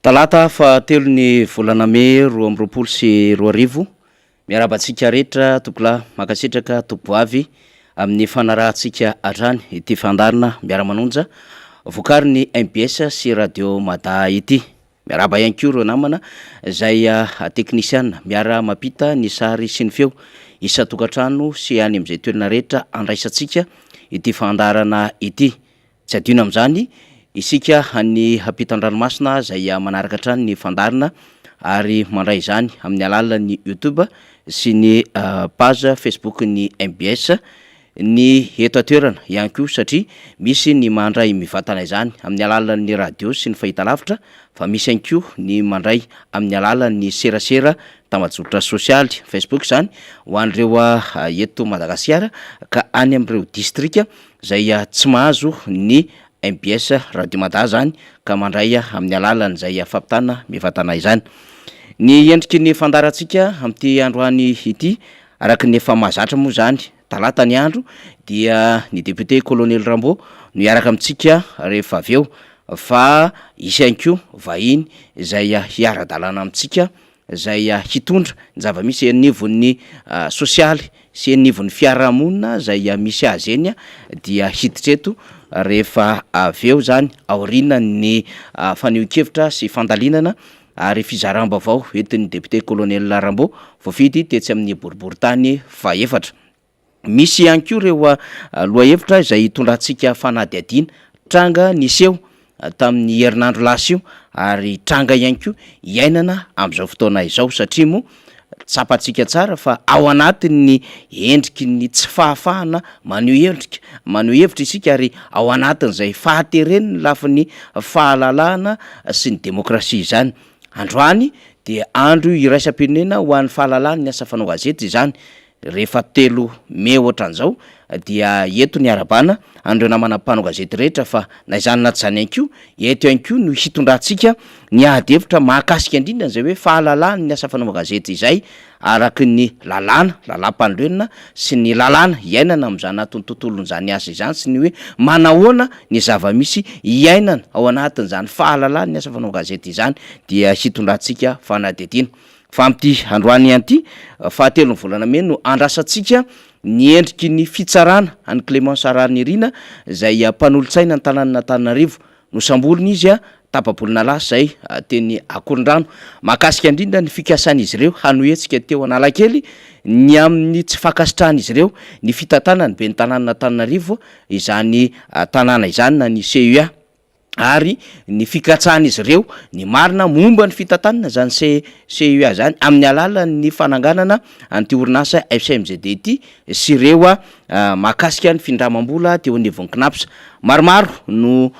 Talata fahatelo ny volana mey 2022, miarahaba antsika rehetra tompokolahy, mankasitraka tompokovavy amin'ny fanarahantsika hatrany ity fandaharana miara-manonja vokarin'ny mbs sy Radio Mada ity. Miarahaba ihany koa ireo namana izay teknisiana miara-mampita ny sary sy ny feo isan-tokantrano sy any amin'izay toerana rehetra andraisantsika ity fandaharana ity. Tsy adino amin'izany isika any ampitan-dranomasina izay manaraka hatrany ny fandaharana ary mandray izany amin'ny alalan'ny YouTube sy ny page Facebook-n'ny mbs, ny eto an-toerana ihany koa satria misy ny mandray mivantana izany amin'ny alalan'ny radio sy ny fahitalavitra fa misy ihany koa ny mandray amin'ny alalan'ny serasera tambajotra sosialy, Facebook izany ho an'ireo eto Madagasikara ka any amin'ireo distrika Izay tsy mahazo ny mbs Radio Mada zany ka mandray amin'ny alalan'izay fampitana mivantana izany. Ny endriky ny fandaharantsika amin'ity androany ity, araka ny efa mahazatra moa izany, talata ny andro, dia ny député Colonel Rambo no hiaraka amintsika rehefa avy eo, fa hisy ihany koa vahiny izay hiara-dalàna amintsika izay hitondra ny zava-misy eny anivon'ny sosialy sy eny anivon'ny fiarahamonina izay misy azy eny dia hiditra eto rehefa avy eo izany aorianan'ny fanehoan-kevitra sy fandalinana ary fizaram-baovao entin'ny député colonel Rambo voafidy tetsy amin'ny boriborintany fahefatra. Misy ihany koa ireo lohahevitra izay hitondrantsika fanadihadiana, tranga niseho tamin'ny herinandro lasa io ary tranga ihany koa iainana amin'izao fotoana izao satria moa tsapantsika tsara fa ao anatin'ny endriky ny tsy fahafahana maneho endrika, maneho hevitra isika ary ao anatin'izay fahateren'ny lafiny fahalalahana sy ny demokrasia izany. Androany dia andro iraisam-pirenena ho an'ny fahalalahana ny asa fanao gazety izany. Rehefa telo mey ohatran'izao dia eto ny iarahabana an'ireo namana mpanao gazety rehetra fa na izany na tsy izany ihany koa, eto ihany koa no hitondrantsika ny ady hevitra mahakasika indrindra an'izay hoe fahalalahan'ny asa fanaovan-gazety izay araky ny lalàna, lalàmpanorenana sy ny lalàna iainana amin'izany anatin'ny tontolon'izany asa izany sy ny hoe manahoana ny zava-misy iainana ao anatin'izany fahalalahan'ny asa fanaovan-gazety izany dia hitondrantsika fanadihadiana. Fa amin'ity androany ihany ity, fahatelon'ny volana mey no andrasantsika ny endriky ny fitsarana an'i Clémence Raharinirina izay mpanolotsaina ny tanànan'Antananarivo. Nosamborina izy tapa-bolana lasa izay teny Akorondrano. Mahakasika indrindra ny fikasan'izy ireo hanohy hetsika teo Analakely ny amin'ny tsy fankasitrahan'izy ireo ny fitantanan'ny ben'ny tanànan'Antananarivo izany tanàna izany na ny CUA. ary ny fikatsahan'izy ireo ny marina momba ny fitantanana izany CUA izany amin'ny alalan'ny fananganana an'ity orinasa FCMGD ity sy ireo mahakasika ny findramam-bola teo anivon'ny Cnaps. Maromaro no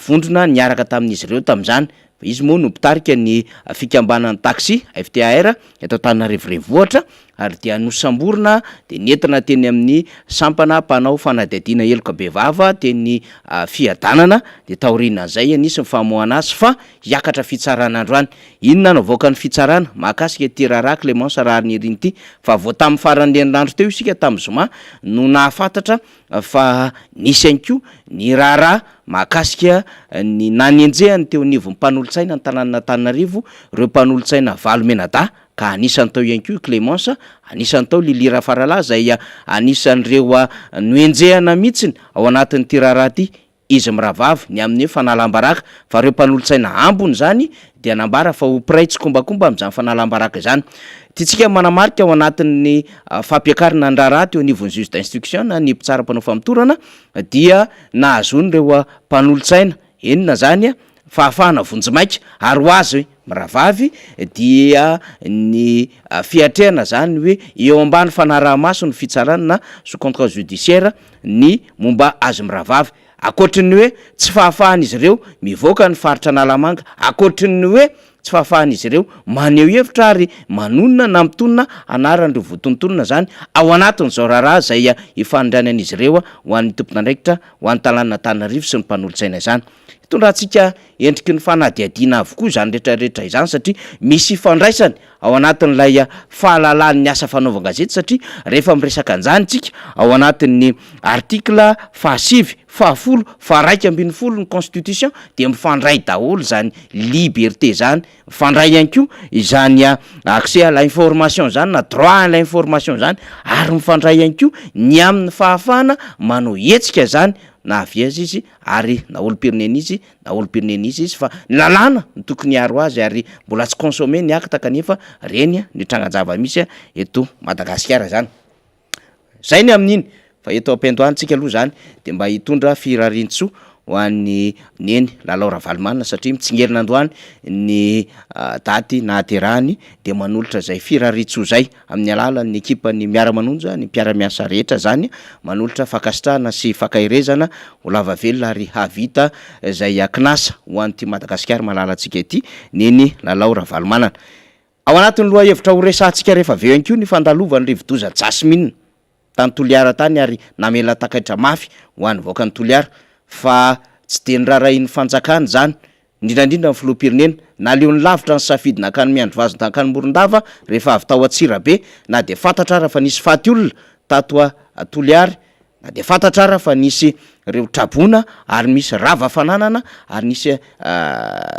vondrona niaraka tamin'izy ireo tamin'izany. Izy moa no mpitarika ny fikambanan'ny taxi, FTAR, eto Antananarivo Renivohitra ary dia nosamborina dia nentina teny amin'ny sampana mpanao fanadihadiana heloka bevava teny Fiadanana dia taorianan'izay nisy ny famoahana azy fa hiakatra fitsarana androany. Inona no avoakan'ny fitsarana mahakasika ity raharaha Clémence Raharinirina ity fa vao tamin'ny faran'ny herinandro teo isika tamin'ny zoma no nahafantatra fa nisy ihany koa ny raharaha mahakasika ny nanenjehany teo anivon'ny mpanolotsaina ny tanànan'Antananarivo ireo mpanolotsaina valo mianadahy ka anisan'ny tao ihany koa i Clémence, anisan'ny tao Lily Rafaralahy izay anisan'ireo nohenjehana mihitsiny ao anatin'ity raharaha ity izy mirahavavy ny amin'ny hoe fanalam-baraka fa ireo mpanolotsaina ambiny izany dia nambara fa ho mpiray tsikombakomba amin'izany fanalam-baraka izany. Tiantsika ny manamarika ao anatin'ny fampiakarana ny raharaha teo anivon'ny juge d'instruction na ny mpitsara mpanao famotorana dia nahazoan'ireo mpanolotsaina enina izany fahafahana vonjimaika ary ho azy mirahavavy dia ny fiatrehana izany hoe eo ambany fanaraha-maso ny fitsarana na sous contrôle judiciaire ny momba azy mirahavavy. Ankoatry ny hoe tsy fahafahan'izy ireo mivoaka ny faritra Analamanga, ankoatry ny hoe tsy fahafahan'izy ireo maneho hevitra ary manonona na mitonona anaran'ireo voatonontonona izany ao anatin'izao raharaha izay ifanindranan'izy ireo ho an'ny tompon'andraikitra ho an'ny tanànan'Antananarivo sy ny mpanolotsaina izany. Hitondrantsika endriky ny fanadihadiana avokoa izany rehetra rehetra izany satria misy ifandraisany ao anatin'ilay fahalalan'ny asa fanaovan-gazety satria rehefa miresaka an'izany isika ao anatin'ny article fahasivy, fahafolo, faharaika ambin'ny folo ny constitution dia mifandray daholo izany liberté izany, mifandray ihany koa izany accès à l'information izany na droit à l'information izany ary mifandray ihany koa ny amin'ny fahafahana manao hetsika izany na avy aiza izy ary na olom-pirenena izy na olom-pirenena iza izy fa ny lalàna no tokony hiaro azy ary mbola tsy consommé ny acte kanefa reny ny trangan-java-misy eto Madagasikara zany. Zay ny amin'iny fa eto am-piandohana tsika aloha zany de mba hitondra firarian-tsoa ho an'ny Neny Lalao Ravalomanana satria mitsingerina androany ny daty nahaterahany de manolotra zay firarian-tsoa zay amin'ny alalan'ny ekipan'ny Miara-manonja, ny mpiara-miasa rehetra zany, manolotra fankasitrahana sy fankaherezana ho lava velona ary hahavita izay kinasa ho an'ity Madagasikara malalantsika ity, Neny Lalao Ravalomanana. Ao anatin'ny lohahevitra horesahantsika rehefa avy eo ihany koa ny fandalovan'ny rivodoza Jasmine tany Toliara tany ary namela takaitra mafy ho an'ny vahoakan'i Toliara fa tsy dia noraharahian'ny fanjakana izany indrindra indrindra ny filoham-pirenena. Naleony lavitra ny safidy nankany Miandrivazo nankany Morondava rehefa avy tao Antsirabe na dia fantatra ara fa nisy faty olona tato Toliary, na dia fantatra ara fa nisy ireo traboina ary misy rava fananana ary nisy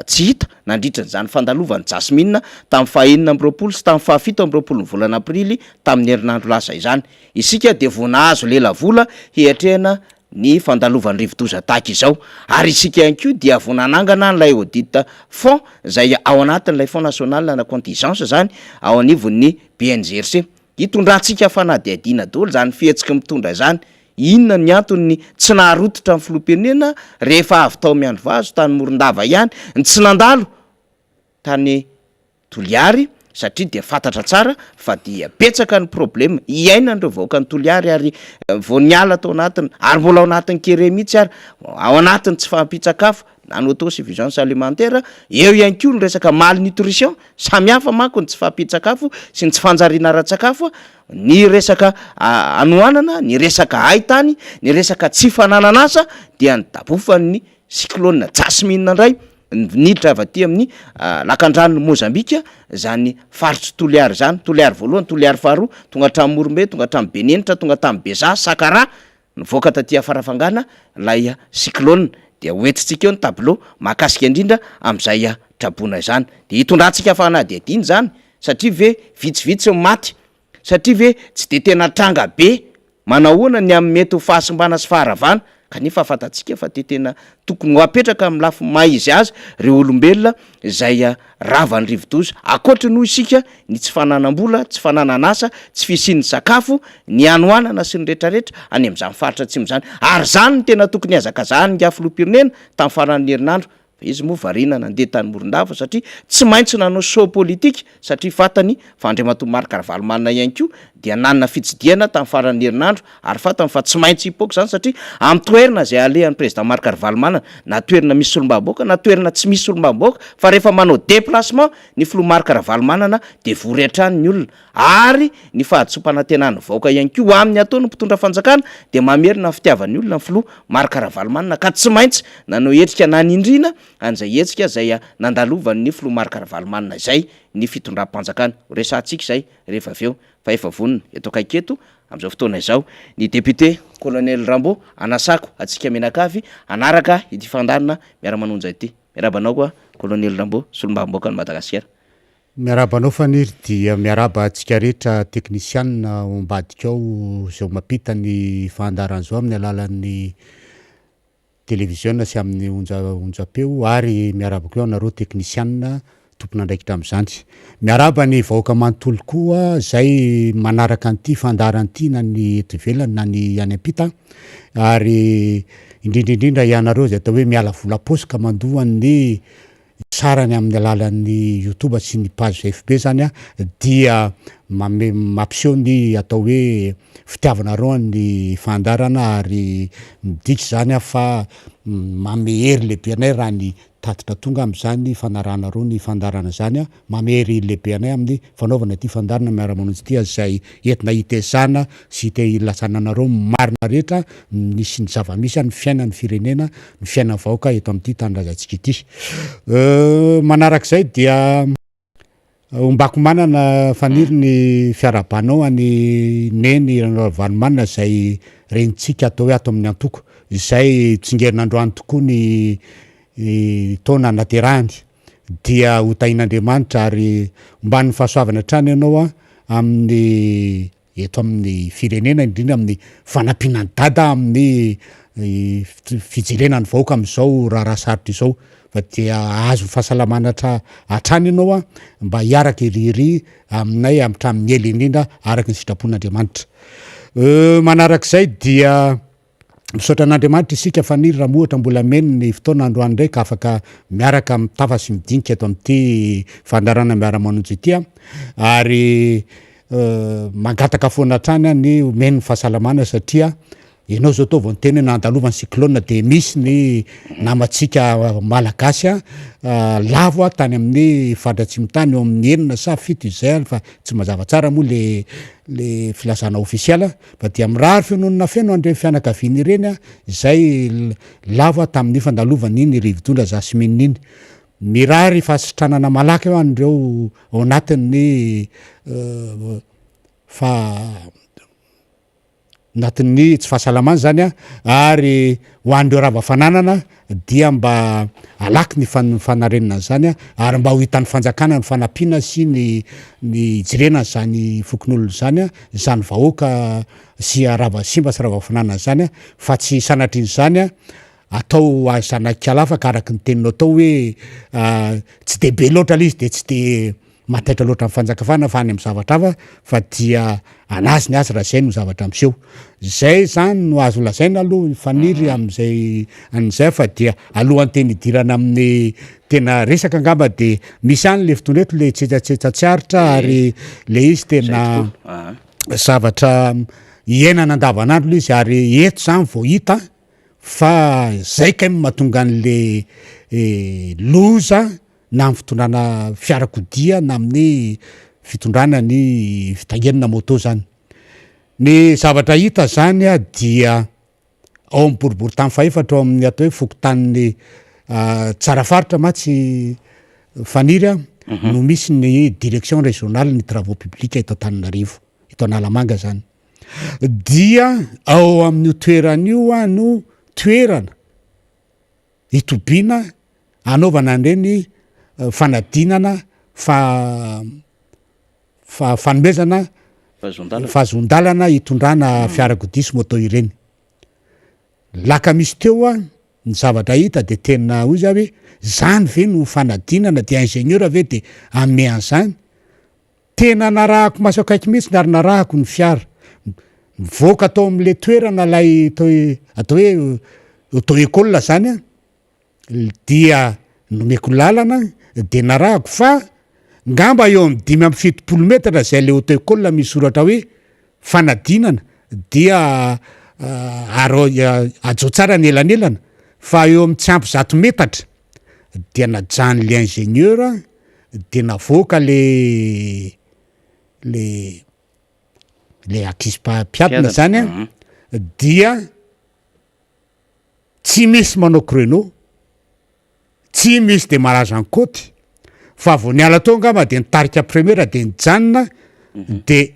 tsy hita nandritra izany fandalovan'i Jasmine tamin'ny faha 26 sy tamin'ny faha 27 ny volana aprily tamin'ny herinandro lasa izany. Isika dia vao nahazo lelavola hiatrehana ny fandalovan'ny rivodoza tahaka izao ary isika ihany koa dia vao nanangana an'ilay audit fonds izay ao anatin'ilay fonds national ana contingence izany ao anivon'ny BNGRC. Hitondrantsika fanadihadiana daholo izany fihetsiky mitondra izany. Inona ny antony tsy naharototra ny filoham-pirenena rehefa avy tao Miandrivazo tany Morondava ihany ny tsy nandalo tany Toliary satria dia fantatra tsara fa dia betsaka ny problème iainan'ireo vahoakan'i Toliary ary vao niala tao anatiny ary mbola ao anatin'ny kere mihitsy ary ao anatin'ny tsy fahampian-tsakafo na ny autosuffisance alimentaire, eo ihany koa ny resaka malnutrition, samy hafa manko ny tsy fahampian-tsakafo sy ny tsy fanjariana ara-tsakafo, ny resaka hanoanana, ny resaka haintany, ny resaka tsy fananan'asa dia ny dabofan'ny cyclone Jasmine indray Niditra avy aty amin'ny lakandranon'i Mozambika izany faritr'i Toliara izany, Toliary voalohany, Toliary faharoa, tonga hatramin'i Morombe, tonga hatramin'i Benenitra, tonga tamin'i Bezaha, Sakaraha, nivoaka taty Farafangana ilay cyclone. Dia hoentintsika eo ny tableau mahakasika indrindra amin'izay traboina izany. Dia hitondrantsika fanadihadiana izany satria ve vitsivitsy ny maty, satria ve tsy dia tena tranga be Manahoana ny amin'ny mety ho fahasimbana sy faharavana, kanefa fantatsika fa dia tena tokony ho apetraka amin'ny lafiny maha izy azy ireo olombelona izay ravan'ny rivodoza. Ankoatry ny hoy isika ny tsy fananam-bola, tsy fananan'asa, tsy fisian'ny sakafo, ny hanoanana sy ny retraretra any amin'izany faritra atsimo izany. Ary izany no tena tokony hihazakazahan'ingahy filoham-pirenena tamin'ny faran'ny herinandro Fa izy moa variana nandeha tany Morondava satria tsy maintsy nanao show politique satria fantany fa Andriamatoa Marc Ravalomanana ihany koa dia nanana fitsidihana tamin'ny faran'ny herinandro ary fantany fa tsy maintsy hipoaka izany satria amin'ny toerana izay alehan'ny Président Marc Ravalomanana na toerana misy solombavambahoaka na toerana tsy misy solombavambahoaka fa rehefa manao déplacement ny filoha Marc Ravalomanana dia vory hatrany ny olona Ary ny fahadisoam-panantenan'ny vahoaka ihany koa amin'ny ataon'ny mpitondra fanjakana dia mamerina ny fitiavan'ny olona ny filoha Marc Ravalomanana ka tsy maintsy nanao hetsika nanindriana an'izay hetsika izay nandalovan'ny filoha Marc Ravalomanana izay ny fitondram-panjakana. Ho resahantsika izay rehefa avy eo fa efa vonona eto akaiky eto amin'izao fotoana izao ny député Colonel Rambo hanasako antsika mianakavy hanaraka ity fandaharana miara-manonja ity. Miarahaba anao koa Colonel Rambo solombavambahoakan'i Madagasikara. Miarahaba anao Faniry dia miarahaba antsika rehetra teknisianina ao ambadika ao izao mampita ny fandaharana izao amin'ny alalan'ny televiziona sy amin'ny onja onjam-peo ary miarahaba koa anareo teknisianina tompon'andraikitra amin'izany. Miarahaba ny vahoaka manontolo koa izay manaraka an'ity fandaharana ity na ny eto ivelany na ny any am-pita ary indrindra indrindra ianareo izay atao hoe miala vola am-paosy ka mandoa ny sarany amin'ny alalan'ny youtube sy ny page FB zany dia mame mampiseho ny atao hoe fitiavanareo an'ny fandaharana ary midika izany fa manome hery lehibe anay raha ny. tatitra tonga amin'izany fanarahanareo ny fandaharana izany. Mamery lehibe anay amin'ny fanaovana ity fandaharana Miara-manonja ity izay entina hitezana sy te hilazana anareo ny marina rehetra misy ny zava-misy ny fiainan'ny firenena, ny fiainan'ny vahoaka eto amin'ity tanindrazantsika ity. Manarak'izay dia ombako manana faniry ny fiarahabanao an'i Neny Ranovalomanana izay renintsika atao hoe ato amin'ny antoko izay tsingerina androany tokoa ny taona naterahany. dia ho tahin'Andriamanitra ary omban'ny fahasoavana hatrany ianao amin'ny eto amin'ny firenena indrindra amin'ny fanampiana an'i Dada amin'ny fijerena ny vahoaka amin'izao raharaha sarotra izao fa dia ahazo fahasalamana hatrany ianao mba hiaraka hirihiry aminay hatramin'ny ela indrindra araka ny sitrapon'Andriamanitra. Manarak'izay dia Misaotra an'Andriamanitra isika Faniry raha mohatra mbola ameno ny fotoana androany indray ka afaka miaraka mitafa sy midinika eto amin'ity fandaharana miara-manonja ity aho ary mangataka foana hatrany aho ny omeny ny fahasalamana satria ianao zao tao vao niteny hoe nandalovan'ny cyclone dia misy ny namantsika malagasy lavo tany amin'ny faritra atsimo tany eo amin'ny enina sa fito izay fa tsy mazava tsara moa le le filazana ofisialy Fa dia mirary fiononana feno an'ireny fianakaviana ireny izay lava tamin'ny fandalovan'iny rivodoza Jasmine iny. Mirary fahasitranana malaky ho an'ireo ao anatin'ny fa anatin'ny tsy fahasalamana izany ary ho an'ireo rava fananana dia mba alaky ny fanarenana an'izany ary mba ho hitan'ny fanjakana ny fanampiana sy ny ny hijerena an'izany fokonolona izany, izany vahoaka sy rava simba sy rava fananana izany fa tsy sanatrian'izany atao zanak'alafaka araka ny teninao tao hoe tsy de be loatra le izy de tsy de Mahataitra loatra ny fanjakafana fa any amin'ny zavatra hafa fa dia anazy ny azy raha izay no zavatra miseho. Izay izany no azo lazaina aloha Faniry amin'izay an'izay fa dia alohan'ny tena hidirana amin'ny tena resaka angamba dia misy ihany le fotoana eto le tsetsatsetsa tsy aritra ary le izy tena zavatra iainana andavanandro le izy ary eto izany vao hita fa zay kay no mahatonga an'le loza na amin'ny fitondrana fiarakodia na amin'ny fitondrana ny fitaingenana moto zany. Ny zavatra hita zany dia ao amin'ny boriborintany fahefatra ao amin'ny atao hoe fokontanin'ny Tsarafaritra mantsy Faniry a, no misy ny direction régionale ny travaux publics eto Antananarivo, eto Analamanga zany. Dia ao amin'io toerana io no toerana itobiana anaovana an'ireny fanadinana fa fa fanomezana fahazoan-dalana hitondrana fiarakodia sy moto ireny. Lakamisy teo an, ny zavatra hita de tena hoy za hoe zany ve no fanadinana de ingénieur ve de hanome an'izany? Tena narahako maso akaiky mihitsy ary narahako ny fiara. Nivoaka tao amin'ilay toerana ilay atao hoe auto école zany an, dia nomeko lalana dia narahako fa ngamba eo amin'ny 75 metatra izay ilay auto école misy soratra hoe fanadinana dia ary hajao tsara ny elanelana fa eo amin'ny tsy ampy 100 metatra dia najanon'ilay ingénieur dia navoaka le le le ankizy mpiadina zany an, dia tsy misy manao chrono, tsy misy démarrage en côte, fa vao niala teo angamba de nitarika première de nijanona de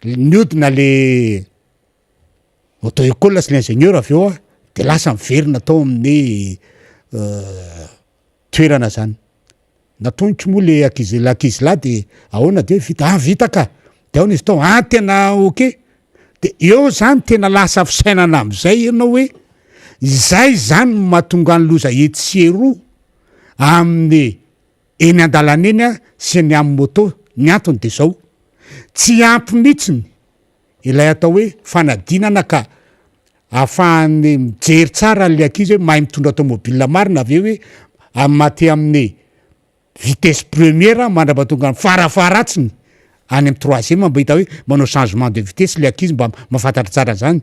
niodina le auto école sy l'ingénieur avy eo a, de lasa miverina tao amin'ny toerana zany. Natoniko moa le ankizy le ankizilahy de ahoana de vita, ah vita ka, de ahoana izy tao, ah tena ok, de eo zany tena lasa fisainana am'zay ianao hoe izay zany no mahatonga ny loza etsy sy eroa amin'ny eny an-dalana eny a sy ny amin'ny moto, ny antony de zao, tsy ampy mihitsiny ilay atao hoe fanadinana ka Ahafahany mijery tsara an'ilay ankizy hoe mahay mitondra tomobile marina ve hoe amin'ny aty amin'ny vitesse première mandrapatonga ny farafaharatsiny any amin'ny troisième mba hita hoe manao changement de vitesse ilay ankizy mba mahafantatra tsara an'izany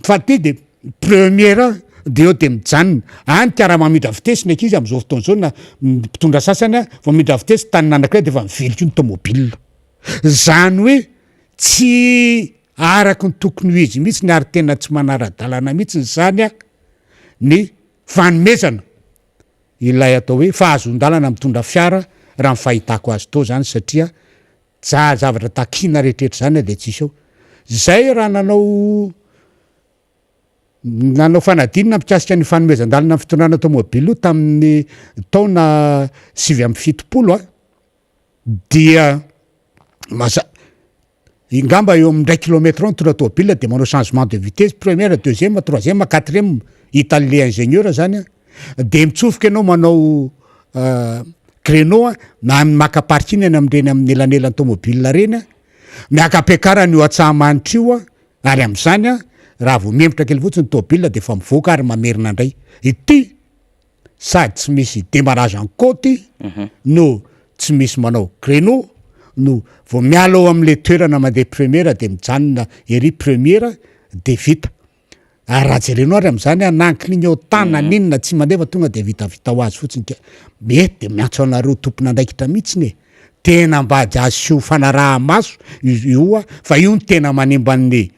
fa ty de première. de eo de mijanona. Any ka raha mamindra vitesse ny ankizy am'zao fotoana zao na mpitondra sasany a, vao mamindra vitesse tanana anakiray de efa mivily koa ny tomobile. Zany hoe tsy araky ny tokony ho izy mihitsy ary tena tsy manara-dalana mihitsy zany a ny fanomezana ilay atao hoe fahazoan-dalana mitondra fiara raha ny fahitako azy tao zany satria za zavatra takiana rehetrarehetra zany de tsisy ao. Zay raha nanao nanao fanadinana mikasika ny fanomezan-dalana ny fitondrana tomobily io tamin'ny taona 79 a dia maza ingamba eo amin'ny 1 kilomètre eo nitondra tomobile de manao changement de vitesse, première, deuxième, troisième, quatrième, hitan'le ingénieur zany a, de mitsofoka ianao manao créneau a na maka parking any am'ireny amin'ny elanelan'ny tomobile reny a, miaka-piakarana io Antsahamanitra io a, ary am'izany a raha vao mihemotra kely fotsiny tomobile de efa mivoaka ary mamerina indray ity, sady tsy misy démarrage en côte no tsy misy manao créneau, no vao miala ao am'le toerana mandeha première de mijanona ery première de vita. Ary raha jerenao ary am'izany a, na clignotant na ninona tsy mandeha fa tonga de vitavita ho azy fotsiny. Ka mety de miantso anareo tompon'andraikitra mihitsiny e, tena mba de asio fanaraha-maso io a, fa io no tena manimban'ny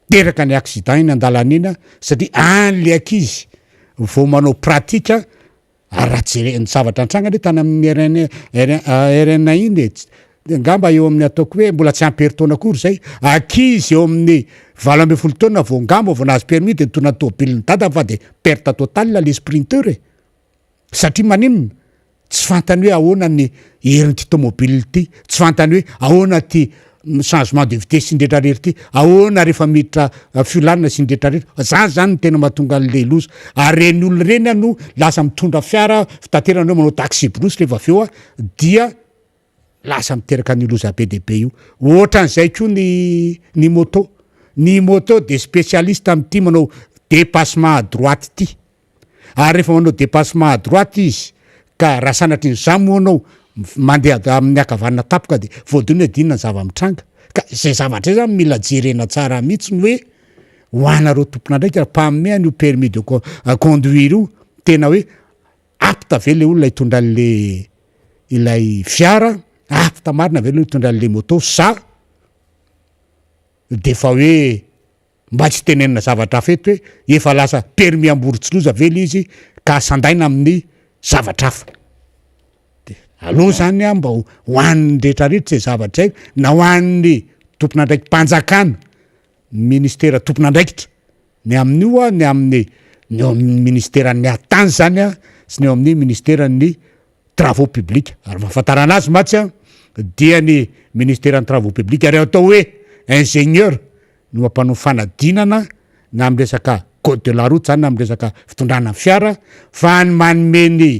teraka ny accident iny an-dalana iny a, satria any le ankizy vao manao pratique. Ary raha jere ny zavatra nitranga anie tany amin'ny RN RN iny e, ngamba eo amin'ny ataoko hoe mbola tsy ampy herintaona akory zay, ankizy eo amin'ny 18 taona vao ngamba vao nahazo permis de nitondra ny tomobile ny dadany, fa de perte totale le sprinter e. Satria maninona? Tsy fantany hoe ahoana ny herin'ity tomobile ty, tsy fantany hoe ahoana ty changement de vitesse sy ny rehetrarehetra ty, ahoana rehefa miditra fiolanana sy ny rehetrarehetra zany. Zany no tena mahatonga an'le loza. Ary reny olona reny a no lasa mitondra fiara fitaterana hoe manao taxi brousse rehefa avy eo a, dia lasa miteraka ny loza be de be io. Ohatran'izay koa ny moto. Ny moto de spécialiste am'ity manao dépassement à droite ty, ary rehefa manao dépassement à droite izy ka raha sanatry ny zany moa anao mandeha amin'ny ankavanana tapoka de voadona, de inona ny zava-mitranga? Ka zay zavatra zay zany mila jerena tsara mihitsy ny hoe ho anareo tompon'andraikitra mpanome an'io permis de conduire io, tena hoe apte ve le olona hitondra an'le ilay fiara, apte marina ve aloha hitondra an'le moto, sa de fa hoe mba tsy tenenina zavatra hafa eto hoe efa lasa permis amborotsiloza ve le izy ka sandaina amin'ny zavatra hafa? De aloha zany a mba ho an'ny rehetrarehetra zay zavatra zay, na ho an'ny tompon'andraiki-panjakana, ministera tompon'andraikitra ny amin'io a, ny amin'ny ny eo amin'ny ministeran'ny atany zany a, sy ny eo amin'ny ministeran'ny travaux publics. Ary fahafantarana azy matsy a dia ny ministeran'ny travaux publics ary atao hoe ingénieur no mampanao fanadinana na amy resaka code de la route zany na amy resaka fitondrana fiara, fa ny manome ny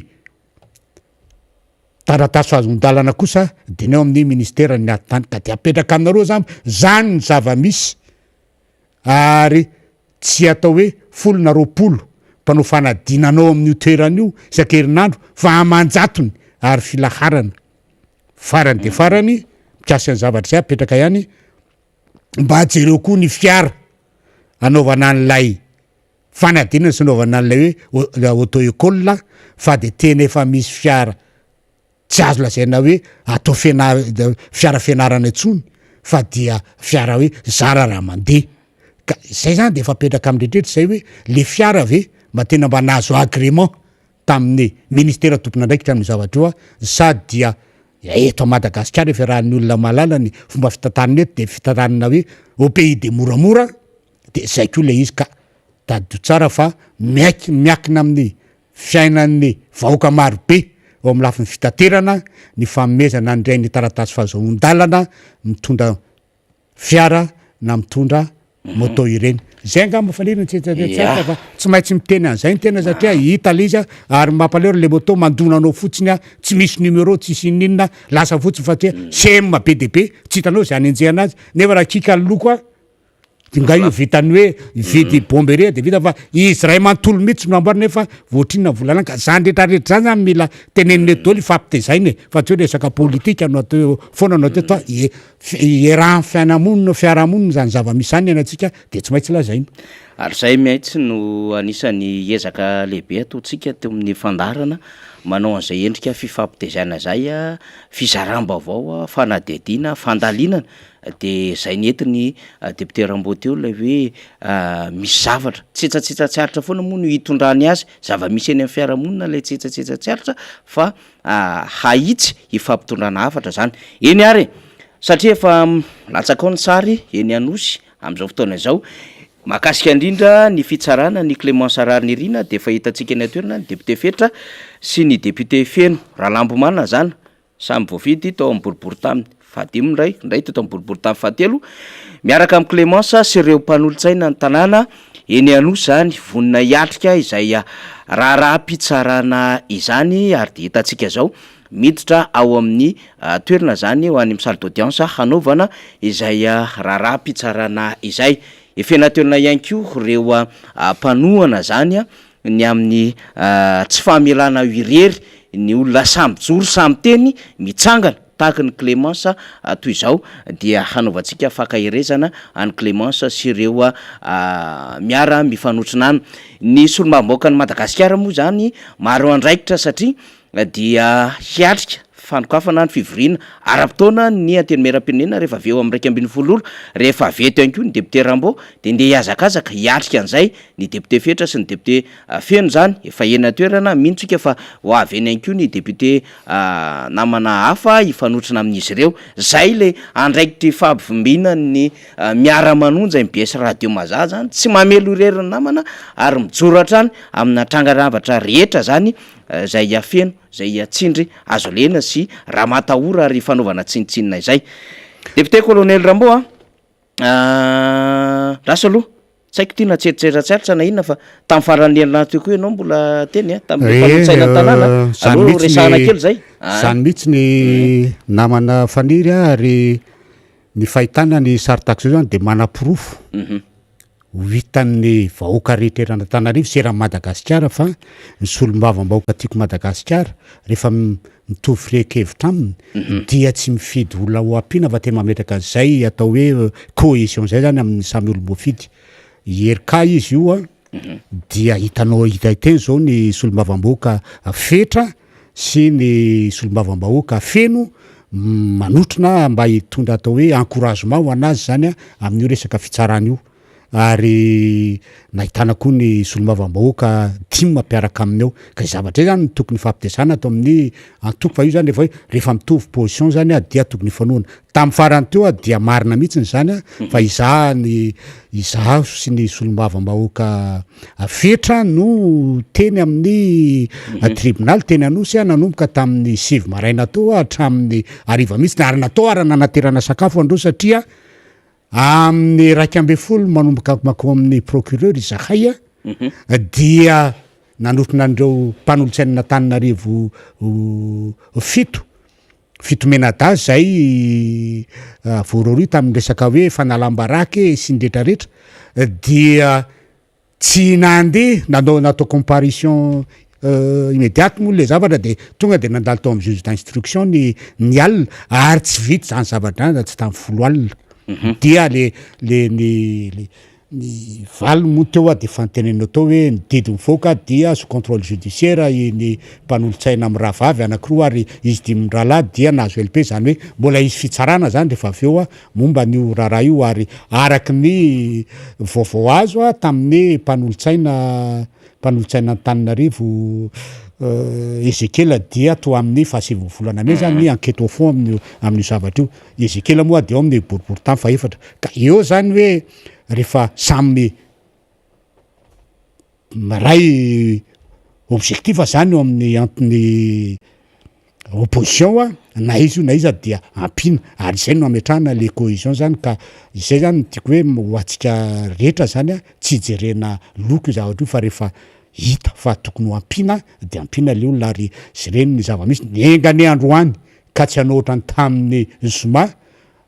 taratasy fahazoan-dalana kosa de ny eo amin'ny ministeran'ny atany. Ka de apetraka aminareo zany ny zava-misy, ary tsy atao hoe 10 na 20 mpanao fanadinanao amin'io toerana io isan-kerinandro fa aman-jatony ary filaharana farany. De farany mikasika ny zavatra zay apetraka ihany, mba jereo koa ny fiara anaovana an'ilay fanadinana sy anaovana an'ilay hoe auto école, fa de tena efa misy fiara tsy azo lazaina hoe atao fiana fiara fianarana intsony, fa dia fiara hoe zara raha mandeha. Ka zay zany de efa apetraka amy rehetrarehetra zay hoe le fiara ve mba tena mba nahazo agrément tamin'ny ministera tompon'andraikitra amin'ny zavatra io a, sady dia eto a Madagasikara efa raha ny olona mahalala ny fomba fitantanana eto de fitantanana hoe au pays de moramora, de zay koa le izy. Ka tadidio tsara fa miaiky miakina amin'ny fiainan'ny vahoaka marobe eo amy lafin'ny fitaterana ny fanomezana andray ny taratasy fahazoan-dalana mitondra fiara na mitondra moto ireny. Zay angamba fanirina tsy fa tsy maintsy miteny an'izay ny tena, satria hita le izy a, ary mampalahelo le moto mandona anao fotsiny a, tsy misy numéro, tsisy ininona, lasa fotsiny fa tia sem be de be, tsy hitanao zay anenjehana azy, nefa raha kika ny loko a. Nga io vitan'ny hoe hividy bombe irery de vita fa izy ray manontolo mihitsy no amboarina nefa voatrinona vola lany ka zany rehetra rehetra zany zany mila tenenina eto daholo ifampitezaina e fa tsy hoe resaka politika no atao foana no atao eto fa ie- iarahan'ny fianahamonina fiarahamonina zany zava-misy zany iainantsika de tsy maintsy lazaina. Ary zay mihaitsy no anisan'ny ezaka lehibe ataontsika teo amin'ny fandaharana manao an'izay endrika fifampitezaina zay, fizaram-baovao, fanadihadiana, fandalinana De zay nentin'i député Rambo teo lay hoe misy zavatra, tsetsatsetsa tsy aritra foana moa no itondrany azy, zava-misy eny am'fiarahamonina lay tsetsatsetsa tsy aritra fa hahitsy hifampitondrana hafatra zany. Eny ary e, satria efa latsaka ao ny sary eny Anosy am'zao fotoana izao, mahakasika indrindra ny fitsarana an'i Clémence Raharinirina de efa hitantsika eny an-toerana ny député Fetra sy ny député Feno Ralambomanana zany. Samy voafidy tao amin'ny boriborintany fahadimy ny iray, ny iray teto amin'ny boriborintany fahatelo, miaraka amin'i Clémence sy ireo mpanolotsaina ny tanàna eny Anosy izany, vonona hiatrika izay raharaham-pitsarana izany ary dia hitantsika izao miditra ao amin'ny toerana izany ho any amin'ny salle d'audience hanaovana izay raharaham-pitsarana izay. Efena toerana ihany koa ireo mpanohana izany ny amin'ny tsy famelana ho irery ny olona samy mijoro samy miteny mitsangana tahaka ny Clémence toy izao dia hanaovantsika fankaherezana an'i Clémence sy ireo miara mifanotrona aminy. Ny solombavambahoakan'i Madagasikara moa izany maro andraikitra satria dia hiatrika fanokafana ny fivoriana ara-potoana ny Antenimierampirenena rehefa avy eo amin'ny 11 ora, rehefa avy eto ihany koa ny député Rambo dia ndeha hihazakazaka hiatrika an'izay ny député Fetra sy ny député Feno izany efa eny an-toerana, mino tsika fa ho avy eny ihany koa ny député namana hafa hifanotrona amin'izy ireo, zay le andraikitry fampivimbiana ny miara-manonja mbs radio Mazà zany, tsy mamely irery ny namana ary mijoro hatrany amina tranga-javatra rehetra zany Izay hiafeno, izay hiatsindry azo alena sy ramatahora ary fanaovana tsinontsinona izay. Député Colonel Rambo a, lasa aloha, tsy haiko ity na tseritreritra tsy aritra na inona fa tamin'ny faran'ny herinandro teo koa ianao mbola teny a, tamin'ilay mpanolotsaina ny tanàna, aleo resahana kely izay. Izany mihitsy ny namana Faniry a, ary ny fahitana ny sary tahaka izao zany dia manaporofo Ho hitan'ny vahoaka rehetra eran'Antananarivo sy eran'i Madagasikara fa ny solombavambahoaka Tiako Madagasikara rehefa mitovy firehan-kevitra aminy dia tsy mifidy olona ho ampiana fa tena mametraka an'izay atao hoe cohesion izay zany amin'ny samy olom-boafidy. IRK izy io an, dia hitanao hita teny izao ny solombavambahoaka Fetra sy ny solombavambahoaka Feno manotrona mba hitondra atao hoe encouragement ho an'azy zany amin'io resaka fitsarana io ary nahitana koa ny solombavambahoaka tim mpiaraka aminy ao ka izay zavatra izay zany no tokony hifampitezana ato amin'ny antoko fa io zany rehefa hoe rehefa mitovy position zany dia tokony hifanohana Tamin'ny farany teo aho dia marina mihitsiny izany a, fa izaho ny izaho sy ny solombavambahoaka Fetra no teny amin'ny tribonaly teny Anosy aho nanomboka tamin'ny sivy maraina teo hatramin'ny hariva mihitsiny ary natao ary nanaterana sakafo andreo satria amin'ny 11 manomboka mankao amin'ny procureur izahay a dia nanotrona an'ireo mpanolotsainan'Antananarivo fito Fitomenadahy izay voarohirohy tamin'ny resaka hoe fanalam-baraka e sy ny retraretra dia tsy nandeha nanao natao comparution immédiate moa le zavatra de tonga de nandalo tao amin'ny juge d'instruction ny ny alina ary tsy vita izany zavatra izany raha tsy tamin'ny folo alina dia le le ny le Ny valiny moa teo dia efa noteneninao teo hoe ny didy mivoaka dia sous contrôle judiciaire ny mpanolotsaina mirahavavy anakiroa ary izy dimy mirahalahy dia nahazo LP izany hoe mbola hisy fitsarana izany rehefa avy eo momba an'io raharaha io ary araka ny vaovao azo tamin'ny mpanolotsaina mpanolotsain'Antananarivo Ezekiel dia toa amin'ny fahasivin'ny volana mey izany ny enquête au fond amin'io amin'io zavatra io. Ezekiela moa dia ao amin'ny boriborintany fahefatra. Ka eo izany hoe rehefa samy miray objectif zany eo amin'ny antony opposition a, na iza io na iza dia ampiana ary izay no ametrahana le cohesion zany ka izay zany no tiako hoe ho antsika rehetra zany a, tsy hijerena loko io zavatra io fa rehefa hita fa tokony ho ampiana de ampiana le olona ary jereny ny zava-misy, enga anie androany ka tsy hanao ohatran'ny tamin'ny zoma.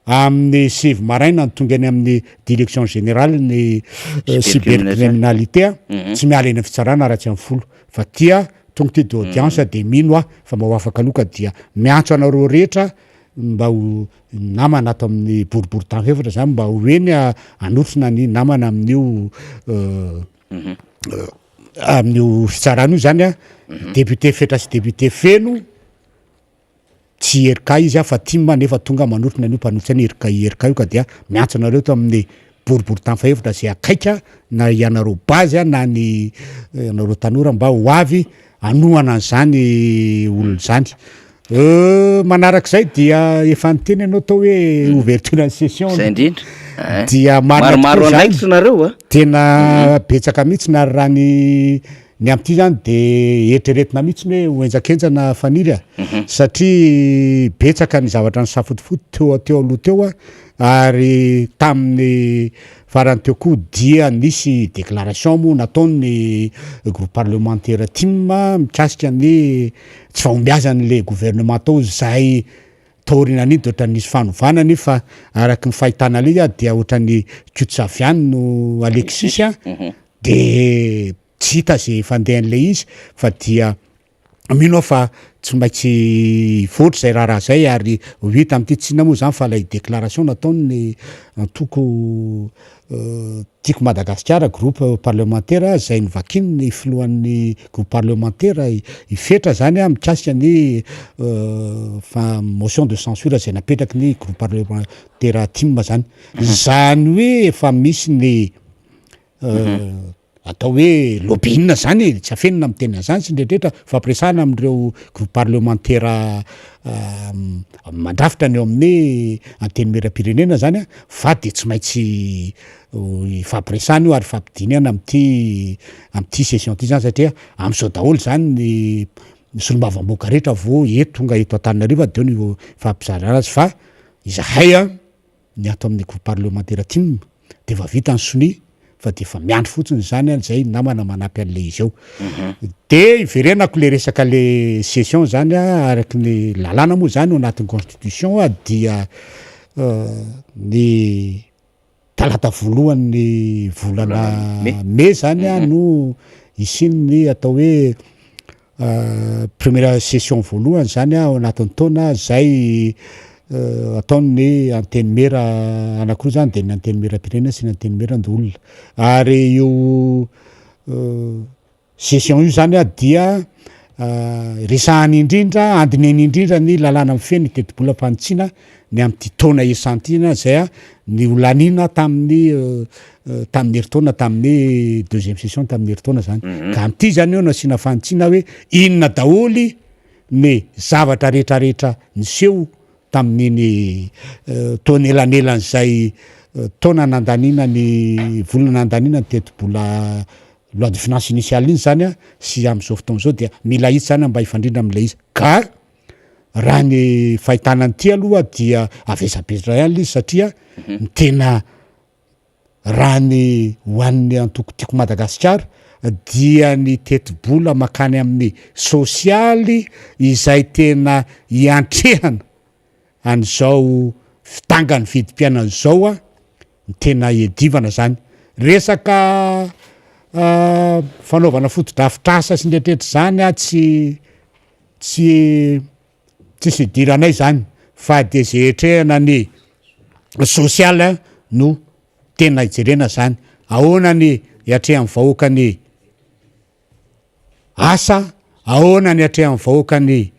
Amin'ny 9 maraina no tonga eny amin'ny direction générale ny cybercriminalité, tsy miala eny amin'ny fitsarana raha tsy amin'ny 10, fa tia tonga ty de audience, de mino aho fa mba ho afaka aloha, ka dia miantso anareo rehetra mba ho namana ato amin'ny boriboritany efatra zany, mba ho eny anotrona ny namana amin'io fitsarana io zany a. Député Fetra sy député Feno, tsy IRK izy a, fa TIM, nefa tonga manotrona an'io mpanolotsaina IRK IRK io, ka dia miantso anareo to amin'ny boriboritany fahefatra zay akaika, na ianareo base a, na ny anareo tanora, mba ho avy anohana an'izany olona zany. Manarak'izay dia efa niteny ianao tao hoe ouverture ny session. Zay indrindra. Dia marina Maromaro tokoa zany. andraikitra nareo a. Tena betsaka mihitsy, na raha ny amin'ity zany de eritreretina mihitsy ny hoe ho henjakenjana, Faniry a, satria betsaka ny zavatra nisafotofoto teo aloha teo a, ary tamin'ny farany teo koa dia nisy déclaration moa nataon'ny groupe parlementaire TIM mikasika ny tsy fahombiazan'le gouvernement tao zay. Taorianan'iny de ohatran'ny nisy fanovana, nefa araky ny fahitana le izy a, dia ohatran'ny Kotsaviany no Alexis a, de tsy hita zay fandehan'le izy, fa dia mino aho fa tsy maintsy hivoatra zay raharaha zay ary ho hita am'ty. Tsy inona moa zany fa lay déclaration nataon'ny antoko Tiako Madagasikara, groupe parlementaire, zay novakiny ny filohan'ny groupe parlementaire i Fetra zany a, mikasika ny fa motion de censure zay napetraky ny groupe parlementaire TIM zany. Zany hoe efa misy ny atao hoe lobbying zany e, tsy afenina miteny an'zany sy ndrehitrehitra, fampiresahana amindreo groupe parlementaire mandrafitra ny eo amin'ny antenimieram-pirenena zany a, fa de tsy maintsy ifampiresahana io ary ifampidinihana am'ty session ty zany, satria am'izao daholo zany ny solombavambahoaka rehetra vo eto tonga eto Antananarivo, de eo ny fampizarana azy. Fa izahay a, ny ato amin'ny groupe parlementaire TIM, de efa vita ny sonia fa de efa miandry fotsiny zany a zay namana manampy an'le izy eo. De iverenako le resaka le session zany a, araky ny lalàna moa zany ao anatin'ny constitution a, dia ny talata voalohany volana mey zany a no isiany atao hoe première session voalohany zany a ao anatin'ny taona zay ataon'ny antenimiera anakiroa zany, de ny antenimieram-pirenena sy ny antenimieran-doholona. Ary io session io zany a dia resahany indrindra, andinihany indrindra ny lalàna mifehy ny tetibola fanitsiana ny am'ty taona isantina zay a ny holanina tamin'ny herintaona, tamin'ny deuxième session tamin'ny herintaona zany. Ka am'ty zany eo no asiana fanitsiana hoe inona daholy ny zavatra rehetrarehetra niseho tamin'iny taona elanelan'izay taona nandaniana ny volana nandaniana ny tetibola loi de finance initiale iny zany a, sy am'izao fotoana zao, dia mila hitsy zany mba hifandrindra am'le izy. Ka raha ny fahitana an'ity aloha dia avesabesatra ihany le izy, satria ny tena raha ny ho an'ny antoko Tiako Madagasikara dia ny tetibola makany amin'ny sosialy izay tena iantrehana an'izao fidangan'ny vidim-piainana zao a, ny tena iadivana zany. Resaka fanaovana fotodrafitrasa sy ndrehitrehitra zany a, tsy tsisy idiranay zany, fa de zay etrehana ny sosialy no tena ijerena zany. Ahoana ny iatrehan'ny vahoaka ny asa, ahoana ny atrehan'ny vahoaka ny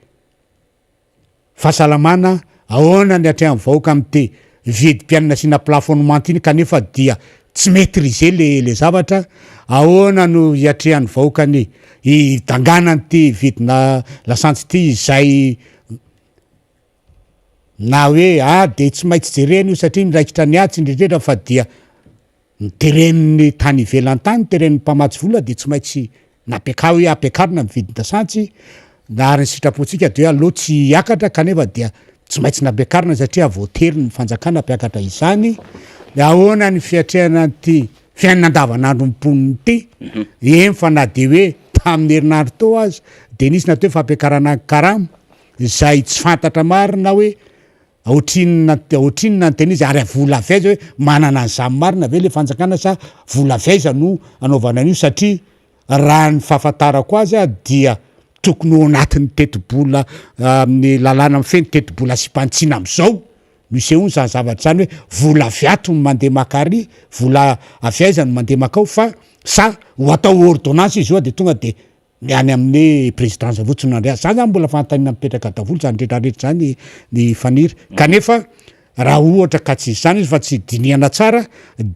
fahasalamana, ahoana ny atrehan'ny vahoaka am'ty vidim-piainana asiana plafonnement iny kanefa dia tsy maîtriser le zavatra, ahoana no iatrehan'ny vahoaka ny hidanganany ty vidina lasantsy ty izay, na hoe a de tsy maintsy jerena io satria miraikitra ny atsy indrindrindra, fa dia ny teren'ny tany ivelany tany, teren'ny mpamatsy vola, de tsy maintsy nampiaka hoe ampiakarina ny vidin-dasantsy, na ary ny sitrapontsika de hoe aloha tsy hiakatra, kanefa dia tsy maintsy nampiakarina satria voatery ny fanjakana ampiakatra izany. De ahoana ny fiatrehana an'ity fiainana andavanandro mponina ity? Eny fa na de hoe tamin'ny herinandro teo azy de nisy natao hoe fampiakarana karama izay tsy fantatra marina hoe. Ohatrinona ohatrinona ny tena izy ary vola avy aiza hoe manana an'izany marina ve le fanjakana sa vola avy aiza no anaovana an'io satria raha ny fahafantarako azy a dia tokony ho anatin'ny tetibola amin'ny lalàna mifehy ny tetibola asiam-panitsiana am'zao no isehoany zany zavatra zany hoe vola avy ato no mandeha maka ary, vola avy aiza no mandeha makao fa sa ho atao ordonnance izy io de tonga de Ny any amin'ny présidence fotsiny no andray azy. Zany zany mbola fanontaniana mipetraka daholo zany rehetra rehetra zany ny faniry. Kanefa raha ohatra ka tsy izany izy fa tsy dinihana tsara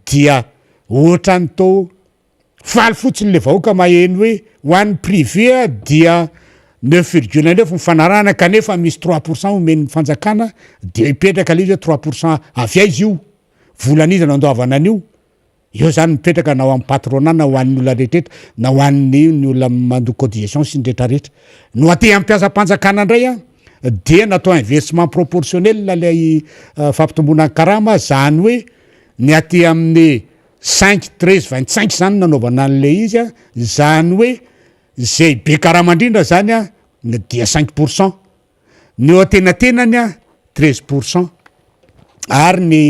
dia ohatran'ny tô faly fotsiny le vahoaka maheno hoe ho an'ny privé dia 9,9 ny fanarahana kanefa misy 3% omen'ny fanjakana dia mipetraka le izy hoe 3% avy aiza io? Volan'iza no andoavana an'io? Eo zany mipetraka na ho an'ny patronat na ho an'ny olona rehetra na ho an'ny ny olona mandoa cotisation sy ny rehetra rehetra. No aty amin'ny mpiasam-panjakana indray an, dia natao inversement proportionnel ilay fampitomboana ny karama, zany hoe ny aty amin'ny cinq, treize, vingt cinq zany no nanaovana an'ilay izy an, zany hoe zay be karama indrindra zany an dia 5%. Ny eo antenatenany a 13% ary ny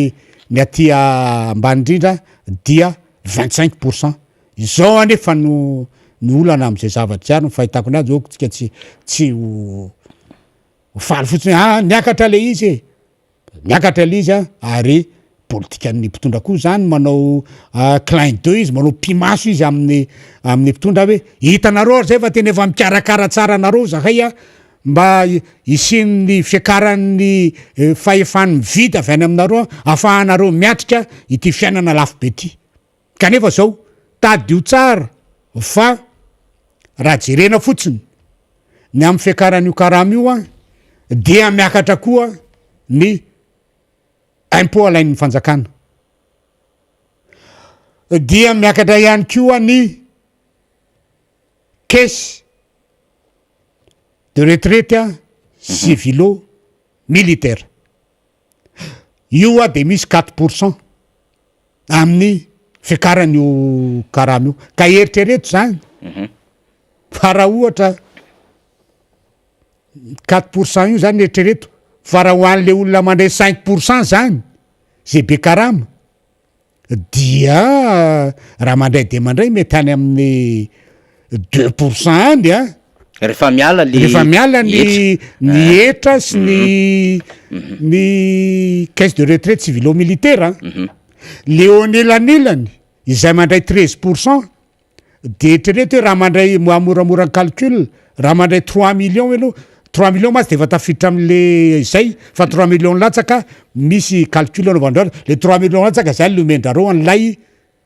ny aty ambany indrindra dia 25%. Izao anefa no ny olana am'zay zavatra zay ary ny fahitako anazy ok tsika tsy tsy ho ho faly fotsiny hoe ah niakatra le izy e. Miakatra ilay izy ary politikan'ny mpitondra koa zany manao clin d'oeil izy, manao pimaso izy amin'ny amin'ny mpitondra hoe hitanareo ary zay fa tena efa mikarakara tsara anareo zahay a, mba hisian'ny fiakaran'ny fahefan'ny mividy avy any aminareo ahafahanareo miatrika ity fiainana lafo be ity. Kanefa zao, tadidio tsara fa raha jerena fotsiny ny amin'ny fiakaran'io karama io an, dia miakatra koa ny impôt alain'ny fanjakana, dia miakatra ihany koa ny caisse de retraite civilo militaire, io an de misy 4% amin'ny fiakaran'io karama io, ka eritrereto zany fa raha ohatra 4% io zany eritrereto fa raha ho an'le olona mandray 5% zany zay be karama dia raha mandray de mandray mety any amin'ny 2% any a. Rehefa miala le Rehefa miala ny ny hetra sy ny ny caisse de retraite civilo militaire a, le eo anelanelany izay mandray 13% de eritrereto hoe raha mandray moramora ny calcul, raha mandray 3 millions ianao, 3 millions mantsy de efa tafiditra am'le zay fa 3 millions latsaka misy calcul anaovan-dreo le 3 millions latsaka zany le omen-drareo an'ilay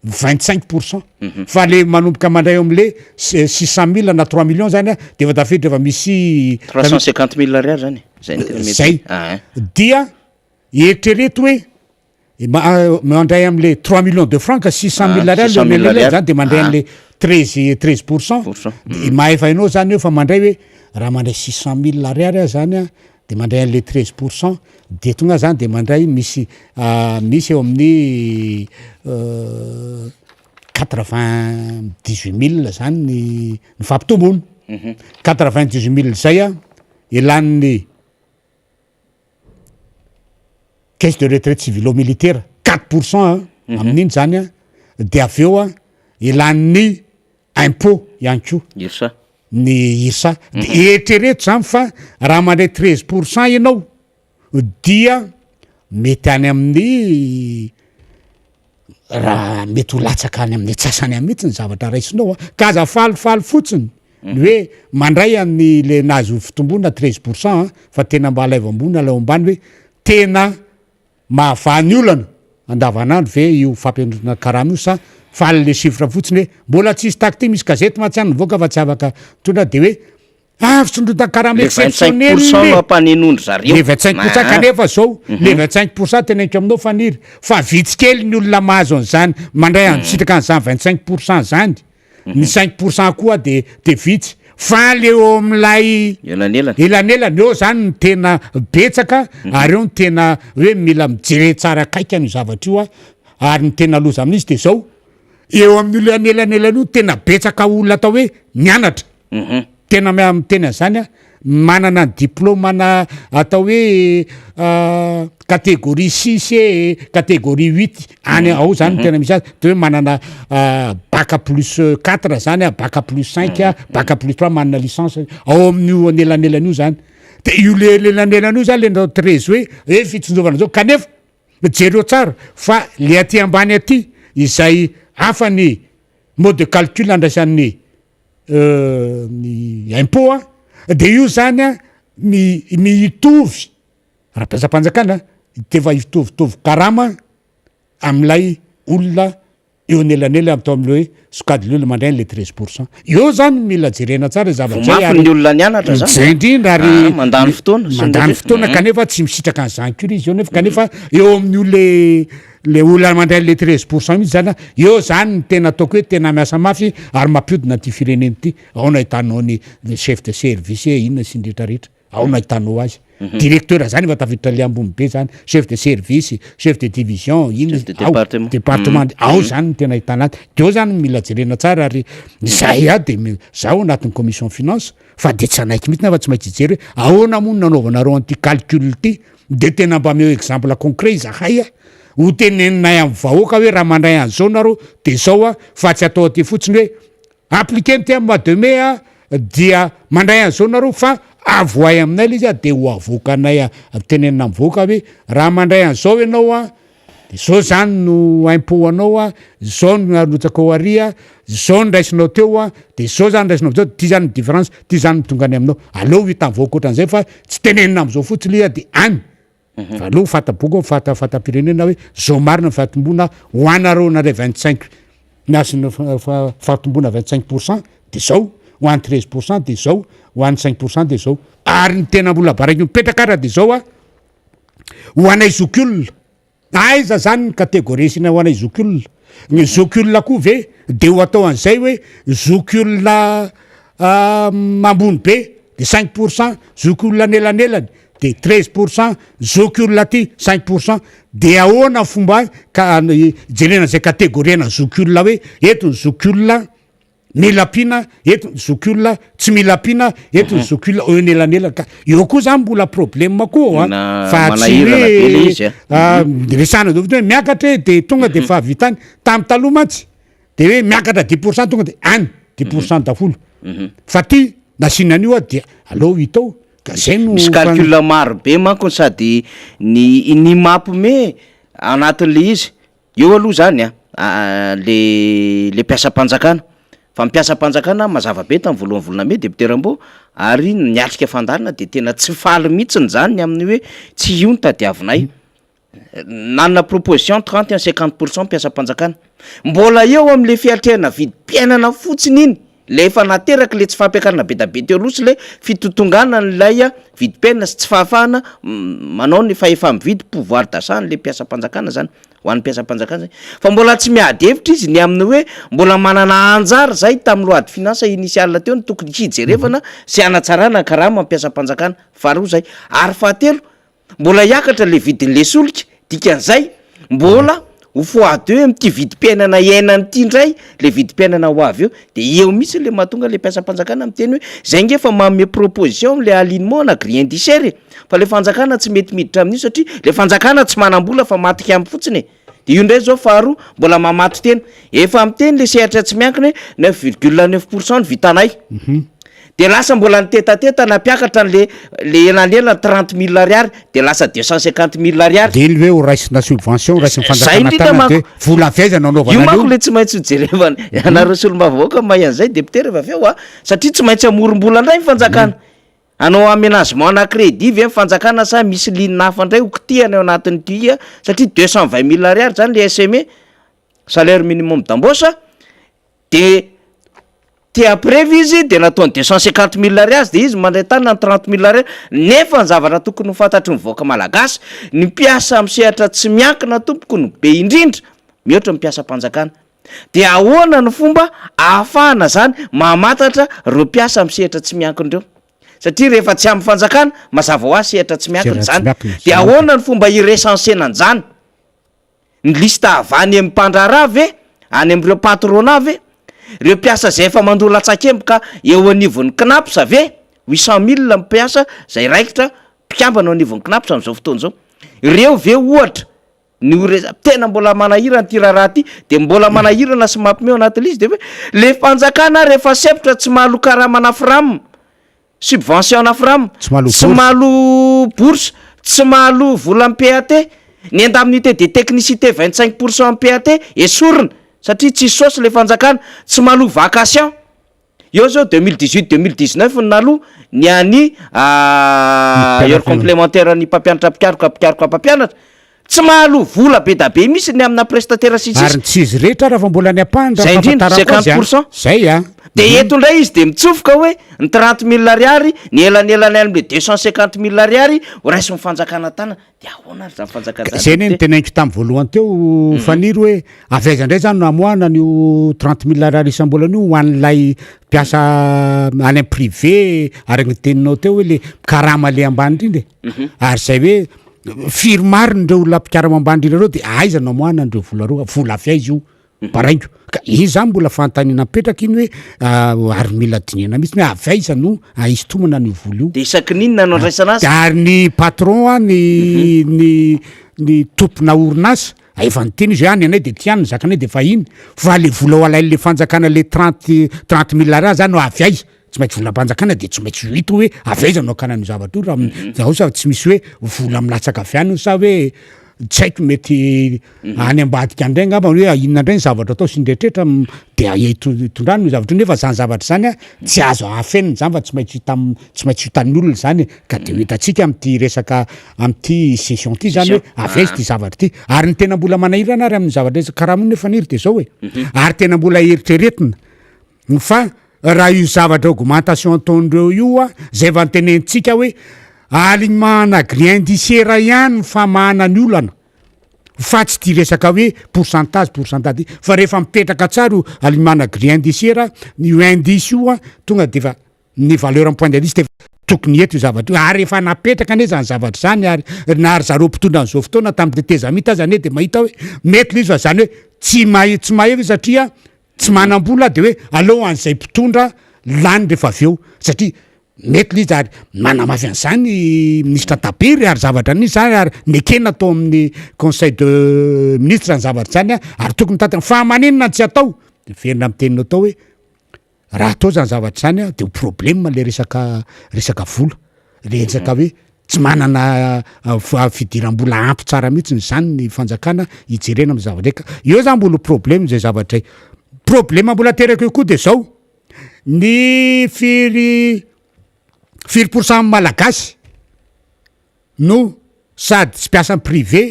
25% fa le manomboka mandray eo am'le 600 000 na 3 millions zany a de efa tafiditra efa misy 350 mille ariary zany zay no tena mety. Zay. Ah, Dia eritrereto hoe mandray am'le 3 millions de francs ka 600 mille ariary 600 mille le ariary. zany de mandray an'le 13%. Pour cent. De mahefa hainao zany eo fa mandray hoe raha mandray 600 mille ariary aho zany a de mandray an'le 13% de tonga zany de mandray misy misy eo amin'ny 98 000 zany ny fampitombony. 98 000 zay a ilan'ny caisse de retraite civilo militaire 4% a amin'iny zany a, de avy eo a ilan'ny impôt ihany koa. IRSA. Ny IRSA. De eritrereto zany fa raha mandray 13% ianao dia mety any amin'ny raha mety ho latsaka any amin'ny atsasany any mihitsy ny zavatra raisinao a. Ka aza falifaly fotsiny ny hoe mandray an'ny le nahazo fitombona 13% fa tena mba alaivo ambony alaivo ambany hoe tena mahavaha ny olana andavanandro ve io fampiandrana karama io sa faly le chiffre fotsiny hoe mbola tsisy takty misy gazety mantsy any nivoaka fa tsy afaka mitondra de hoe ah fisondrotan-karama Le 25 exceptionnel pour cent no ampanenondry zareo. Le 25% kanefa zao le 25% teneniko aminao Faniry fa vitsy kely ny olona mahazo an'izany mandray an-tsitraka an'izany 25% zany, ny 5% koa de vitsy fa le eo amin'ilay Elanelany. Elanelany eo zany no tena betsaka ary eo no tena hoe mila mijery tsara akaiky an'io zavatra io a, ary ny tena loza amin'izy de zao eo amin'io anelanelany io tena betsaka olona atao hoe mianatra, tena miteny an'izany a. manana ny diplaoma-na atao hoe catégorie six e, catégorie huit any ao zany no tena misy azy, de hoe manana bac plus quatre zany a, bac plus cinq a, bac plus trois, manana licence ao amin'io anelanelana io zany. De io le elanelana io zany le natao 13 hoe fitsinjovana zao, kanefa jereo tsara fa le aty ambany aty izay hafa ny mode de calcul andraisan'ny ny impôt a, de io zany a mitovy raha mpiasam-panjakana de efa hitovitovy karama am'ilay olona eo anelanela atao am'le hoe sokajy le olona mandray an'le 13% eo zany. Mila jerena tsara zavatra. Mafy ny olona nianatra zany. Zay indrindra ary. Ah, mandany fotoana sy ny mandany rehetra. Fotoana kanefa tsy misitraka an'izany koa izy eo, nefa kanefa eo amin'io le olona mandray an'le 13% mihitsy zany a, eo zany ny tena ataoko hoe tena miasa mafy ary mampiodina ty firenena ity. Ao no ahitanao ny chef de service e, inona sy ny rehetrarehetra, ao no ahitanao azy, directeur zany efa tafiditra le ambony be zany, chef de service, chef de division, inona. Chef de ao, département. Département ao zany no tena ahitana azy. De eo zany mila jerena tsara ary zay a de zaho anatin'ny commission finance fa de tsy anaiky mihitsy nefa tsy maintsy hijery hoe ahoana moa no nanaovanareo an'ity calcul ty, de tena mba ameo exemple concret izahay a ho teneninay amin'ny vahoaka hoe raha mandray an'izao nareo de zao a, fa tsy atao aty fotsiny hoe appliqué ty amin'ny mois de mai a, dia mandray an'izao nareo, fa avoay aminay le izy a, de ho avoakanay a, tenenina amin'ny vahoaka hoe raha mandray an'izao ianao a, de zao zany no impôt anao a, zao no arotsakao ary a, zao no raisinao teo a, de zao zany raisinao am'zao, ty zany ny différence, ty zany no tonga any aminao. Aleo hita mivoaka ohatran'izay fa tsy tenenina am'izao fotsiny le a, de any fa aloha fata-boko fata fata-pirenena hoe zao marina ny fahatombona ho anareo nare 25 nasina fahatombona 25% de zao, ho an'ny 13% de zao, ho an'ny 5% de zao. Ary ny tena mbola baraiky mipetraka ara de zao a, ho anay zokiolona aiza zany ny catégorie sina ho anay zokiolona? Ny zokiolona koa ve de ho atao an'izay hoe zokiolona ambony be de 5%, zokiolona anelanelany de 13%, zokiolona aty 5%? De ahoana fomba ka jerena zay catégorie na zokiolona hoe eto ny zokiolona mila ampiana, eto ny zokiolona tsy mila ampiana, eto ny zokiolona eo anelanelany? Ka eo koa zany mbola problème koa a. Tena Fa tsy manahirana be le izy a. Ah, resahana zao fotsiny hoe miakatra e, de tonga de fa vitany. Tamy taloha mantsy de hoe miakatra 10%, tonga de any 10% daholo, fa ty nasiana an'io a, de aleo hita ao ka zay no. Misy calcul maro be manko sady ny mampime anatin'le izy eo aloha zany a, le mpiasam-panjakana, fa mpiasam-panjakana mazava be tamin'ny voalohany volana mey, député Rambo ary niatrika fandaharana, de tena tsy faly mihitsiny zany ny amin'ny hoe tsy io no tadiavinay. Nanana proposition 30 à 50% mpiasam-panjakana, mbola eo am'le fiatrehana vidim-piainana fotsiny iny le efa nateraky le tsy fampiakarana be da be teo aloha sy le fitotongana n'lay a vidim-piainana sy tsy fahafahana manao ny fahefa mividy, pouvoir d'achat n'le mpiasam-panjakana zany, ho an'ny mpiasam-panjakana zay. Fa mbola tsy miady hevitra izy ny amin'ny hoe mbola manana anjara zay tamin'ny loi de finance initiale teo ny tokony hijerevana sy hanatsarana ny karama mpiasam-panjakana. Faharoa zay. Ary fahatelo, mbola hiakatra le vidin'le solika, dikan'izay mbola ho fois deux am'ty vidim-piainana iainany ity indray le vidim-piainana ho avy eo. De eo mihitsy le mahatonga le mpiasam-panjakana miteny hoe zay nge fa manome proposition am'le alignement na grille indiciaire e, fa le fanjakana tsy mety miditra amin'io satria le fanjakana tsy manam-bola fa matiky aminy fotsiny e. De io indray zao faharoa mbola mamato tena, efa miteny le sehatra tsy miankina hoe 9,9% ny vitanay, de lasa mbola nitetateta nampiakatra an'le le elanelany 30 000 ariary, de lasa 250 000 ariary. De iny hoe ho raisina subvention, raisin'ny Zay fanjakana indrindra tana de manko. Vola avy aiza no Io anaovana manko an'io? Le tsy maintsy hojerevana anareo solombavambahoaka mahay an'izay, député, rehefa avy eo a, satria tsy maintsy amorom-bola indray ny fanjakana. Hanao aménagement na crédit ve ny fanjakana sa misy ligne hafa indray ho kitihana eo anatin'ity a? Satria 220 000 ariary zany le SME, salaire minimum d'embauche, de te hampirevy izy de nataony 250 000 ariary, de izy mandray tanana ny 30 000 ariary. Nefa ny zavatra tokony ho fantatry ny vahoaka malagasy, ny mpiasa amin'ny sehatra tsy miankina, tompoko, no be indrindra mihoatra ny mpiasam-panjakana. De ahoana ny fomba ahafahana zany mamantatra reo mpiasa amin'ny sehatra tsy miankina ireo? Satria rehefa tsy amin'ny fanjakana, mazava ho azy sehatra tsy miankina Sehatra tsy zany. miankina, De ahoana ny fomba irecensena an'zany? Ny liste avy any amin'ny mpandraharaha ve, any amin'ireo patronat ve, reo mpiasa zay efa mandoa latsakemboka eo anivon'ny CNaPS ve? 800 000 mpiasa izay raikitra mpikambana eo anivon'ny Cnaps amin'izao fotoana izao. Ireo ve ohatra ny ho resa-, tena mbola manahirana ity raharaha ity, dia mbola manahirana sy mampime ao anatin'ilay izy dia hoe le fanjakana rehefa sempotra tsy mahaloa karamana fram, subvention ana fram, Tsy mahaloa tsy bourse. mahaloa bourse, tsy mahaloa volan'ny PAT, ny indemnité de technicité 25 pourcent amin'ny PAT esorina satria tsisy saosy le fanjakana, tsy mahaloa vacation. Eo zao 2018 2019 no naloa ny an'ny heure complémentaire ny mpampianatra mpikaroka mpikaroka mpampianatra. Tsy mahaloa vola be da be mihitsy ny amina prestataire sy ny Ary sisa. ny tsy izy rehetra ary fa mbola ny ampahany raha Zay indrindra, fahafantarako azy cinquante a. pour cent. Zay a. De eto indray izy de mitsofoka hoe ny 30 000 ariary, ny elanelany any amle 250 000 ariary ho raisin'ny fanjakana tanana. De ahoana ary zany fanjakana zany? Zay anie no teneniko tamin'ny voalohany teo Faniry hoe avy aiza indray zany no hamoahana an'io 30 000 ariary isam-bolana io ho an'ilay mpiasa any amin'ny privé araka ny teninao teo hoe le mikarama le ambany indrindra e. Ary zay hoe firy marina ireo olona mpikarama ambany indrindra ireo de aiza no hamoahana an'ireo vola ireo, vola avy aiza io? Baraingo. Ka iny zany mbola fanontaniana mipetraka iny hoe ary mila dinihana mihitsy hoe avy aiza no hisintomana an'io vola io. De isaky ny inona no andraisana azy? De ary ny patron an, ny ny ny tompona orinasa efa niteny izy hoe ah ny anay de ty ihany ny zakanay de efa iny fa le vola ho alain'le fanjakana le trente 30 000 ariary zany no avy aiza? Tsy maintsy volam-panjakana de tsy maintsy ho hita hoe avy aiza no hakana an'io zavatra io raha zao sa tsy misy hoe vola milatsaka avy any sa hoe tsy haiko mety any ambadika any indray angamba hoe inona indray ny zavatra atao sy ny rehetrarehetra de hitondrana io zavatra io nefa zany zavatra zany a tsy azo afenina zany fa tsy maintsy hita tsy maintsy hitan'ny olona zany e. Ka de ho hitantsika am'ty resaka am'ty session ty zany hoe avy aiza ty zavatra ty. Ary ny tena mbola manahirana ary amin'ny zavatra resaka karama io nefa Niry de zao e, ary tena mbola eritreretina fa raha io zavatra augmentation ataondreo io a, zay efa notenenitsika hoe alignement ana grille indiciaire ihany ny famahana ny olana fa tsy ty resaka hoe pourcentage pourcentage ty fa rehefa mipetraka tsara io alignement ana grille indiciaire io indice io a, tonga de efa ny valeur am point d'indice de efa tokony eto io zavatra io ary efa napetraka anie zany zavatra zany ary na ry zareo mpitondra an'izao fotoana tamin'ny tetezamita aza anie de mahita hoe mety le izy fa zany hoe tsy mahay tsy mahefa izy satria tsy manam-bola de hoe aleo an'izay mpitondra lany rehefa avy eo satria mety le izy ary manamafy an'izany minisitra Tabiry ary zavatra nisy zany ary nekena tao amin'ny conseil de ministre ny zavatra zany a ary tokony tantana fa maninona tsy atao de miverina amin'ny teninao tao hoe raha atao zany zavatra zany a de ho problème le resaka resaka vola le resaka hoe tsy manana fidiram-bola ampy tsara mihitsy zany ny fanjakana hijerena amy zavatra ka eo zany mbola problème zay zavatra zay. Problème mbola ateraka eo koa de zao ny firy firy pourcent amy malagasy no sady tsy mpiasa privé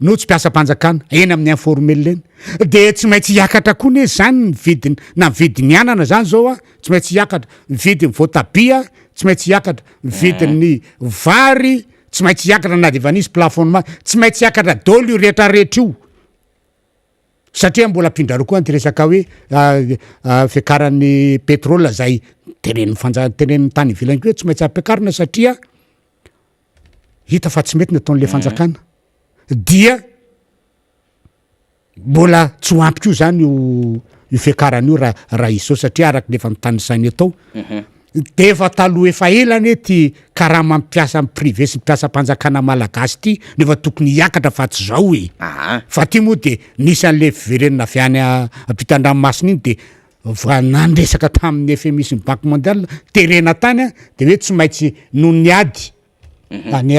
no tsy mpiasam-panjakana eny amin'ny informel eny de tsy maintsy hiakatra koa ne zany ny vidiny na vidiny anana zany zao a tsy maintsy hiakatra, ny vidiny voatabia tsy maintsy hiakatra, ny vidiny vary tsy maintsy hiakatra na de efa nisy plafonnement tsy maintsy hiakatra daholo io rehetrarehetra io satria mbola ampindrareo koa anty resaka hoe fiakaran'ny pétrole zay tenenin'ny fanja tenenin'ny tany ivelany koa hoe tsy maintsy ampiakarina satria hita fa tsy mety ny ataon'le fanjakana dia mbola tsy ho ampy ko zany io io fiakarana io raha raha izy zao satria araky ny efa nitanisainy atao de efa taloha efa ela anie ty karama mpiasa amy privé sy mpiasam-panjakana malagasy ty nefa tokony hiakatra fa tsy zao e. Fa ty moa de nisy an'le fiverenana avy any ampitan-dranomasina iny de va nandresaka tamin'ny FMI sy ny Banque mondiale terena tany a de hoe tsy maintsy noho ny ady any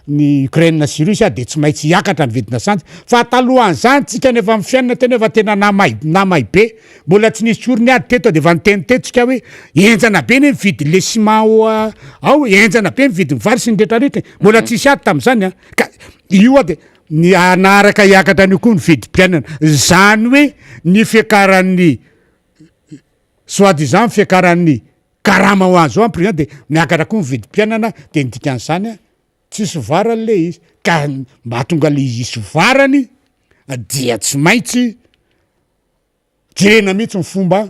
ny Ukraine sy Russie de tsy maintsy hiakatra ny vidina sanjy fa talohan'izany tsika nefa amy fiainana tena efa tena namay namay be mbola tsy nisy kory ny ady teto de efa niteniteny tsika hoe enjana be ny mividy le ciment ao ao enjana be mividy ny vary sy ny rehetrarehetra mbola tsisy ady tam'izany a ka io a de ny anaraka hiakatra an'io koa ny vidim-piainana zany hoe ny fiakaran'ny soi disant fiakaran'ny karama ho azy ao am président de miakatra koa ny vidim-piainana de ny dikan'izany a tsisy varany le izy ka mba hahatonga le izy hisy varany dia tsy maintsy jerena mihitsy ny fomba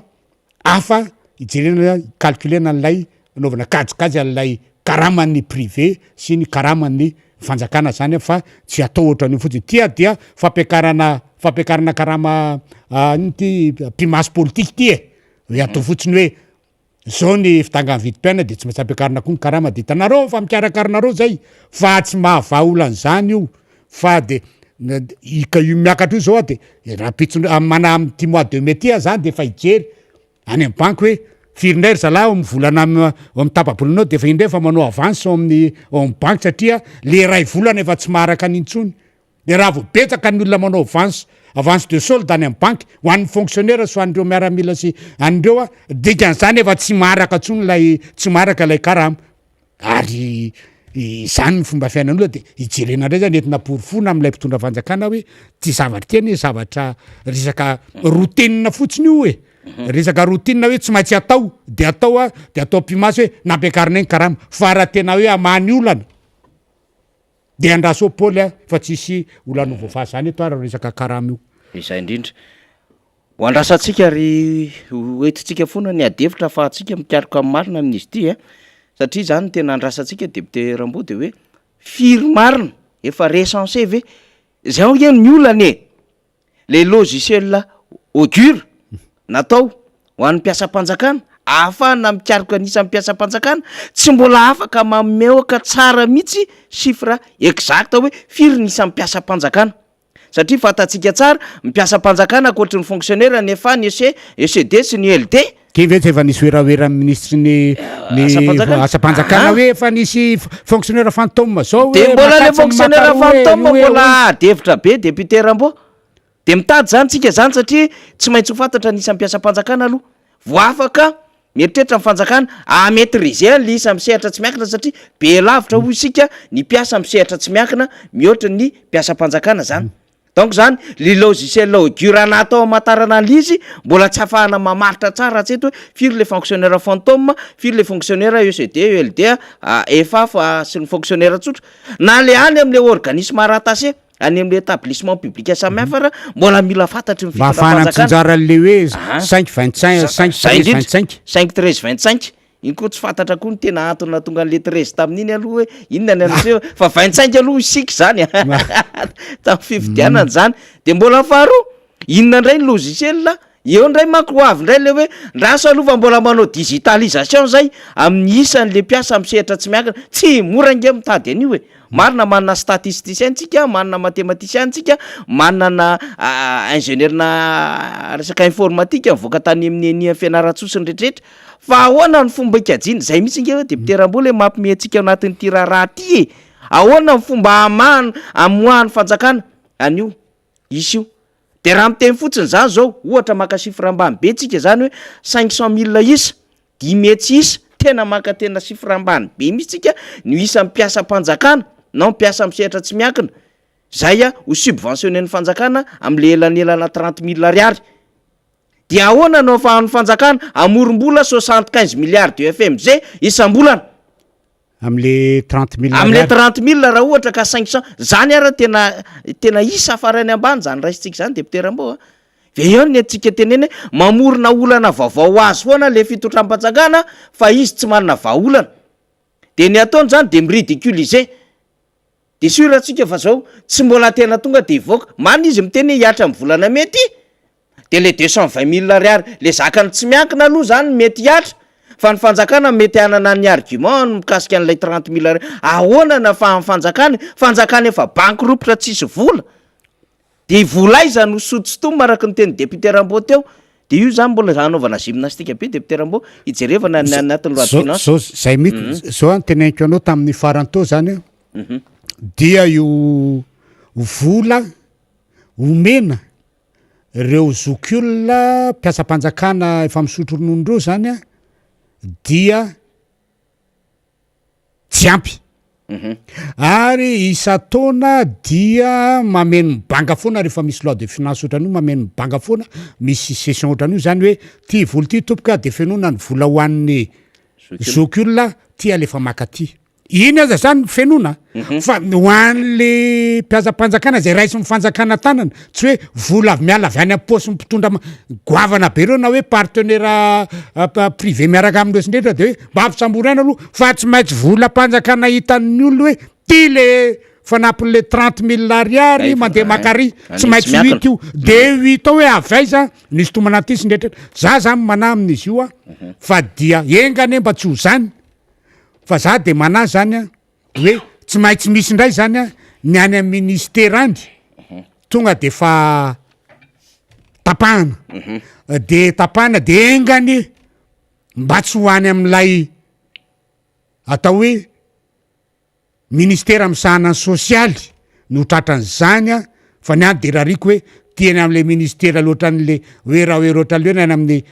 hafa hijerena calculena an'ilay anaovana kajikajy an'ilay karaman'ny privé sy ny karaman'ny fanjakana zany a fa tsy atao ohatran'io fotsiny ty a dia fampiakarana fampiakarana karama ino ty mpimasy politika ty e hoe atao fotsiny hoe. Zao ny fidangan'ny vidim-piainana de tsy maintsy ampiakarina koa ny karama de hitanareo fa mikarakara anareo zay fa tsy mahavaha olana zany io fa de ka io miakatra io zao a de rahampitso mana am'ty mois de mai ty ah zany de efa hijery any am banky hoe firy ndray ry zalahy ao am volana ao am tapa-bolana ao de efa indray efa manao avance ao amin'ny ao am banky satria le ray volana efa tsy maharaka an'iny intsony. De raha vao betsaka ny olona manao avance avance de solde any amin'ny banky ho an'ny fonctionnaire sy ho an'ireo miaramila sy an'ireo a, dikan'izany efa tsy maharaka intsony ilay tsy maharaka ilay karama ary izany ny fomba fiainan'olona de ijerena indray zany entina porofoina amin'ilay mpitondra fanjakana hoe ty zavatra ty anie zavatra resaka routine fotsiny io e, resaka routine hoe tsy maintsy atao de atao a de atao ampimaso hoe nampiakarina ny karama fa raha tena hoe hamaha ny olana De andraso eo Paoly a, fa tsisy olana ho voavaha zany eto ary resaka karama io. Izay indrindra. Ho andrasantsika ary ho entintsika foana ny ady hevitra ahafahantsika mikaroka ny marina amin'izy ity a, satria izany no tena andrasantsika député Rambo de hoe firy marina, efa recensé ve? Zay ange ny olana e! Le logiciel augure natao ho an'ny mpiasam-panjakana ahafahana mikaroka ny isan'ny mpiasam-panjakana tsy mbola afaka mameoka tsara mihitsy chiffre exact hoe firy ny isan'ny mpiasam-panjakana satria fantatsika tsara ny mpiasam-panjakana ankoatry ny fonctionnaire ny FA ny EC, ECD sy ny ELD. Ty ve tsy efa nisy werawera minisitry ny ny asam-panjakana hoe efa nisy fonctionnaire fantôme zao hoe De mbola le fonctionnaire fantôme mbola ady hevitra be député Rambo. De mitady zany tsika zany satria tsy maintsy ho fantatra ny isan'ny mpiasam-panjakana aloha vao afaka mieritreritra ny fanjakana à maitriser an'le isa amin'ny sehatra tsy miankina satria be lavitra hoy isika ny mpiasa amin'ny sehatra tsy miankina mihoatra ny mpiasam-panjakana zany. Donc zany le logiciel augure natao hamantarana an'le izy mbola tsy afahana mamaritra tsara hatreto hoe firy le fonctionnaire fantôme, firy le fonctionnaire ECD, ELD, FA fa sy ny fonctionnaire tsotra. Na le any am'le organisme rattaché any am'le établissement public samihafa ara mbola mila fantatry ny Mba ahafahana fitondram-panjakana. mitsinjara an'le hoe Aha. cinq vingt cinq, cinq Zay treize indrindra, vingt cinq. cinq treize vingt cinq. Iny koa tsy fantatra koa ny tena antony nahatonga an'le 13 tamin'iny aloha hoe inona ny an'ireo fa 25 aloha isika izany tamin'ny fifidianana izany. De mbola faharoa, inona indray ny logiciel, eo indray manko ho avy indray le hoe ndraso aloha fa mbola manao digitalisation zay amin'ny isan'le mpiasa amin'ny sehatra tsy miankina, tsy mora ange mitady an'io e. Marina manana statisticien tsika, manana mathématicien tsika, manana ingénieur-na resaka informatique nivoaka tany amin'ny ENIA Fianarantsoa sy ny rehetrarehetra, fa ahoana ny fomba hikajiana, zay mihitsy nge hoe député Rambola e mampime antsika ao anatin'ity raharaha ty e, ahoana ny fomba hamahana hamoahan'ny fanjakana an'io isa io, de raha miteny fotsiny zany zao, ohatra maka chiffre ambany be tsika zany hoe cinq cent mille isa, dimy hetsy isa, tena maka tena chiffre ambany be mihitsy tsika ny isan'ny mpiasam-panjakana na mpiasa amin'ny sehatra tsy miankina, zay ho subventionner-n'ny fanjakana am'le elanelana trente mille ariary. Dia ahoana no afahan'ny fanjakana hamorom-bola 75 milliards de FMG isam-bolana? Amle 30 mille Amle ariary. 30 mille raha ohatra ka 500, zany ara tena tena isa farany ambany zany raisintsika zany député Rambo a! Dia eo ny antsika teneny hoe mamorona olana vaovao ho azy foana le fitondram-panjakana fa izy tsy manana vahaolana. Dia ny ataony zany dia mi-ridiculiser. De sûr antsika fa zao tsy mbola tena tonga de hivoaka, marina izy miteny hoe hihatra amin'ny volana mey ty, De le 220 mille ariary le zakany tsy miankina aloha zany mety hihatra fa ny fanjakana mety hanana ny argument ny mikasika an'ilay 30 mille ariary ahoana na fa ny fanjakana fanjakana efa bankiropotra tsisy vola de vola aiza no sotosotomina araka ny teny député Rambo teo de io zany mbola hanaovana gymnastique be député Rambo hijerevana ny anatin'ny loi de Zao finance zao zay mihitsy zao an teneniko anao tamin'ny farany teo zany an dia io vola omena Reo zokiolona mpiasam-panjakana efa misotro ronono reo zany a dia tsy ampy ary isan-taona dia mameno banga foana rehefa misy loi de finance ohatran'io mameno banga foana misy session ohatran'io zany hoe ty vola ty tompoko a de fenoina ny vola ho an'ny zokiolona ty alefa maka ty. Iny aza zany fenoina fa ho an'le mpiasam-panjakana zay raisin'ny fanjakana tanana, tsy hoe vola avy miala avy any am-paosin'ny mpitondra goavana be reo na hoe partenaire privé miaraka amindreo sy ny rehetra de hoe mba ampisambory ihany aloha fa tsy maintsy volam-panjakana hitan'ny olona hoe ty le. fanampin'le 30 000 ariary mandeha makary, tsy maintsy ho hita io. De ho hita ao hoe avy aiza ny isintomana aty sy ny rehetra. Za zany manahy amin'izy io a, fa dia enga anie mba tsy ho zany, fa za de manahy zany a hoe tsy maintsy misy indray zany a ny any amin'ny ministera any tonga de fa tapahana, de tapahana, de enga anie mba tsy ho any amin'ilay atao hoe ministera misahana ny sosialy no tratran'izany a. Fa ny any de rariko hoe tiany am'le ministera loatra an'le hoe raha hoe roatra leo ny any amin'ny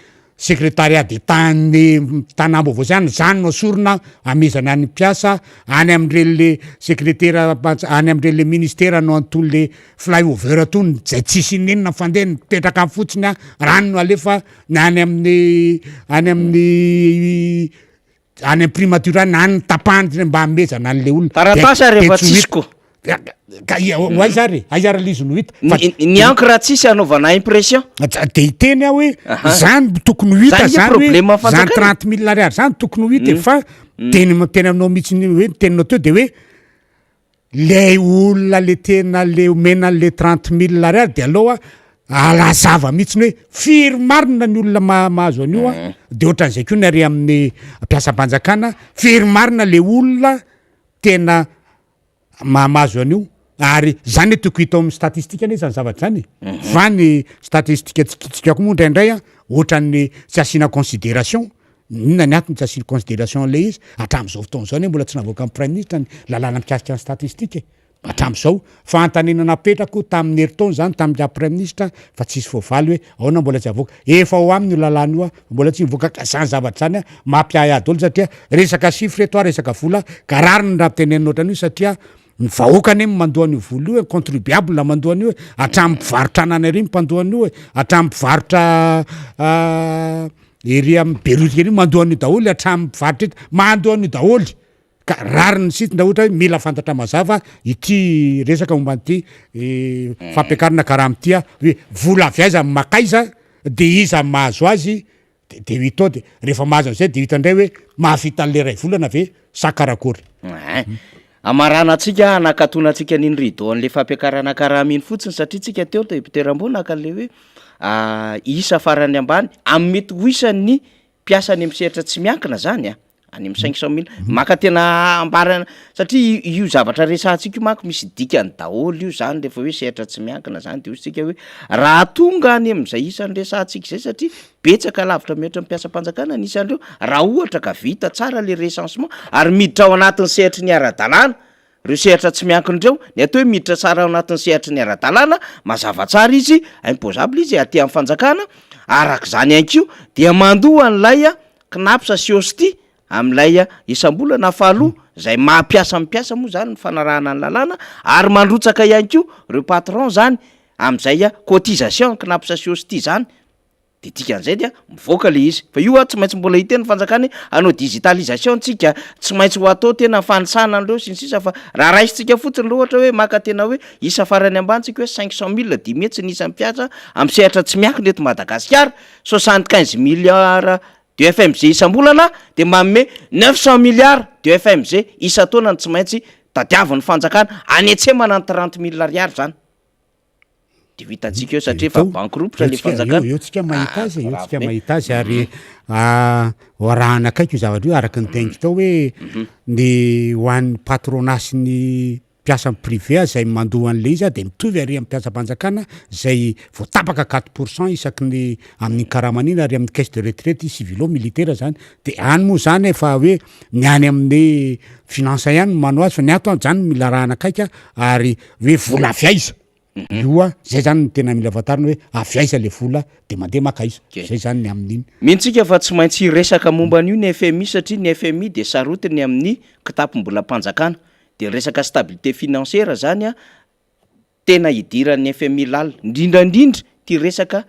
secrétariat d'état ny tanam-baovao zany, zany no asorona amezana any mpiasa any am'ireny le secrétaire any am'ireny le ministera no antony le flyover tony zay tsisy ninona fandeha mipetraka any fotsiny a, rano no alefa ny any amy primature any na any tapahany mba amezana an'le olona. Taratasy ary efa tsisy ko. Ka ho aiza ary, aiza ary le izy no hita? Ny encre raha tsisy anaovana impression. De hiteny aho hoe zany tokony ho hita zany hoe zany 30 000 ariary zany tokony ho hita e. Fa teny aminao mihitsy ny hoe teninao teo de hoe le olona le tena le omena an'le 30 000 ariary, de aloha alazava mihitsy ny hoe firy marina ny olona mahazo an'io a. De ohatran'izay koa ny ary amin'ny mpiasam-panjakana, firy marina le olona tena mahazo an'io? Ary zany hoe tokony hita ao amin'ny statistika anie zany zavatra zany e. Fa ny statistika tsika koa moa indraindray a ohatran'ny tsy asiana considération. Inona ny antony tsy asiana considération an'le izy? Hatramin'izao fotoana izao anie mbola tsy navoaka amin'ny premier ministre ny lalàna mikasika ny statistique e hatramin'izao. Fa antanina napetrako tamin'ny herintaona zany tamin'ny premier ministre fa tsisy voavaly hoe ahoana mbola tsy avoaka. Efa ao aminy io lalàna io a, mbola tsy mivoaka. Ka zany zavatra zany a mampiahiahy daholo satria resaka chiffre eto a, resaka vola, ka rariny raha tenenina ohatran'io satria ny vahoaka anie mandoa an'io vola io e, contribuable mandoa an'io e, hatramin'ny mpivarotra anana ery mpandoa an'io e, hatramin'ny mpivarotra ery amin'ny Behoririka ery mandoa an'io daholo, hatramin'ny mpivarotra eto mandoa an'io daholo. Ka rariny sitiny raha ohatra hoe mila fantatra mazava ity resaka momba an'ity fampiakarana karama ity a, hoe vola avy aiza makaiza, de iza mahazo azy, de de hita ao, de rehefa mahazo an'izay de hita indray hoe mahavita an'le ray volana ve sa karakory. Ein, amarana antsika hanakatona antsika an'iny rideau an'le fampiakarana karama iny fotsiny satria tsika teo député Rambo naka an'le hoe isa farany ambany amin'ny mety ho isan'ny mpiasa any amin'ny sehatra tsy miankina zany a, any amin'ny 500 000 maka tena ambarana, satria io zavatra resahantsika io manko misy dikany daholo io zany. Rehefa hoe sehatra tsy miankina zany de hoy tsika hoe raha tonga any amin'izay isan'ny resahantsika izay, satria betsaka lavitra mihoatra ny mpiasam-panjakana ny isan'ireo, raha ohatra ka vita tsara le recensement ary miditra ao anatin'ny sehatry ny ara-dalàna ireo sehatra tsy miankina ireo. Ny atao hoe miditra tsara ao anatin'ny sehatry ny ara-dalàna, mazava tsara izy, imposable izy aty amin'ny fanjakana, arak'izany ihany koa dia mandoa an'ilay CNaPS sy OSTIE amin'ilay isam-bolana faharoa izay maha mpiasa ny mpiasa moa zany ny fanarahana ny lalàna, ary mandrotsaka ihany koa ireo patron zany amin'izay cotisation CNaPS sy OSTIE zany. De dikan'izay dia mivoaka le izy. Fa io a tsy maintsy mbola hiteny ny fanjakana hoe hanao digitalisation tsika, tsy maintsy ho atao tena fanisana an'ireo sy ny sisa. Fa raha raisintsika fotsiny reo ohatra hoe maka tena hoe isa farany ambany tsika hoe 500 000, 500 ny isan'ny mpiasa amin'ny sehatra tsy miankina eto Madagasikara, 75 milliards de FMG isam-bolana de manome 900 milliards de FMG isan-taona ny tsy maintsy tadiavin'ny fanjakana anetsemana ny 30 000 ariary zany. De ho hitantsika eo satria efa banqueroute le fanjakana. Eo tsika mahita azy, eo tsika mahita azy ary ho arahana akaiky io zavatra io araka ny teniko tao hoe ny ho an'ny patronat sy ny mpiasa privé a zay mandoa an'le izy a de mitovy ary amin'ny mpiasam-panjakana zay voatapaka 4 % isaky ny amin'ny karamany iny ary amin'ny caisse de retraite civilo militaire zany. De any moa zany efa hoe ny any amin'ny finance ihany no manao azy, fa ny ato a zany mila arahana akaiky ary hoe vola avy aiza io a, zay zany no tena mila fantarina hoe avy aiza le vola de mandeha maka aiza, zay zany ny amin'iny. Mino-tsika fa tsy maintsy hiresaka momba an'io ny FMI satria ny FMI de sarotiny amin'ny kitapom-bolam-panjakana. De resaka stabilité financière zany a tena idiran'ny FMI lalina, indrindrandrindra ty resaka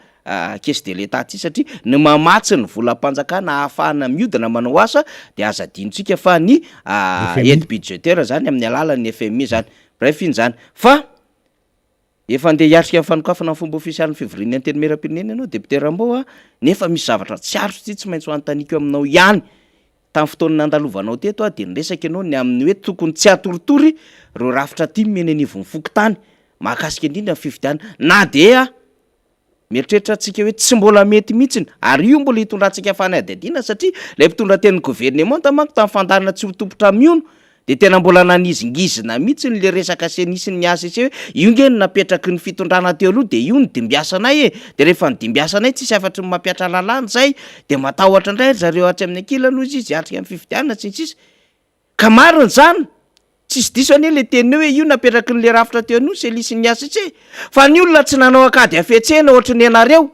caisse de l'Etat ty, satria ny mamatsy ny volam-panjakana ahafahana miodina manao asa de aza adinontsika fa ny aide budgétaire zany amin'ny alalan'ny FMI zany. Bref, iny zany fa efa andeha hiatrika ny fanokafana ny fomba ofisialin'ny fivorian'ny antenimieram-pirenena ianao député Rambo a, nefa misy zavatra tsy aritro ty tsy maintsy ho anontaniako aminao ihany. Tamin'ny fotoana nandalovanao teto dia niresaka ianao ny amin'ny hoe tokony tsy hatoritory ireo rafitra tim eny anivon'ny fokontany mahakasika indrindra ny fifidianana na dia Mieritreritra antsika hoe tsy mbola mety mihitsiny ary io mbola hitondrantsika fanadihadiana satria ilay mpitondra tenin'ny governemanta manko tamin'ny fandaharana tsy ho tompon-trano mihono dia tena mbola nanizingizina mihitsiny le resaka ceni sy ny HCC hoe io nge no napetraky ny fitondrana teo aloha dia io no dimbiasanay e! dia rehefa nodimbiasanay tsisy afatry ny mampiatra lalàna izay dia matahotra indray ry zareo atsy amin'ny ankilany hozy izy hiatrika ny fifidianana sy ny sisa Ka marina izany, tsisy diso anie le teninao hoe io napetraky ny le rafitra teo aloha Celi sy ny HCC, fa ny olona tsy nanao ankady hafetsena ohatry ny anareo,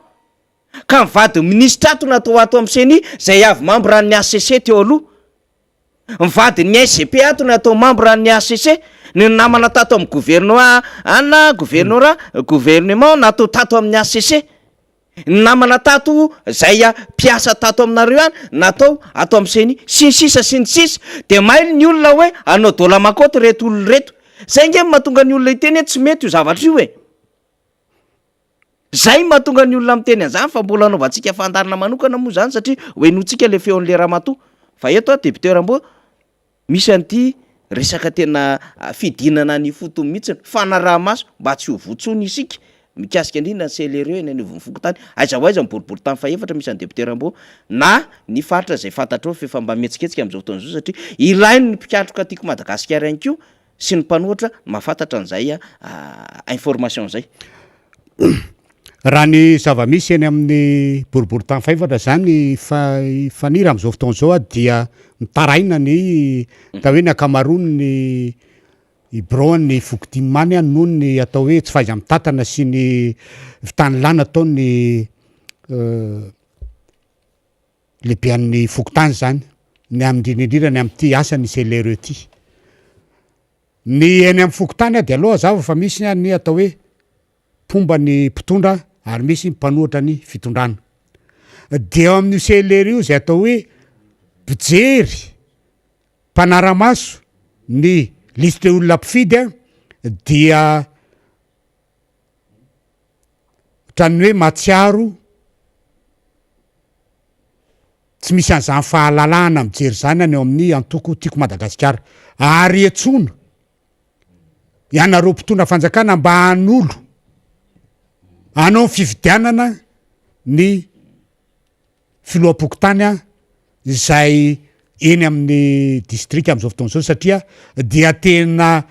ka ny vadin'ny minisitra ato natao ato amin'ny ceni izay avy membre an'ny HCC teo aloha, ny vadin'ny SGP ato natao membre an'ny HCC, ny namana tato amin'ny governoa ana governorat gouvernement natao tato amin'ny HCC. Ny namana tato zay mpiasa tato aminareo ihany natao ato amin'ny ceni sy ny sisa sy ny sisa de mailo ny olona hoe hanao dola makoto reto olona reto. Zay nge no mahatonga ny olona hiteny hoe tsy mety io zavatra io e! Zay no mahatonga ny olona miteny an'izany fa mbola hanaovantsika fandaharana manokana moa zany satria ho henointsika le feon'le ramatoa fa eto aho député Rambo Misy an'ity resaka tena fidinana any ifotony mihitsy, fanaraha-maso mba tsy ho voa-tsony isika mikasika indrindra ny CLRE eny anivon'ny fokontany. Aiza ho aiza ny boriborintany fahefatra misy an'i Député Rambo na ny faritra izay fantatrao fa efa mba mihetsiketsika amin'izao fotoana izao satria ilain'ny mpikatroka Tiako Madagasikara ihany koa sy ny mpanohitra ny mahafantatra an'izay information izay. Raha ny zava-misy eny amin'ny boriborintany fahefatra izany fa Faniry amin'izao fotoana izao dia mitaraina ny atao hoe ny ankamaroan'ny biraon'ny fokontany any noho ny atao hoe tsy fahaiza-mitantana sy ny fitanilana ataon'ny lehiben'ny fokontany izany, ny amin'ny indrindra indrindra ny amin'ity asan'ny CLRE ity. Ny eny amin'ny fokontany dia aloha hazava fa misy ny atao hoe mpomba ny mpitondra ary misy mpanohitra ny fitondrana. Dia eo amin'io CLR io izay atao hoe mpijery, mpanara-maso ny lisitry olona mpifidy dia ohatran'ny hoe mahatsiaro tsy misy an'izany fahalalahana mijery izany any eo amin'ny antoko Tiako Madagasikara. Ary antsoina ianareo mpitondra fanjakana mba hanolo hanao ny fifidianana ny filoham-pokontany izay eny amin'ny distrika amin'izao fotoana izao satria dia tena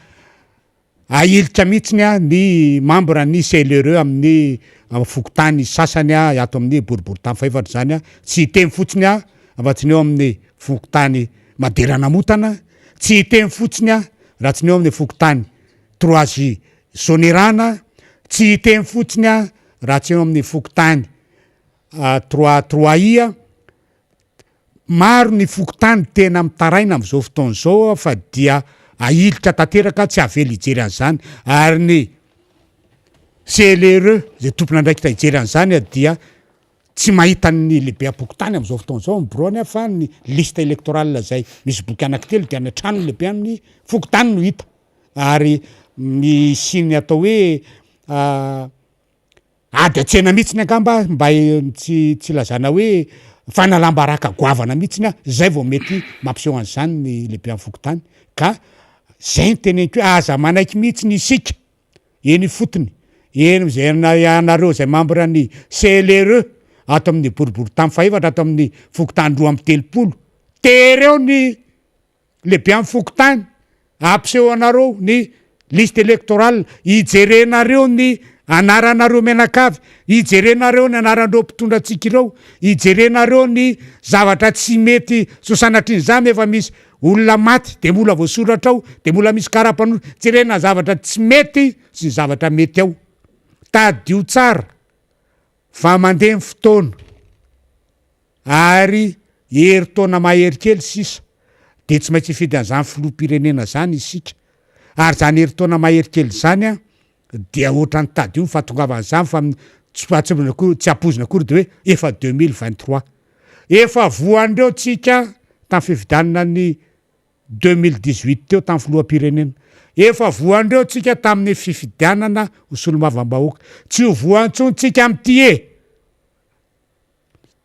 ahilika mihitsiny ny membre ny CLRE amin'ny fokontany sasany ato amin'ny boriborintany fahefatra izany tsy hiteny fotsiny afa-tsy ny eo amin'ny fokontany Maderanamotana Tsy hiteny fotsiny aho raha tsy ny eo amin'ny fokontany Trois I Soanierana, tsy hiteny fotsiny aho raha tsy eo amin'ny fokontany Trois Trois I. Maro ny fokontany tena mitaraina amin'izao fotoana izao fa dia ahilika tanteraka tsy avela hijery an'izany ary ny CLRE izay tompon'andraikitra hijery an'izany dia Tsy mahita ny lehibeam-pokontany amin'izao fotoana izao amin'ny biraony aho fa ny liste électorale izay misy boky anankitelo dia any an-tranon'ny lehiben'ny fokontany no hita ary misy ny atao hoe ady an-tsena mihitsiny angamba mba tsy tsy ilazana hoe fanalam-baraka goavana mihitsiny izay vao mety mampiseho an'izany ny lehiben'ny fokontany ka izay no teneniko hoe aza manaiky mihitsiny isika eny ifotony, eny izay ianareo izay membre ny CLRE ato amin'ny boriborintany fahefatra ato amin'ny fokontany 32, tereo ny lehiben'ny fokontany hampiseho anareo ny liste électorale, hijerenareo ny anaranareo mianakavy, hijerenareo ny anaran'ireo mpitondra antsika ireo, hijerenareo ny zavatra tsy mety sao sanatrian'izany efa misy Olona maty dia mbola voasoratra ao, dia mbola misy karapanondro, jerena ny zavatra tsy mety sy ny zavatra mety ao. Tadidio tsara fa mandeha ny fotoana ary herintaona mahery kely sisa dia tsy maintsy hifidy an'izany filoham-pirenena izany isika. Ary izany herintaona mahery kely izany dia ohatran'ny tadidio ny fahatongavan'izany fa tsy ampoizina akory dia hoe efa 2023. Efa voan'ireo tsika tamin'ny fifidianana ny 2018 teo tamin'ny filoham-pirenena. Efa voan'ireo tsika tamin'ny fifidianana ho solombavambahoaka. Tsy ho voa intsony tsika amin'ity e!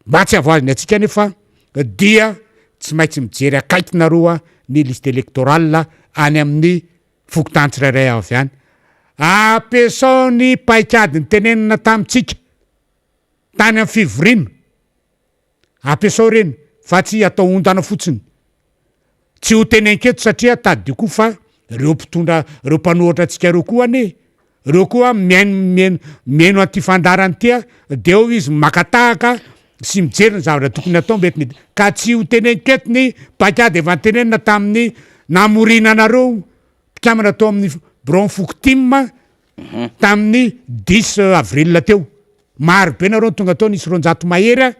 Mba tsy havoaziny antsika anefa dia. tsy maintsy mijery akaiky nareo ny liste électorale any amin'ny fokontany tsirairay avy any. Ampiasao ny paikady nitenenina tamintsika tany amin'ny fivoriana. Ampiasao ireny fa tsy atao ondana fotsiny. Tsy ho teneniko eto satria tadidio koa fa reo mpitondra, reo mpanohatra antsika reo koa anie, reo koa mihaino mihaino mihaino an'ity fandaharana ity a, de eo izy maka tahaka sy mijery ny zavatra tokony atao mety mety ka tsy ho teneniko eto ny paikady efa notenenina tamin'ny namoriana anareo mpikambana tao amin'ny biraon'ny foko tim tamin'ny dix avril teo. Maro be nareo no tonga teo, nisy 200 mahery a,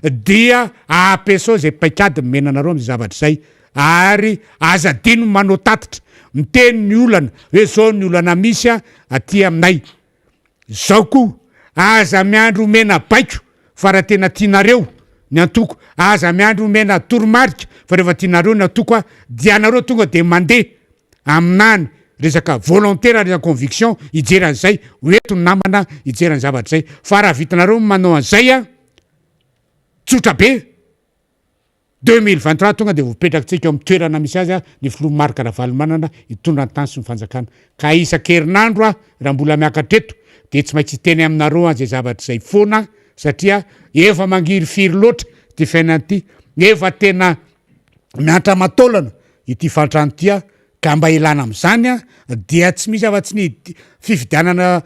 dia ampiasao izay paikady nomena anareo amin'izay zavatra izay, ary aza adino ny manao tatitra, miteny ny olana hoe zao ny olana misy a aty aminay, zao koa aza miandry omena baiko fa raha tena tianareo ny antoko, aza miandry omena toromarika fa rehefa tianareo ny antoko a dia anareo tonga dia mandeha aminany resaka volonté raha resaka conviction hijery an'izay ho eto ny namana hijery any zavatra zay fa raha vitanareo ny manao an'izay a tsotra be 2023 tonga de voapetrakintsika eo amin'ny toerana misy azy a ny filoha Marc Ravalomanana hitondra ny tany sy ny fanjakana ka isan-kerinandro a raha mbola miakatra eto de tsy maintsy hiteny aminareo an'izay zavatra izay foana satria efa mangirifiry loatra ty fiainana ity efa tena miantra aman-taolana ity fahantrana ity aho ka mba ilana amin'izany dia tsy misy afa-tsy ny fifidianana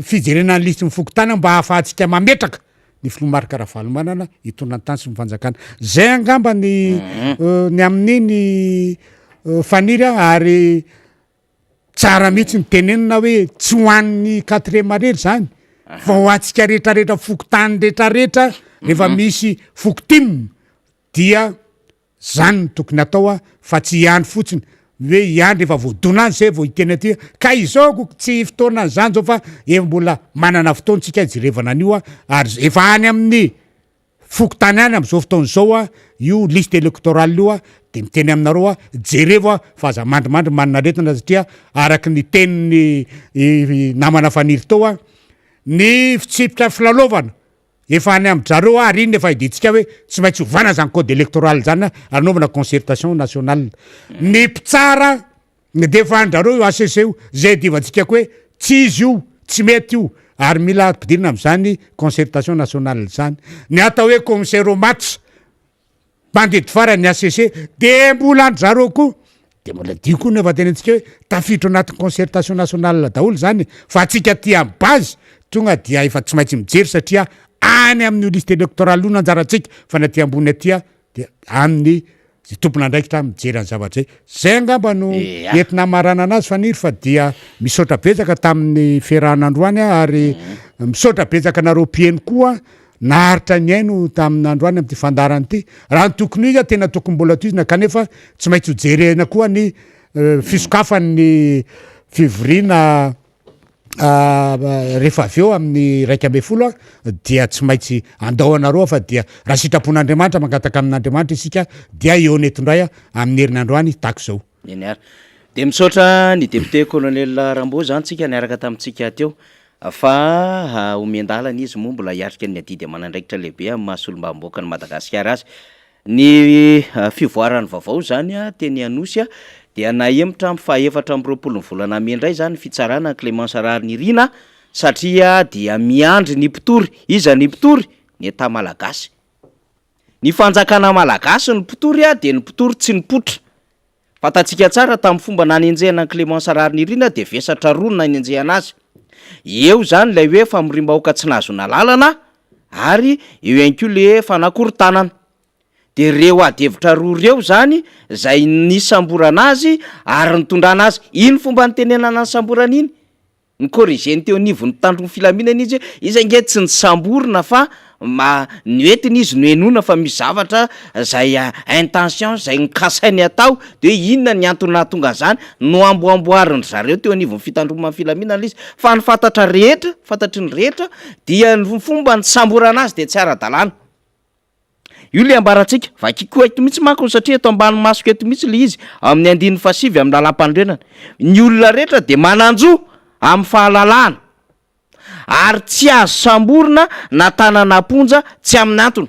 fijerena ny lisitry ny fokontany mba hahafahantsika mametraka ny filoha Marc Ravalomanana hitondra ny tany sy ny fanjakana. Zay angamba ny ny amin'iny Faniry a ary tsara mihitsy ny tenenina hoe tsy ho an'ny quatrième irery zany fa ho antsika rehetrarehetra fokontany rehetrarehetra rehefa misy fokotim dia Zany no tokony atao a fa tsy hiandry fotsiny hoe hiandry efa voadona any zay vao hiteny aty ka izao ko tsy fotoana an'izany zao fa efa mbola manana fotoana tsika hijerevana an'io a ary efa any amin'ny fokontany any am'zao fotoana izao a io liste électorale io a de miteny aminareo a jerevo a fa aza mandrimandry manana aretina satria araky ny tenin'ny namana Faniry teo a ny fitsipika filalaovana Efa any amin drareo ary iny efa idintsika hoe tsy maintsy ovana zany code electoral zany ary anaovana concertation nationale. Ny mpitsara de efa any drareo io HCC io zay idivantsika koa hoe tsy izy io, tsy mety io ary mila ampidirina amizany concertation nationale zany. Ny atao hoe commissaire au match Mpandidy farany ny HCC de mbola an-dry zareo koa, de mbola dio koa nefa tenentsika hoe tafiditra ao anatin'ny concertation nationale daholo zany fa antsika aty amin'ny base tonga dia efa tsy maintsy mijery satria any amin'io liste électorale io no anjarantsika fa ny aty ambony aty dia amin'ny zay tompon'andraikitra mijery any zavatra zay. Zay angamba no entina hamaranana azy Faniry fa dia misaotra betsaka tamin'ny fiarahana androany ary misaotra betsaka anareo mpiheno koa Naharitra nihaino tamin' androany amin'ity fandaharana ity. Raha ny tokony ho izy, tena tokony mbola tohizina kanefa tsy maintsy ho jerena koa ny fisokafan'ny fivoriana rehefa avy eo amin'ny 11 dia tsy maintsy andao anareo fa dia raha sitrapon'Andriamanitra mangataka amin'Andriamanitra isika dia eo eto indray amin'ny herinandroany tahaka izao. Eny ary. Dia misaotra ny député colonel Rambo zany tsika niaraka tamintsika teo. Fa omen-dalana izy moa mbola hiatrika ny adidy aman'andraikitra lehibe amin'ny maha solombavambahoakan'i Madagasikara azy. Ny fivoaran'ny vaovao izany teny Anosy dia nahemotra amin'ny faha 24 ny volana mey indray izany ny fitsarana an'i Clémence Raharinirina satria dia miandry ny mpitory. Iza ny mpitory? Ny Etat malagasy. Ny fanjakana malagasy no mpitory dia ny mpitory tsy nipoitra. Fantatsika tsara tamin'ny fomba nanenjehana an'i Clémence Raharinirina dia vesatra roa no nanenjehana azy. Eo izany ilay hoe famoriam-bahoaka tsy nahazoana alalana ary eo ihany koa ilay fanakorontanana. Dia ireo ady hevitra roa ireo izany izay nisamborana azy ary nitondrana azy. Iny fomba nitenenana nisamborana iny. Ni-corriger-ny teo anivon'ny mpitandro ny filaminana izy hoe izy ange tsy nisamborina fa ma- noentina izy nohenoina fa misy zavatra zay intention zay nokasainy hatao de hoe inona ny antony nahatonga an'izany, noamboamboarin-dry zareo teo anivon'ny fitandroma ny filaminana ilay izy fa ny fantatra rehetra, fantatry ny rehetra dia ny fomba nisamborana azy dia tsy ara-dalàna. Io ilay ambarantsika. Vakiko eto mihitsy manko satria eto ambany masoko eto mihitsy ilay izy, amin'ny andininy fahasivy amin'ny lalàmpanorenana. Ny olona rehetra dia manan-jo amin'ny fahalalahana ary tsy azo samborina na tanana am-ponja tsy amin'ny antony.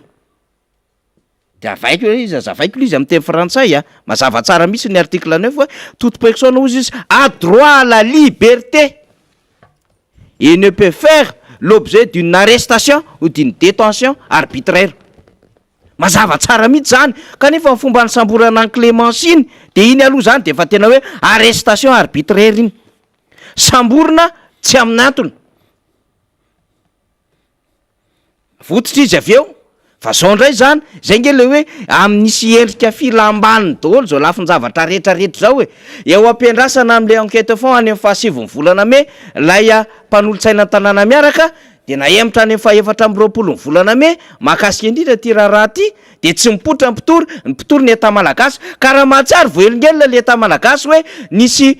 De avaiko ilay izy, azavaiko ilay izy amin'ny teny frantsay a, mazava tsara mihitsy ny article neuf hoe toute personne hozy izy a droit à la liberté et ne peut faire l'objet d'une arrestation ou d'une détention arbitraire. Mazava tsara mihitsy zany, kanefa ny fomba nisamborana an'i Clémence iny de iny aloha zany de efa tena hoe arrestation arbitraire iny, samborina tsy amin'antony. Votsotra izy avy eo, fa zao ndray zany, zay nge le hoe misy endrika filam-baniny daholo zao lafin-javatra rehetra rehetra zao e! Eo am-piandrasana amle enquête fond any amin'ny fahasivin'ny volana mey, lay mpanolotsaina ny tanàna miaraka dia nahemotra any amin'ny faha 24 ny volana mey, mahakasika indrindra ity raharaha ity dia tsy mipoitra ny mpitory, ny mpitory ny Etat malagasy, ka raha mahatsiaro voahelingelina le Etat malagasy hoe nisy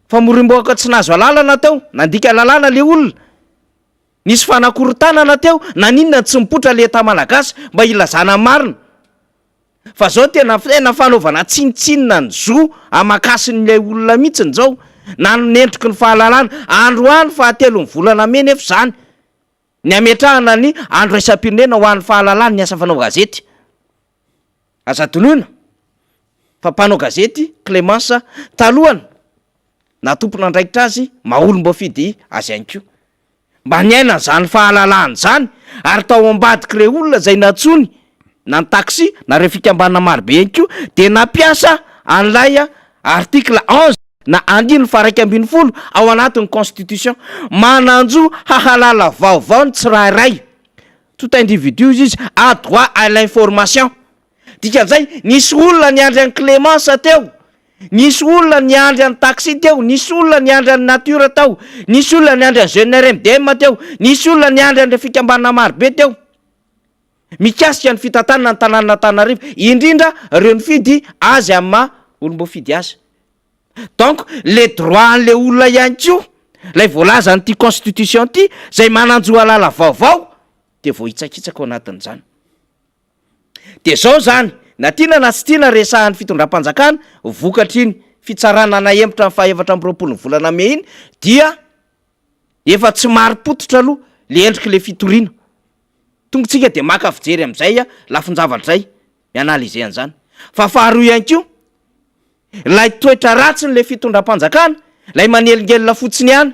famoriam-bahoaka tsy nahazo alalana teo, nandika lalàna le olona. Nisy fanakorontanana teo, naninona no tsy mipoitra le Etat malagasy mba hilazana ny marina? Fa zao tena tena fanaovana tsinontsinona ny zo aman-kasin'ilay olona mihitsiny zao, na ny endriky ny fahalalana. Androany fahatelon'ny volana mey nefa izany, ny hametrahana ny andro iraisam-pirenena ho an'ny fahalalana ny asa fanao gazety. Aza adinoina fa mpanao gazety Clémence talohany naha tompon'andraikitra azy maha olom-boafidy azy ihany koa. Mba niaina an'izany fahalalahana izany ary tao ambadik'ireo olona izay nantsoiny na ny taxi na ireo fikambanana marobe ihany koa dia nampiasa an'ilay article 11 na andininy faha 11 ao anatin'ny constitution. Manan-jo hahalala vaovao ny tsirairay. Tout individu hozy izy a droit à l'information. Dikan'izay, nisy olona niandry an'i Clémence teo, nisy olona niandry an'i Taxi teo, nisy olona niandry an'i Nature tao, nisy olona niandry an'i Jeune RMDM teo, nisy olona niandry an'ireo fikambanana marobe teo. Mikasika ny fitantanana ny tanànan'Antananarivo, indrindra ireo nifidy azy amin'ny maha olom-boafidy azy. Donc le droit an'le olona ihany koa lay voalazan'ity constitution ty zay manan-jo halala vaovao de voahitsakitsaka ao anatin'izany. De zao zany, na tiana na tsy tiana resahan'ny fitondram-panjakana vokatr'iny fitsarana nahemotra ny faha 24 ny volana mey iny dia efa tsy marim-pototra aloha le endrik'le fitoriana. Tonga tsika de maka fijery am'zay lafin-javatra zay, mi-analyser an'zany. Fa faharoa ihany koa, Ilay toetra ratsin'ilay fitondram-panjakana, ilay manelingelina fotsiny ihany,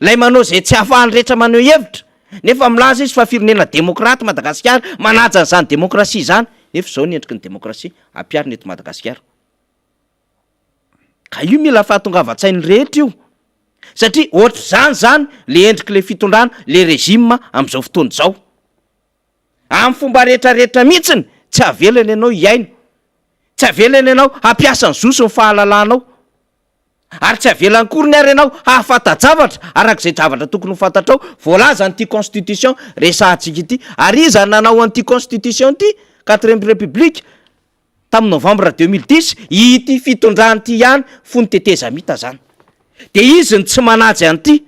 ilay manao izay tsy ahafahan'ny rehetra maneho hevitra, nefa milaza izy fa firenena demokraty Madagasikara, manaja an'izany demokrasia izany, nefa izao ny endriky ny demokrasia ampiharina eto Madagasikara. Ka io mila fahatongavan-tsain'ny rehetra io, satria ohatr'izany izany le endrik'ilay fitondrana, le régime amin'izao fotoana izao. Amin'ny fomba rehetrarehetra mihitsiny, tsy avelany ianao hihaino, tsy avelany ianao hampiasa ny zo sy ny fahalalanao, ary tsy avelany akoriny ary ianao hahafanta-javatra araka izay zavatra tokony ho fantatrao voalazan'ity constitution resahantsika ity. Ary iza no nanao an'ity constitution ity? Quatrième république, tamin'ny novembre 2010, ity fitondrana ity ihany fony tetezamita zany. De izy no tsy manaja an'ity.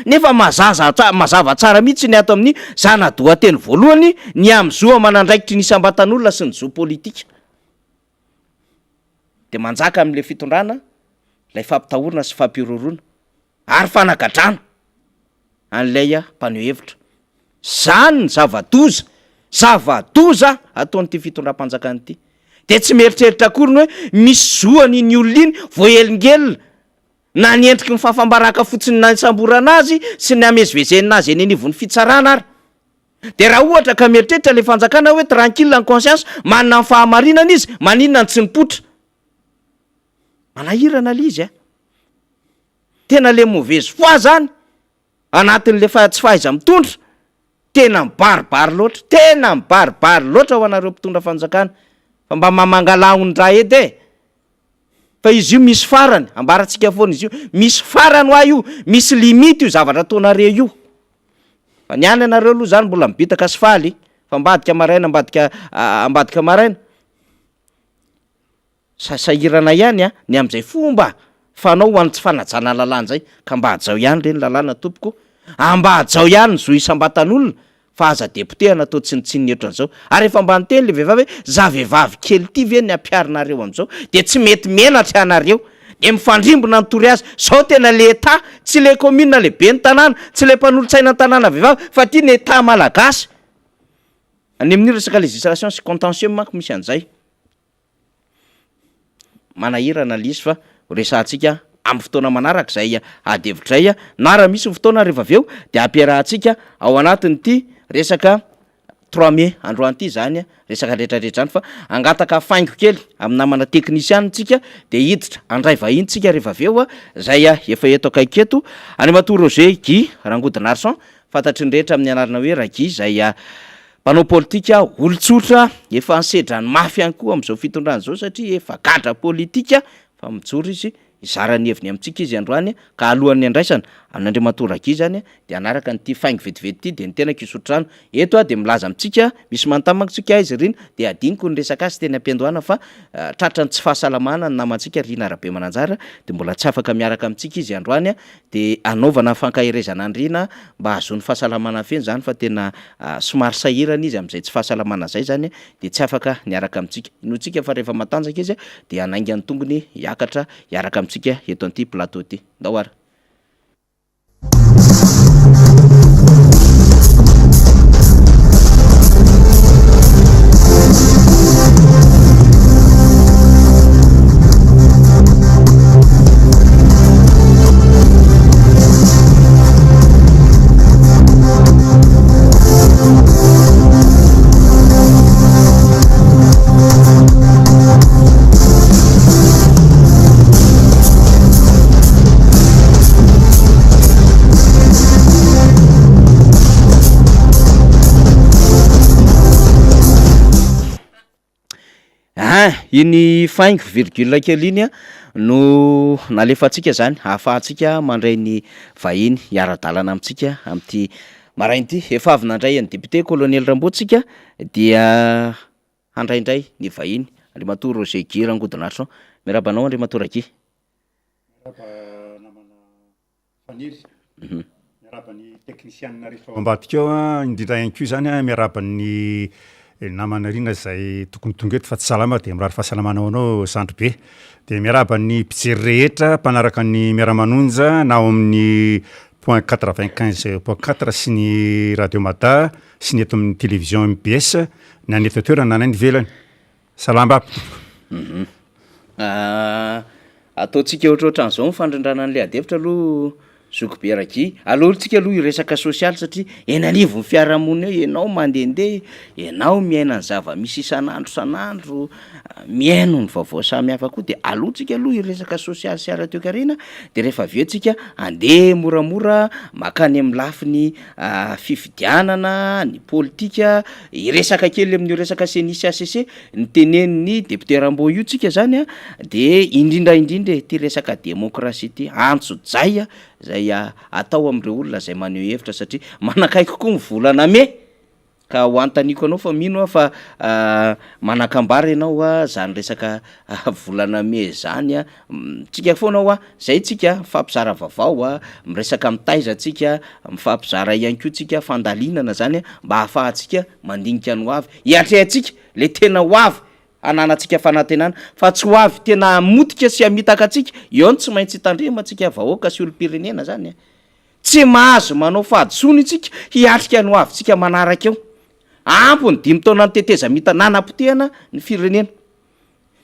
Nefa mazaza mazava tsara mihitsy ny ato amin'ny zana-dohateny voalohany ny amin'ny zo aman'andraikitry ny isam-batan'olona sy ny zo politika. De manjaka amin'ilay fitondrana ilay fampitahorana sy fampihorohoroana ary fanagadrana an'ilay mpaneho hevitra. Zany ny zava-doza, zava-doza ataon'ity fitondram-panjakana ity. De tsy mieritreritra akory ny hoe misy zo an'iny olona iny voahelingelina na ny endriky ny fahafambaraka fotsiny nasamborana azy sy ny hamezivezenina azy eny anivon'ny fitsarana ary. De raha ohatra ka mieritreritra le fanjakana hoe tranquille en conscience, manana ny fahamarinana izy, maninona no tsy mipoitra? Manahirana le izy a! Tena le mauvaise foi zany anatin'le fa tsy fahaiza-mitondra, tena mibaribary loatra, tena mibaribary loatra ho anareo mpitondra fanjakana fa mba mamangalaha ondraha edy e! Fa izy io misy farany, ambarantsika foana izy io, misy farany hoa io, misy limite io zavatra ataonareo io. Fa ny any ianareo aloha zany mbola mibitaka sy faly fa ambadika maraina ambadika ambadika maraina. Sa sahirana ihany a, ny amin'izay fomba fanao ho an'ny tsy fanajana lalàna izay, ka mba hajao ihany re ny lalàna tompoko, a mba hajao ihany ny zo isam-batan'olona fa aza dia potehana atao tsinontsinona ohatran'izao, ary efa mba niteny le vehivavy hoe za vehivavy kely ity ve ny ampiharinareo amin'izao dia tsy mety menatra ianareo, dia mifandrimbona ny tory azy, zao tena le Etat, tsy le commune le ben'ny tanàna, tsy le mpanolotsaina ny tanàna vehivavy fa ty ny Etat malagasy. Any amin'io resaka législation sy contentieux manko misy an'izay. Manahirana le izy fa ho resahantsika amin'ny fotoana manaraka izay ady hevitra izay na raha misy ny fotoana rehefa avy eo dia ampiarahantsika ao anatin'ity resaka trois mai androany ity izany resaka rehetrarehetra izany fa hangataka faingo kely amin'ny namana teknisianina tsika dia hiditra handray vahiny tsika rehefa avy eo izay efa eto akaiky eto, Andriamatoa Roger Guy Rangodinarison fantatry ny rehetra amin'ny anarana hoe Ra-Guy izay mpanao politika olon-tsotra efa nisedra ny mafy ihany koa amin'izao fitondrana izao satria efa gadra politika fa mijoro izy hizara ny heviny amintsika izy androany ka alohan'ny handraisana an'Andriamatoa Ra-Guy izany dia hanaraka an'ity faingo vetivety ity dia ny tenako hisotro rano eto aho dia milaza amintsika misy manontany manko tsika aiza Rina dia adinoko ny resaka azy teny am-piandohana fa tratran'ny tsy fahasalamana ny namantsika Rina Rabemananjara dia mbola tsy afaka miaraka amintsika izy androany Dia anaovana fankaherezana an'i Rina mba hahazoany fahasalamana feno izany fa tena somary sahirana izy amin'izay tsy fahasalamana izay izany dia tsy afaka niaraka amintsika. Inoantsika fa rehefa matanjaka izy dia hanainga ny tongony hiakatra hiaraka amintsika eto an'ity plateau ity. Ndao ary. Ein! Iny faingo virgule kely iny no nalefantsika zany ahafahantsika mandray ny vahiny hiara-dalana amintsika amin'ity maraina ity. Efa avy nandray an'i député colonel Rambo tsika dia handray indray ny vahiny Andriamatoa Roger Guy Rangodinarison. Miarahaba anao Andriamatoa Raguy. Miarahaba namana Faniry, miarahaba ny teknisianina rehetra ao ambadika ao, indrindra ihany koa izany miarahaba ny namana Rina izay tokony tonga eto fa tsy salama dia mirary fahasalamana ho anao zandry be. Dia miarahaba ny mpijery rehetra mpanaraka ny Miara-manonja na ao amin'ny point 95 point 4 sy ny Radio Mada sy ny eto amin'ny télévision mbs na ny eto an-toerana na ny any ivelany. Salama aby tompoko. Ataontsika ohatrohatran'izao ny fandrindrana an'ilay adihevitra aloha zoky be Raguy. Aleontsika aloha hiresaka sosialy satria eny anivon'ny fiarahamonina eo ianao mandehandeha, ianao miaina ny zava-misy isan'andro isan'andro, mihaino ny vaovao samihafa koa de aleontsika aloha hiresaka sosialy sy ara-toekarena de rehefa avy eo tsika handeha moramora mankany amin'ny lafiny fifidianana, ny politika, hiresaka kely amin'io resaka ceni sy HCC nitenenin'ny député Rambo io tsika zany a, de indrindra indrindra e ty resaka demokrasia ty, antsojay zay atao amin'ireo olona zay maneho hevitra satria manakaiky koa ny volana mey ka ho anontaniako anao fa mino aho fa manan-kambara ianao zany resaka volana mey zany a, tsika foana hoa zay tsika mifampizara vaovao a, miresaka mitaiza tsika, mifampizara ihany koa tsika fandalinana zany mba ahafahantsika mandinika ny ho avy, hiatrehantsika le tena ho avy hananantsika fanantenana fa tsy ho avy tena hamotika sy hamitaka antsika, eo no tsy maintsy hitandremantsika vahoaka sy olom-pirenena zany a, tsy mahazo manao fahadisoana isika hiatrika ny ho avintsika manaraka eo, ampy ny dimy taona nitetezamita nanapotehana ny firenena.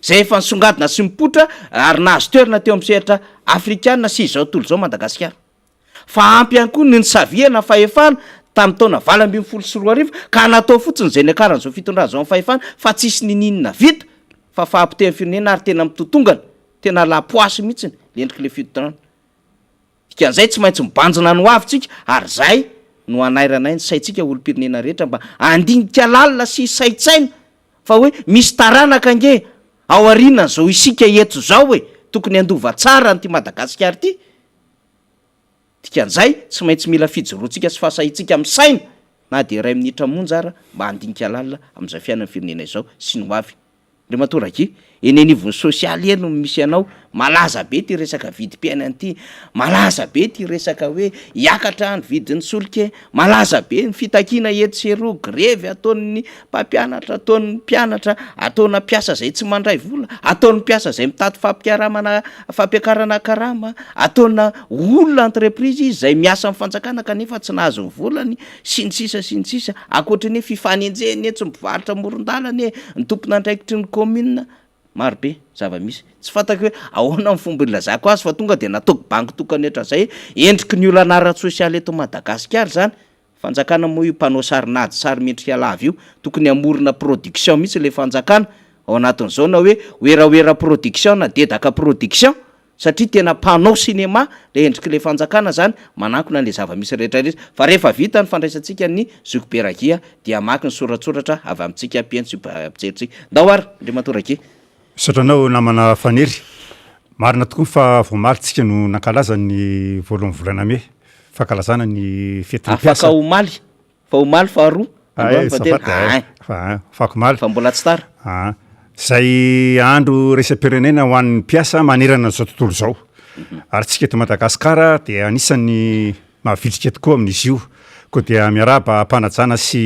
izay efa nisongadina sy nipoitra ary nahazo toerana teo amin'ny sehatra afrikana sy izao tontolo izao Madagasikara. Fa ampy ihany koa ny nisavihana fahefana tamin'ny taona 2018 ka natao fotsiny izay niakaran'izao fitondrana izao amin'ny fahefana fa tsisy niniana vita fa fahapotehan'ny firenena ary tena mitotongana, tena la poisse mihitsy ny endrik'ilay fitondrana. Dikan'izay tsy maintsy mibanjina ny ho avy tsika ary izay no hanairanay ny saintsika olom-pirenena rehetra mba handinika lalina sy hisaintsaina fa hoe misy taranaka ange ao aorianan'izao isika eto izao e, tokony handova tsara an'ity Madagasikara ity. Dikan'izay tsy maintsy mila fijoroantsika sy fahasahiantsika misaina na dia iray minitra monja ara mba handinika lalina amin'izao fiainan'ny firenena izao sy ny ho avy. Andriamatoa Raguy, eny anivon'ny sosialy eny no misy anao, malaza be ity resaka vidim-piainana ity, malaza be ity resaka hoe hiakatra ny vidin'ny solika e, malaza be ny fitakiana etsy sy eroa, grevy ataon'ny mpampianatra, ataon'ny mpianatra, ataona mpiasa izay tsy mandray vola, ataon'ny mpiasa izay mitady fampikaramana fampiakarana karama, ataona olona entreprise izay miasa amin'ny fanjakana kanefa tsy nahazo ny volany, sy ny sisa sy ny sisa, ankoatry ny fifanenjehana etsy ny mpivarotra amoron-dalana e, ny tompon'andraikitry ny commune, maro be zava-misy, tsy fantako hoe ahoana ny fomba ilazako azy fa tonga dia nataoko bango tokana ohatran'izay, endriky ny olana ara-tsosialy eto Madagasikara izany, fanjakana moa io mpanao sarin'ady sary mendrika lava io, tokony hamorona production mihitsy ilay fanjakana ao anatin'izao na hoe werawera production na dedaka production, Satria tena mpanao cinéma le endrik'le fanjakana zany manankona an'le zava-misy rehetra rehetra. Fa rehefa vita ny fandraisantsika ny zokibe Ragia dia hamaky ny soratsoratra avy amintsika mpihaino sy mpijerintsika. Ndao ary Andriamatoa Ragia. Misaotra anao namana Faniry. Marina tokoa fa vao omaly tsika no nankalaza ny voalohan'ny volana mey, fankalazana ny fetin'ny mpiasa. Afaka omaly. Fa omaly faharoa, androany fahatelo. Ain. Fa ain, afakomaly. Fa mbola tsy tara. Aa. Izay andro iraisam-pirenena ho an'ny mpiasa manerana an'izao tontolo izao. Ary tsika eto Madagasikara dia anisan'ny mavitrika tokoa amin'izy io. Koa dia miarahaba am-panajana sy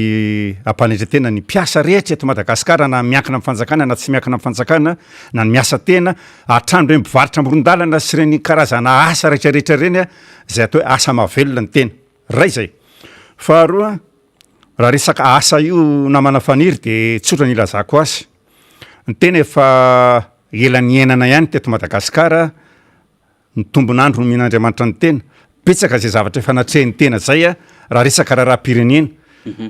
am-panetren-tena ny mpiasa rehetra eto Madagasikara na miankina amin'ny fanjakana na tsy miankina amin'ny fanjakana, na ny miasa tena, hatramin'ireny mpivarotra amoron-dalana sy ireny karazana asa rehetrarehetra ireny izay atao hoe asa mahavelona ny tena. Iray izay. Faharoa, raha resaka asa io namana Faniry dia tsotra ny ilazako azy. Ny tena efa ela niainana ihany teto Madagasikara, ny tombon'andro nomen'Andriamanitra ny tena. Betsaka izay zavatra efa natrehin'ny tena izay raha resaka raharaham-pirenena.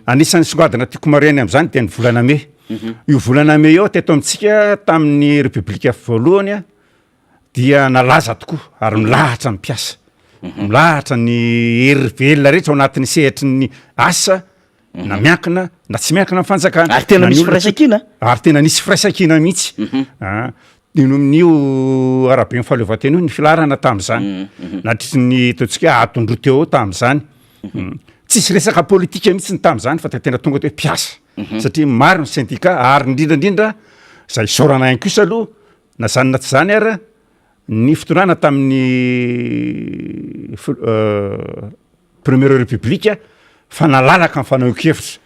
Anisan'ny songadina tiako marihina amin'izany dia ny volana mey. Io volana mey io teto amintsika tamin'ny Repoblika voalohany dia nalaza tokoa ary milahatra ny mpiasa, milahatra ny hery velona rehetra ao anatin'ny sehatry ny asa na miankina na tsy miankina amin'ny fanjakana. Ary tena Na ny misy olona tsotra. firaisankina? Ary tena nisy firaisankina mihitsy. Ah, ino amin'io araben'ny fahaleovantena io ny filaharana tamin'izany. Nandritry ny ataontsika hoe adiny roa teo eo tamin'izany. Tsisy resaka politika mihitsy ny tamin'izany fa dia tena tonga dia hoe mpiasa. Satria maro ny sendika ary indrindra indrindra izay isaorana ihany kosa aloha Na zany na tsy zany ara, ny fitondrana tamin'ny première république fa nalalaka ny fanehoan-kevitra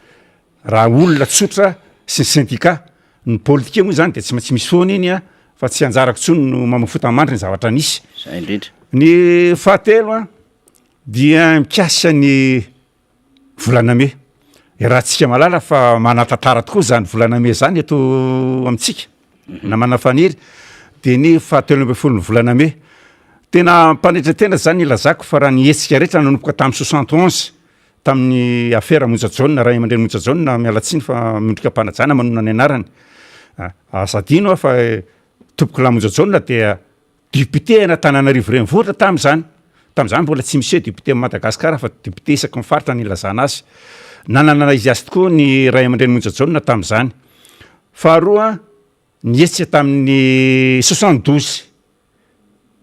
raha olona tsotra sy ny syndicat, ny politika moa zany de tsy maintsy misy foana iny an, fa tsy anjarako tsony no mamoa fota-mandry ny zavatra nisy. Zay indrindra. Ny fahatelo an, dia mikasika ny Volana mey. Iarahantsika mahalala fa manan-tantara tokoa izany volana mey izany eto amintsika. Namana Faniry, dia ny fahatelo ambin'ny folon'ny volana mey. Tena ampanetren-tena izany ilazako fa raha ny hetsika rehetra nanomboka tamin'ny 71 tamin'ny afera Monja Jaona, ray aman-dreny Monja Jaona, miala tsiny fa miondrika am-panajana manonona ny anarany. Aza adino aho fa tompokolahy Monja Jaona dia Député an'Antananarivo renivohitra tamin'izany. Tamin'izany mbola tsy misy hoe député amin'i Madagasikara fa député isaky ny faritra no ilazana azy. Nanana izy azy tokoa ny ray aman-dreny Monja Jaona tamin'izany. Faharoa, nihetsika tamin'ny 72,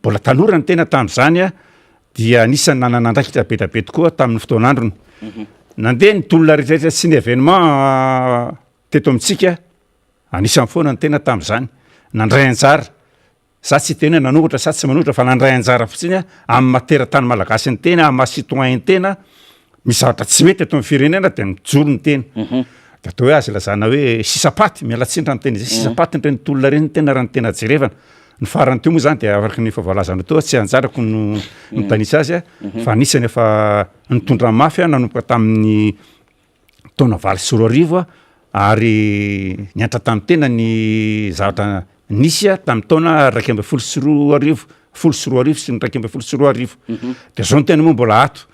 mbola tanora ny tena tamin'izany, dia anisan'ny nanana andraikitra be dia be tokoa tamin'ny fotoan'androny. Nandeha ny tolona rehetrarehetra sy ny événement teto amintsika, anisan'ny foana ny tena tamin'izany. Nandray anjara Za tsy hiteny hoe nanohitra sa tsy manohitra fa nandray anjara fotsiny aho amin'ny maha teratany malagasy ny tena, amin'ny maha citoyen ny tena, misy zavatra tsy mety eto amin'ny firenena dia mijoro ny tena. De atao hoe azo ilazana hoe sisa-paty, miala tsiny raha miteny izay, sisa-paty ireny tolona ireny ny tena raha ny tena jerevana. Ny farany teo moa zany dia araka ny efa voalazanao teo, tsy anjarako no mitanisa azy fa anisany efa nitondra mafy aho nanomboka tamin'ny taona 2008 ary niantra tamin'ny tena ny zavatra nisy tamin'ny taona 2011, 2010 sy ny 2011. De zao ny tena moa mbola ato.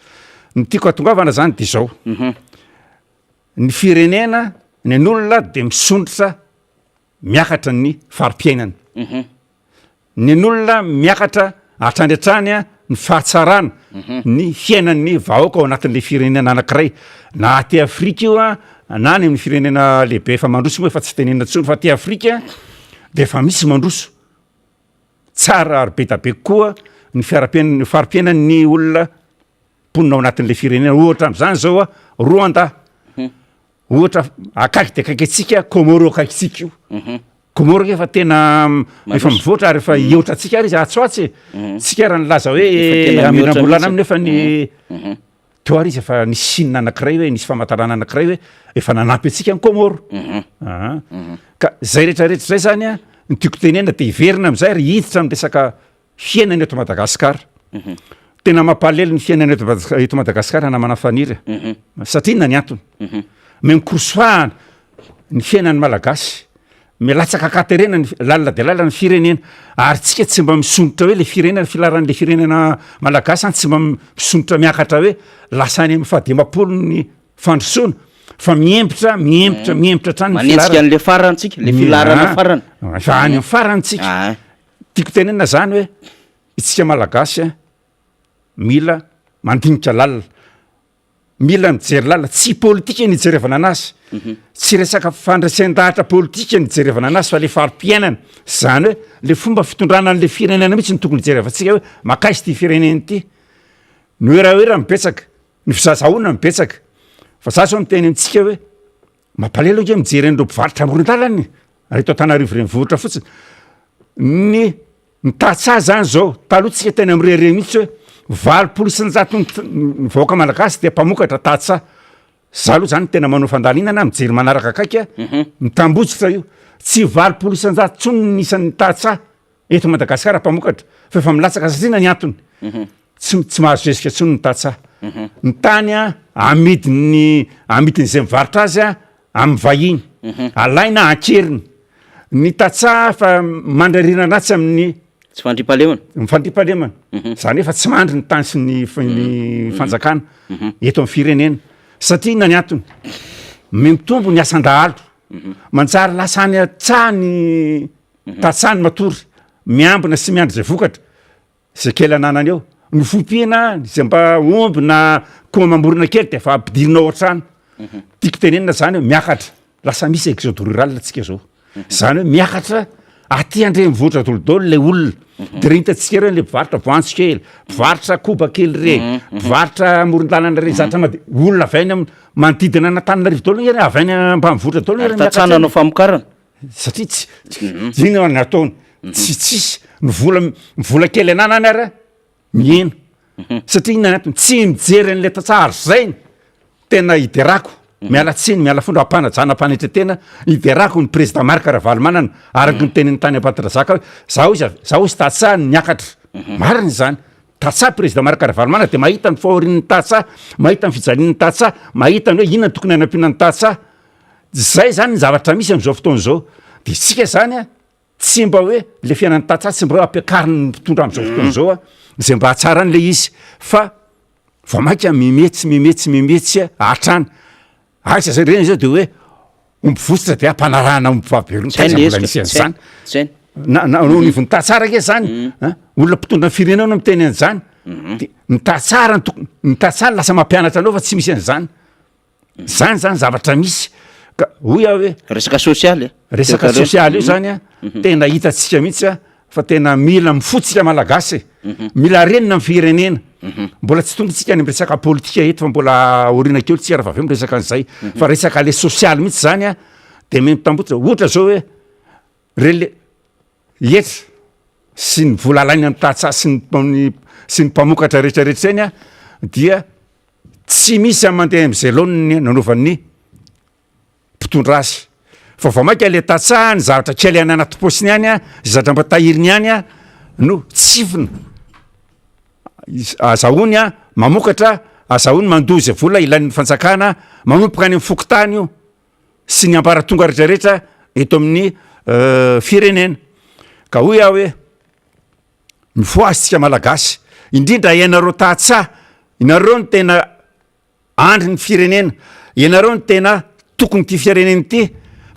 Ny tiako hatongavana zany de zao. Ny firenena, ny an'olona de misondrotra miakatra ny fari-piainana. Ny an'olona miakatra hatrany hatrany ny fahatsarana ny fiainan'ny vahoaka ao anatin'le firenena anankiray, na aty Afrika io a, na any amin'ny firenena lehibe efa mandroso moa efa tsy tenenina intsony fa aty Afrika de efa misy mandroso tsara ary be da be kokoa ny fiara-piainana, ny fari-piainan'ny olona mponina ao anatin'le firenena, ohatra am'zany zao a Rwanda, ohatra akaiky de akaiky antsika Comores akaikintsika io. Comores efa tena efa mivoatra ary efa hihoatra antsika ary izy atsy ho atsy e. Tsika ary nilaza hoe hamindram-bolana aminy nefa ny teo ary izy efa nisy signe anankiray hoe nisy famantarana anankiray hoe efa nanampy antsika ny Comores. Aa. Ka zay rehetrarehetra zay zany an, ny tiako tenenina de hiverina am'zay ary hiditra am'resaka fiainana eto Madagasikara. Tena mampalahelo ny fiainana eto Madagas- eto Madagasikara namana Faniry a. Satria inona ny antony? Miha-mikorosoahana ny fiainan'ny Malagasy, milatsaka an-katerena ny lalina dia lalina ny firenena, ary tsika tsy mba misondrotra hoe le firenena, filaharan'le firenena malagasy zany tsy mba misondrotra miakatra hoe lasa any amin'ny fahadimampolo ny fandrosoana fa miembotra miembotra miembotra hatrany ny Manenjika filaharana. an'le farany tsika, le filaharana farany. Efa any amin'ny farany tsika. Ah. Tiako tenenina zany hoe isika Malagasy a, mila mandinika lalina, mila mijery lalina, tsy politika ny ijerevana anazy, tsy resaka fandresen-dahatra politika ny ijerevana anazy fa le fari-piainana, zany hoe le fomba fitondrana an'le firenena mihitsy no tokony hijerevantsika hoe mankaiza ity firenena ity, ny werawera no betsaka, ny fizahazahoana no betsaka, fa za zao miteny amintsika hoe Mampalahelo ange mijery an'ireo mpivarotra amoron-dalana e, raha eto Antananarivo renivohitra fotsiny. Ny ny tantsaha zany zao, taloha tsika tena mirehareha mihitsy hoe 80% ny ny vahoaka malagasy dia mpamokatra tantsaha. Za aloha zany tena manao fandalinana mijery manaraka akaiky a, mitambotsitra io. Tsy 80% intsony ny isan'ny tantsaha eto Madagasikara mpamokatra fa efa milatsaka satria inona ny antony? Tsy tsy mahazo zezika intsony ny tantsaha. Ny tany a amidin'ny amidin'izay mivarotra azy a amin'ny vahiny, alaina an-keriny. Ny tantsaha fa mandry aoriana ratsy amin'ny Tsy fandriampahalemana. Ny fandriampahalemana. Zany hoe fa tsy mandry ny tany sy ny ny fanjakana eto amin'ny firenena. Satria inona ny antony? Mitombo ny asan-dahalo. Manjary lasa any an-tsaha ny Tantsaha ny matory, miambina sy miandry izay vokatra, izay kely ananany eo. Ny fiompiana, izay mba omby na akoho amam-borona kely dia efa ampidirina ao an-trano. Tiako tenenina zany hoe miakatra, lasa misy exode rural tsika zao. Zany hoe miakatra aty an-drenivohitra daholo ilay olona. De reny hitantsika reny le mpivarotra voanjo kely, mpivarotra koba kely reny, mpivarotra amoron-dalana reny, zavatra madi-, olona avy any am- manodidina an'Antananarivo daholo anie reny, avy any ambanivohitra daholo anie Ary reny tantsaha miakatra nanao eny. famokarana. Satria tsy inona ny ataony, tsy tsisy ny vola ny vola kely ananany ary mihena satria inona ny antony, tsy mijery an'ilay tantsaha ary zay no tena iderako, miala tsiny miala fondro am-panajana am-panetretena iderako ny président Marc Ravalomanana araka ny teniny tany Ambatondrazaka hoe zaho izy zaho izy tantsaha niakatra, marina izany, tantsaha président Marc Ravalomanana de mahita ny fahorian'ny tantsaha, mahita ny fijalian'ny tantsaha, mahita ny hoe inona no tokony hanampiana ny tantsaha. Zay zany ny zavatra misy am'zao fotoana zao, de isika zany a tsy mba hoe le fiainan'ny tantsaha tsy mba hoe ampiakarin'ny mpitondra am'zao fotoana zao a zay mba hahatsara an'le izy fa vao mainka mimetsy mimetsy mimetsy hatrany, aiza zay reny zao de hoe omby vositra de ampanarahana omby vavy be ronono, Tsy hainy taiza le mbola hetsika, nisy tsy hainy, an'zany? tsy hainy. Na na eo anivon'ny tantsaha ange zany an, olona mpitondra ny firenena no miteny an'zany, de ny tantsaha raha ny tokony, ny tantsaha no lasa mampianatra anao fa tsy misy an'zany. Zany zany zavatra misy ka hoy aho hoe. Resaka sosialy e. Resaka sosialy io zany a, tena hitantsika mihitsy a fa tena mila mifoha tsika malagasy e, mila renina ny firenena, mbola tsy tonga tsika any am resaka politika eto fa mbola aoriana kely tsika raha vao avy eo miresaka an'izay, fa resaka le sosialy mihitsy zany a de mitambotsitra, ohatra zao hoe reny le hetra sy ny vola alainy amin'ny tantsaha sy ny sy ny mpamokatra rehetrarehetra eny a dia Tsy misy amin'ny mandeha amin'izay laoniny nanaovan'ny mpitondra azy. Fa vao mainka ilay tantsaha ny zavatra kely any anaty paosiny any, izay zavatra mba tahiriny any no tsifina. Azahoany mamokatra, azahoany mandoa izay vola ilain'ny fanjakana, manomboka any amin'ny fokontany io sy ny ambaratonga rehetrarehetra eto amin'ny firenena. Ka hoy aho hoe. Mifohaza tsika Malagasy, indrindra ianareo tantsaha, ianareo no tena andry ny firenena, ianareo no tena tokony ity firenena ity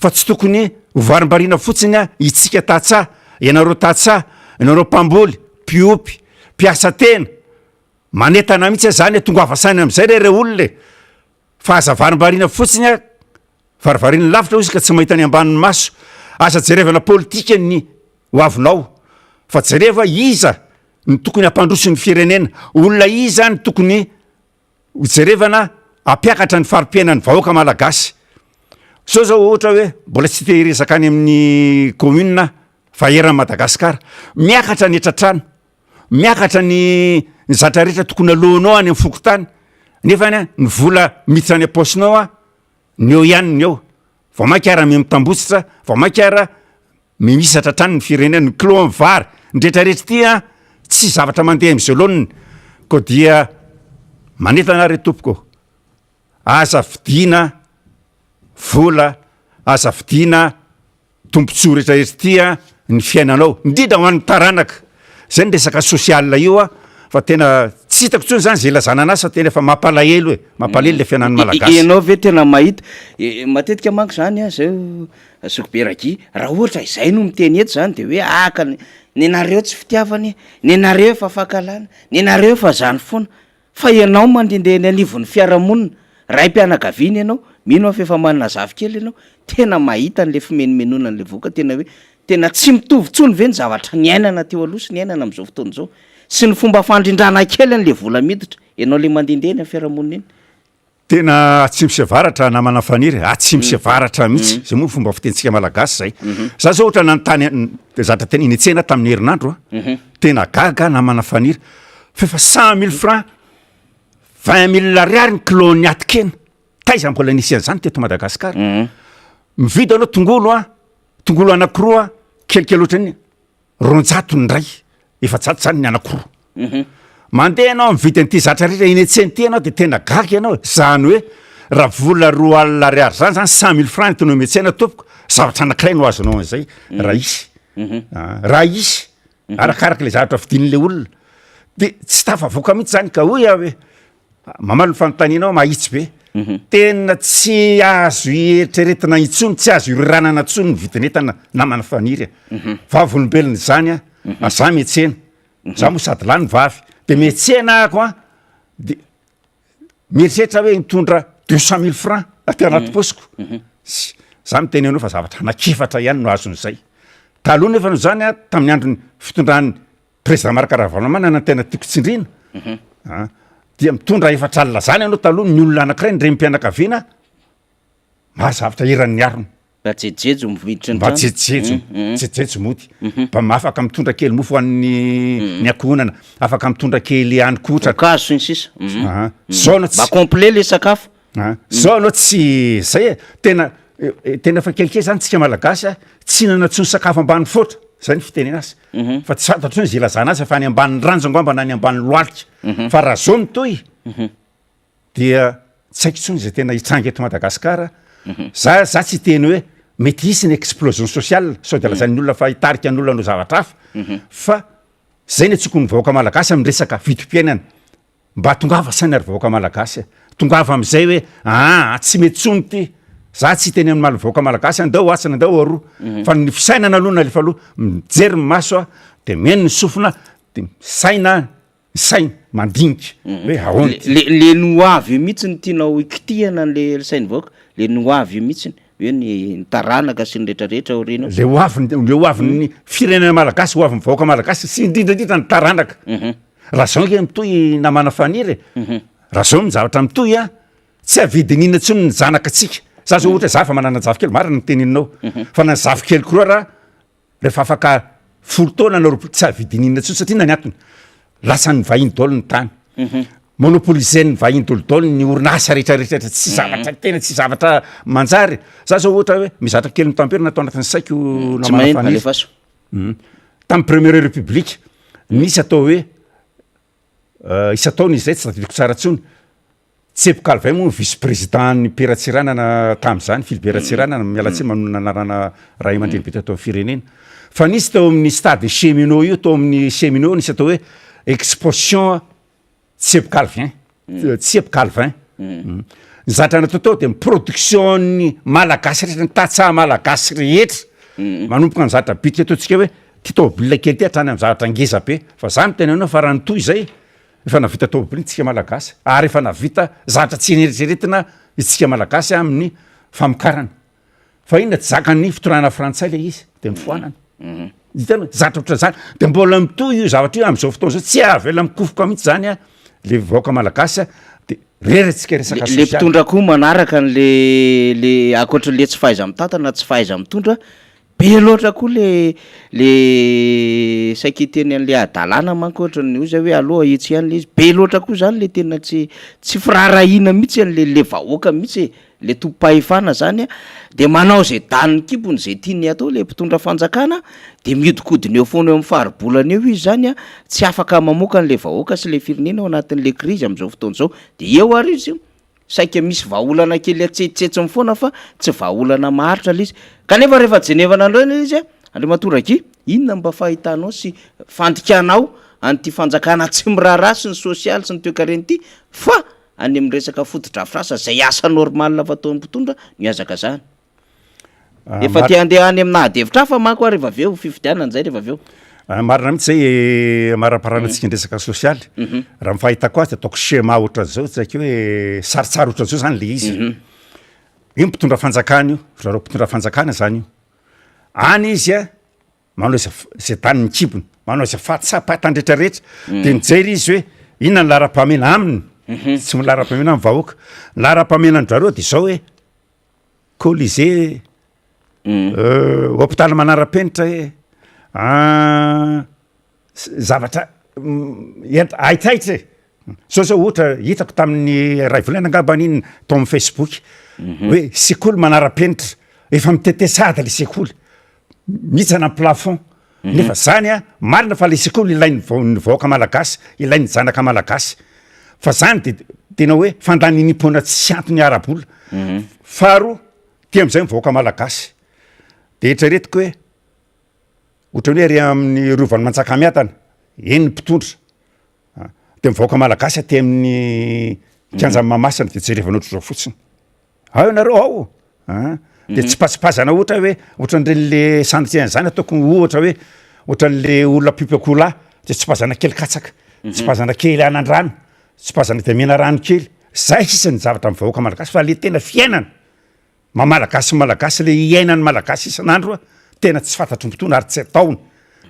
fa tsy tokony ho varimbariana fotsiny itsika tantsaha, ianareo tantsaha, ianareo mpamboly, mpiompy, mpiasa tena, manentana mihitsy aho zany hoe tongava saina am'zay re rey olona e, fa aza varimbariana fotsiny a, varivarian'ny lavitra hoy izy ka tsy mahita ny ambanin'ny maso, aza jerevana politika ny ho avinao fa jereva iza no tokony hampandroso ny firenena, olona iza no tokony ho jerevana hampiakatra ny fari-piainan'ny vahoaka malagasy. Zao zao ohatra hoe mbola tsy te hiresaka any amin'ny commune aho fa eran'i Madagasikara, miakatra ny hetratrano, miakatra ny ny zatra rehetra tokony aloanao any amin'ny fokontany nefany a ny vola miditra any am-paosinao a ny eo ihany ny eo, vao mainka ara miha mitambotsitra, vao mainka ara mihisatra hatrany ny firenena, ny kilon'ny vary, ny rehetrarehetra ity a tsy zavatra mandeha am'zao laoniny, koa dia manentana aho re tompoko. Aza vidiana vola, aza vidiana tombontsoa rehetra rehetra ity a ny fiainanao, indrindra ho an'ny taranaka, zay ny resaka social io a, fa tena tsy hitako intsony zany zay ilazana anazy fa tena efa mampalahelo e, mampalahelo le fiainan'ny malagasy. Ianao ve tena mahita, matetika manko zany a zay zokibe Raguy, raha ohatra izay no miteny eto zany de hoe ah ka nenareo tsy fitiavana e, nenareo efa fankahalana, nenareo efa zany foana, Fa ianao mandehandeha eny anivon'ny fiarahamonina, raim-pianakaviana ianao, mino aho fa efa manana zafikely ianao, tena mahita an'ilay fimenomenoana an'ilay vohoka tena hoe tena tsy mitovy intsony ve ny zavatra niainana teo aloha sy niainana amin'izao fotoana izao, sy ny fomba fandrindrana kely an'ilay vola miditra, ianao ilay mandehandeha eny amin'ny fiarahamonina eny. Tena atsimo sy avaratra namana Faniry, atsimo sy avaratra mihitsy, zay moa fomba fitenintsika malagasy zay. Za zao ohatra nanontany zatra tena eny an-tsena tamin'ny herinandro a, tena gaga namana Faniry fa efa 100 mille francs, 20 mille ariary ny kilon'ny atin-kena, taiza mbola nisy an'izany teto Madagasikara? Mividy anao tongolo a, tongolo anakiroa kelikely ohatran'ny 200 ny iray, 400 zany ny anakiroa. Mhm. Mandeha ianao mividy an'ity zatra rehetra eny an-tsena ity ianao de tena gaga ianao e, zany hoe raha vola 20 ariary zany zany 100 mille francs entinao miantsena tompoko, zavatra anakiray no azonao an'izay mhm. raha hisy, mhm. ah, raha hisy arakaraka le zavatra vidian'le olona de tsy tafavoaka mihitsy zany ka hoy aho hoe Mamaly ny fanontanianao mahitsy be. Tena tsy azo ieritreretina intsony, tsy azo iriranana intsony ny vidin'entana namana Faniry a. Vavolombelona izany aho, za miantsena, za moa sady lahy no vavy, de miantsena ahako an, de mieritreritra hoe hitondra 200 mille francs aty anaty paosiko, za miteny anao fa zavatra anak'efatra ihany no azon'izay. Taloha nefa noho izany an, tamin'ny andron'ny fitondran'ny Président Marc Ravalomanana no tena tiako tsindrina a, dia mitondra 40 zany ianao taloha ny olona anankiray ny renim-pianakaviana maro zavatra eran'ny harona. Mba jejojejo miditra ny trano. Mba jejojejo, jejojejo mody. Mba afaka mitondra kely mofo ho an'ny ny ankohonana, afaka mitondra kely hanin-kotrana. Voankazo sy ny sisa. Zao anao tsy. Mba complet le sakafo. An, zao anao tsy zay e, tena tena efa kelikely zany tsika malagasy a, tsy hinana tsony sakafo ambany foatra, zay ny fitenena azy, mhm. fa tsy fantatro tsony zay ilazana azy fa any ambany ranjo angamba na any ambany lohalika, mhm. fa raha zao mitohy mhm. dia tsy haiko tsony zay tena hitranga eto Madagasikara, za za tsy hiteny hoe mety hisy ny explosion sociale sao de lazain'ny olona fa hitarika ny olona hanao zavatra hafa, fa zay ny antsoiko ny vahoaka malagasy amin'ny resaka vidim-piainana. Mba tongava saina ry vahoaka malagasy a! Tongava amizay hoe aa tsy mety tsony ty, za tsy hiteny amin'ny mal vahoaka malagasy andao atsy na andao aroa, fa ny fisainana aloha nalefa aloha, mijery ny maso a, de mihaino ny sofina, de misaina ny saina, mandinika hoe ahoana ty. Le le ny ho avy io mihitsy no tianao hikitihana an'le sain'ny vahoaka, le ny ho avy io mihitsiny, hoe ny taranaka sy ny retraretra aoriana ao. Le ho avy le ho avin'ny firenena malagasy, ho avin'ny vahoaka malagasy sy indrindra indrindra ny taranaka. Raha zao nge mitohy namana Faniry e, raha zao ny zavatra mitohy an, tsy avidin'inona intsony ny zanakatsika. Za zao ohatra za efa manana zafikely, marina ny teneninao, fa na ny zafikeliko reo ara rehefa afaka 10 taona na 20 tsy avidin'inona intsony satria inona ny antony? Lasan'ny vahiny daholo ny tany, monopoliser-n'ny vahiny daholo daholo ny orinasa rehetra rehetra, tsy zavatra tena tsy zavatra manjary. Za zao ohatra hoe mizatra kely mitamberina ato anatin'ny saiko Tsy namana maheno, Faniry. alefaso. Tamin'ny première république, nisy atao hoe isan-taona izy zay tsy tadidiko tsara intsony, Tsepy Calvin moa vice président n'ny P Ratsiranana tamin'izany, Philibert Ratsiranana, miala tsiny manonona anarana ray aman-dreny be teto amin'ny firenena. Fa nisy teo amin'ny stade cheminot io, teo amin'ny cheminot nisy atao hoe exposition Tsepy Calvin, Tsepy Calvin. Ny zavatra natao tao dia ny production-n'ny malagasy rehetra, ny tantsaha malagasy rehetra, manomboka ny zavatra bitika ataontsika hoe ty tômôbila kely ty hatrany amin'ny zavatra ngeza be, fa za miteny anao fa raha nitohy izay, efa nahavita tômôbila isika malagasy, ary efa nahavita zavatra tsy neritreretina isika malagasy amin'ny famokarana. Fa inona tsy zakan'ny fitondrana frantsay le izy de nofoanana. Hitanao, zatra ohatran'izany, de mbola mitohy io zavatra io am'zao fotoana zao, tsy avela mikofoka mihitsy zany a le vahoaka malagasy a. De reratsika resaka Le mpitondra koa manaraka an'le le ankoatry le tsy fahaiza-mitantana, tsy fahaiza-mitondra, be loatra koa le le saika hiteny an'le hadalana manko ohatran'ny hoy zay hoe aleo ahitsy ihany le izy, be loatra koa zany le tena tsy tsy firaharahiana mihitsy an'le le vahoaka mihitsy e, le tompom-pahefana zany a de manao zay danin'ny kibony zay tiany atao le mpitondra fanjakana de mihodinkodina eo foana eo am'faribolana eo izy zany a, tsy afaka mamoaka an'le vahoaka sy le firenena ao anatin'le krizy am'zao fotoana zao, de eo ary izy saika misy vahaolana kely atsetsitsetsiny foana fa tsy vahaolana maharitra le izy, kanefa rehefa jenevana indray le izy a, Andriamatoa Raguy, inona mba fahitanao sy fandikanao an'ity fanjakana tsy miraharaha sy ny sosialy sy ny toekarena ity fa any amin'ny resaka fotodrafitrasa izay asa normal fataon'ny mpitondra no ihazakazahana. Efa te handeha any amina ady hevitra hafa manko aho rehefa avy eo, fifidianana izay rehefa avy eo. Marina mihitsy zay amaraparana antsika ny resaka sosialy. Raha ny fahitako azy de ataoko schéma ohatran'izao, tsy haiko hoe saritsary ohatran'izao zany le izy. Io mpitondra fanjakana io, ry zareo mpitondra fanjakana zany io. Any izy a, manao izay izay danin'ny kibony, manao izay fahatsapatany rehetrarehetra, de mijery izy hoe inona ny laharam-pahamehana aminy, tsy ny laharam-pahamehana amin'ny vahoaka. Ny laharam-pahamehana an-dry zareo de zao hoe Colisée hôpital manara-penitra e, zavatra ent- haitraitra e, zao zao ohatra hitako tamin'ny ray volana angambany iny tao amin'ny facebook hoe sekoly manara-penitra efa mitete sahady le sekoly, mihitsana ny plafond, nefa zany a marina fa le sekoly ilain'ny vao- ny vahoaka malagasy, ilain'ny zanaka malagasy, fa zany de tena hoe fandaninim-poana tsy antony ara-bola, faharoa ty am'zay ny vahoaka malagasy de eritreretiko hoe ohatran'ny hoe ary amin'ny rovan'i Manjakamiadana, eny ny mpitondra a, de ny vahoaka malagasy aty amin'ny kianjan'i Mahamasina de jerevana ohatr'izao fotsiny. Ao ianareo ao a! De tsipazipazana ohatra hoe ohatran'ireny le sanatria an'zany ataoko ohatra hoe ohatran'le olona mpiompy akoholahy de tsipazana kely katsaka, tsipazana kely anandrano, tsipazana de omena rano kely, zay sisa ny zavatra amin'ny vahoaka malagasy fa le tena fiainana maha malagasy ny malagasy le iainan'ny malagasy isan'andro a tena tsy fantatry ny mpitondra ary tsy ataony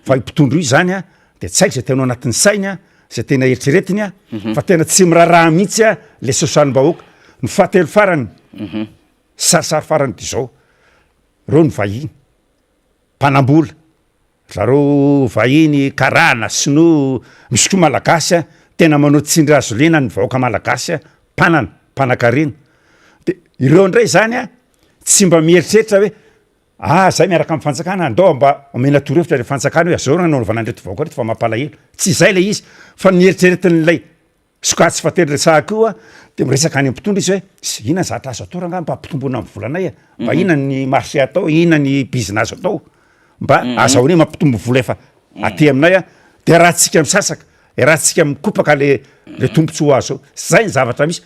fa io mpitondra io zany a de tsy haiko zay tena ao anatin'ny sainy a, zay tena eritreretiny a, fa tena tsy miraharaha mihitsy a le sosialim-bahoaka. Ny fahatelo farany, sarisary farany de zao, reo ny vahiny, mpanambola, zareo vahiny karana, sinoa, misy koa malagasy a, tena manao tsindry hazo lena ny vahoaka malagasy a, mpanana, mpanankarena, de ireo ndray zany a tsy mba mieritreritra hoe Ah zay miaraka am fanjakana andao mba omena torohevitra le fanjakana hoe azao nanaovana an'ireto vahoaka reto fa mampalahelo, tsy izay le izy fa ny eritreretin'ilay sokajy fahatelo resahako io a de miresaka any am mpitondra izy hoe sy inona ny zavatra azo atao rangah mba hampitomboana ny volanay e, mba inona ny marché atao, inona ny bizina azo atao mba azahoanay mampitombo vola efa aty aminay a, de rahantsika misasaka, rahantsika mikopaka le le tombotsoa azo eo, zay ny zavatra misy.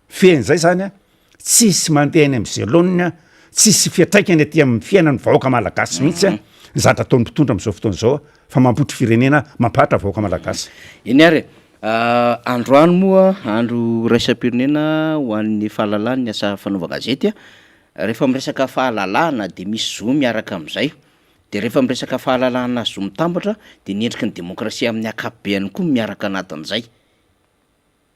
Fehin'izay izany an, tsisy mandeha any amin'izay laoniny an, tsisy fiantraikany aty amin'ny fiainan'ny vahoaka malagasy mihitsy an, ny zavatra ataon'ny mpitondra amin'izao fotoana izao fa mampotry firenena, mampahatra vahoaka malagasy. Eny ary e! Androany moa andro iraisam-pirenena ho an'ny fahalalahana ny asa fanaovan-gazety an, rehefa miresaka fahalalahana dia misy zo miaraka amin'izay, dia rehefa miresaka fahalalahana sy zo mitambatra dia ny endriky ny demokrasia amin'ny ankapobeany koa no miaraka anatin'izay.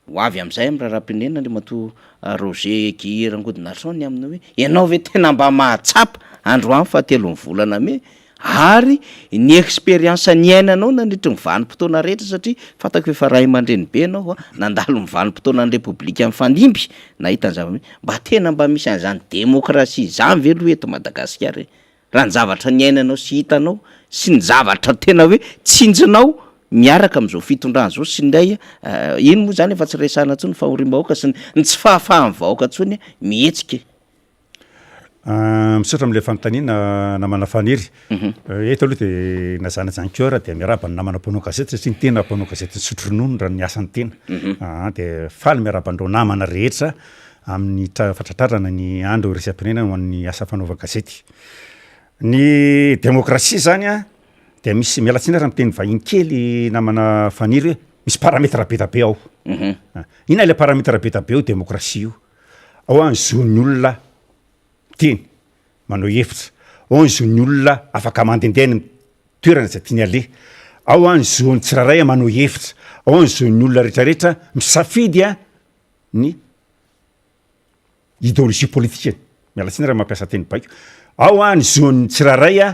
Ho avy amin'izay amin'ny raharaham-pirenena Andriamatoa Roger Guy Rangodinarison ny amin'ny hoe ianao ve tena mba mahatsapa androany fahatelon'ny volana mey ary ny expérience niainanao nandritry ny vanim-potoana rehetra satria fantako efa ray aman-dreny be ianao a, nandalo ny vanim-potoanan'ny repoblika nifandimby nahita ny zava-misy, mba tena mba misy an'izany demokrasia izany ve aloha eto Madagasikara e? Raha ny zavatra niainanao sy hitanao sy ny zavatra tena hoe tsinjonao miaraka amin'izao fitondrana izao sy ny iny moa izany efa tsy resahana intsony ny fahoriam-bahoaka sy ny tsy fahafahan'ny vahoaka intsony mihetsika e. Misaotra amin'ilay fanontaniana namana Faniry. Eto aloha dia na za na Jean Coeur dia miarahaba ny namana mpanao gazety satria ny tena mpanao gazety nisotro ronono raha ny asan'ny tena. Dia faly miarahaba an'ireo namana rehetra amin'ny fatratrarana ny andro iraisam-pirenena ho an'ny asa fanaovan-gazety. Ny demokrasia zany a dia misy, miala tsiny ary miteny vahiny kely namana Faniry hoe misy paramètre be dia be ao. Inona ilay paramètre be dia be ao demokrasia io? Ao ny zon'ny olona miteny, manao hevitra, ao ny zon'ny olona afaka mandehandeha any amin'ny toerana izay tiany aleha, ao ny zon'ny tsirairay manao hevitra, ao ny zon'ny olona rehetrarehetra misafidy a. ny idéologie politikany, miala tsiny raha mampiasa teny baiko, ao a ny zon'ny tsirairay a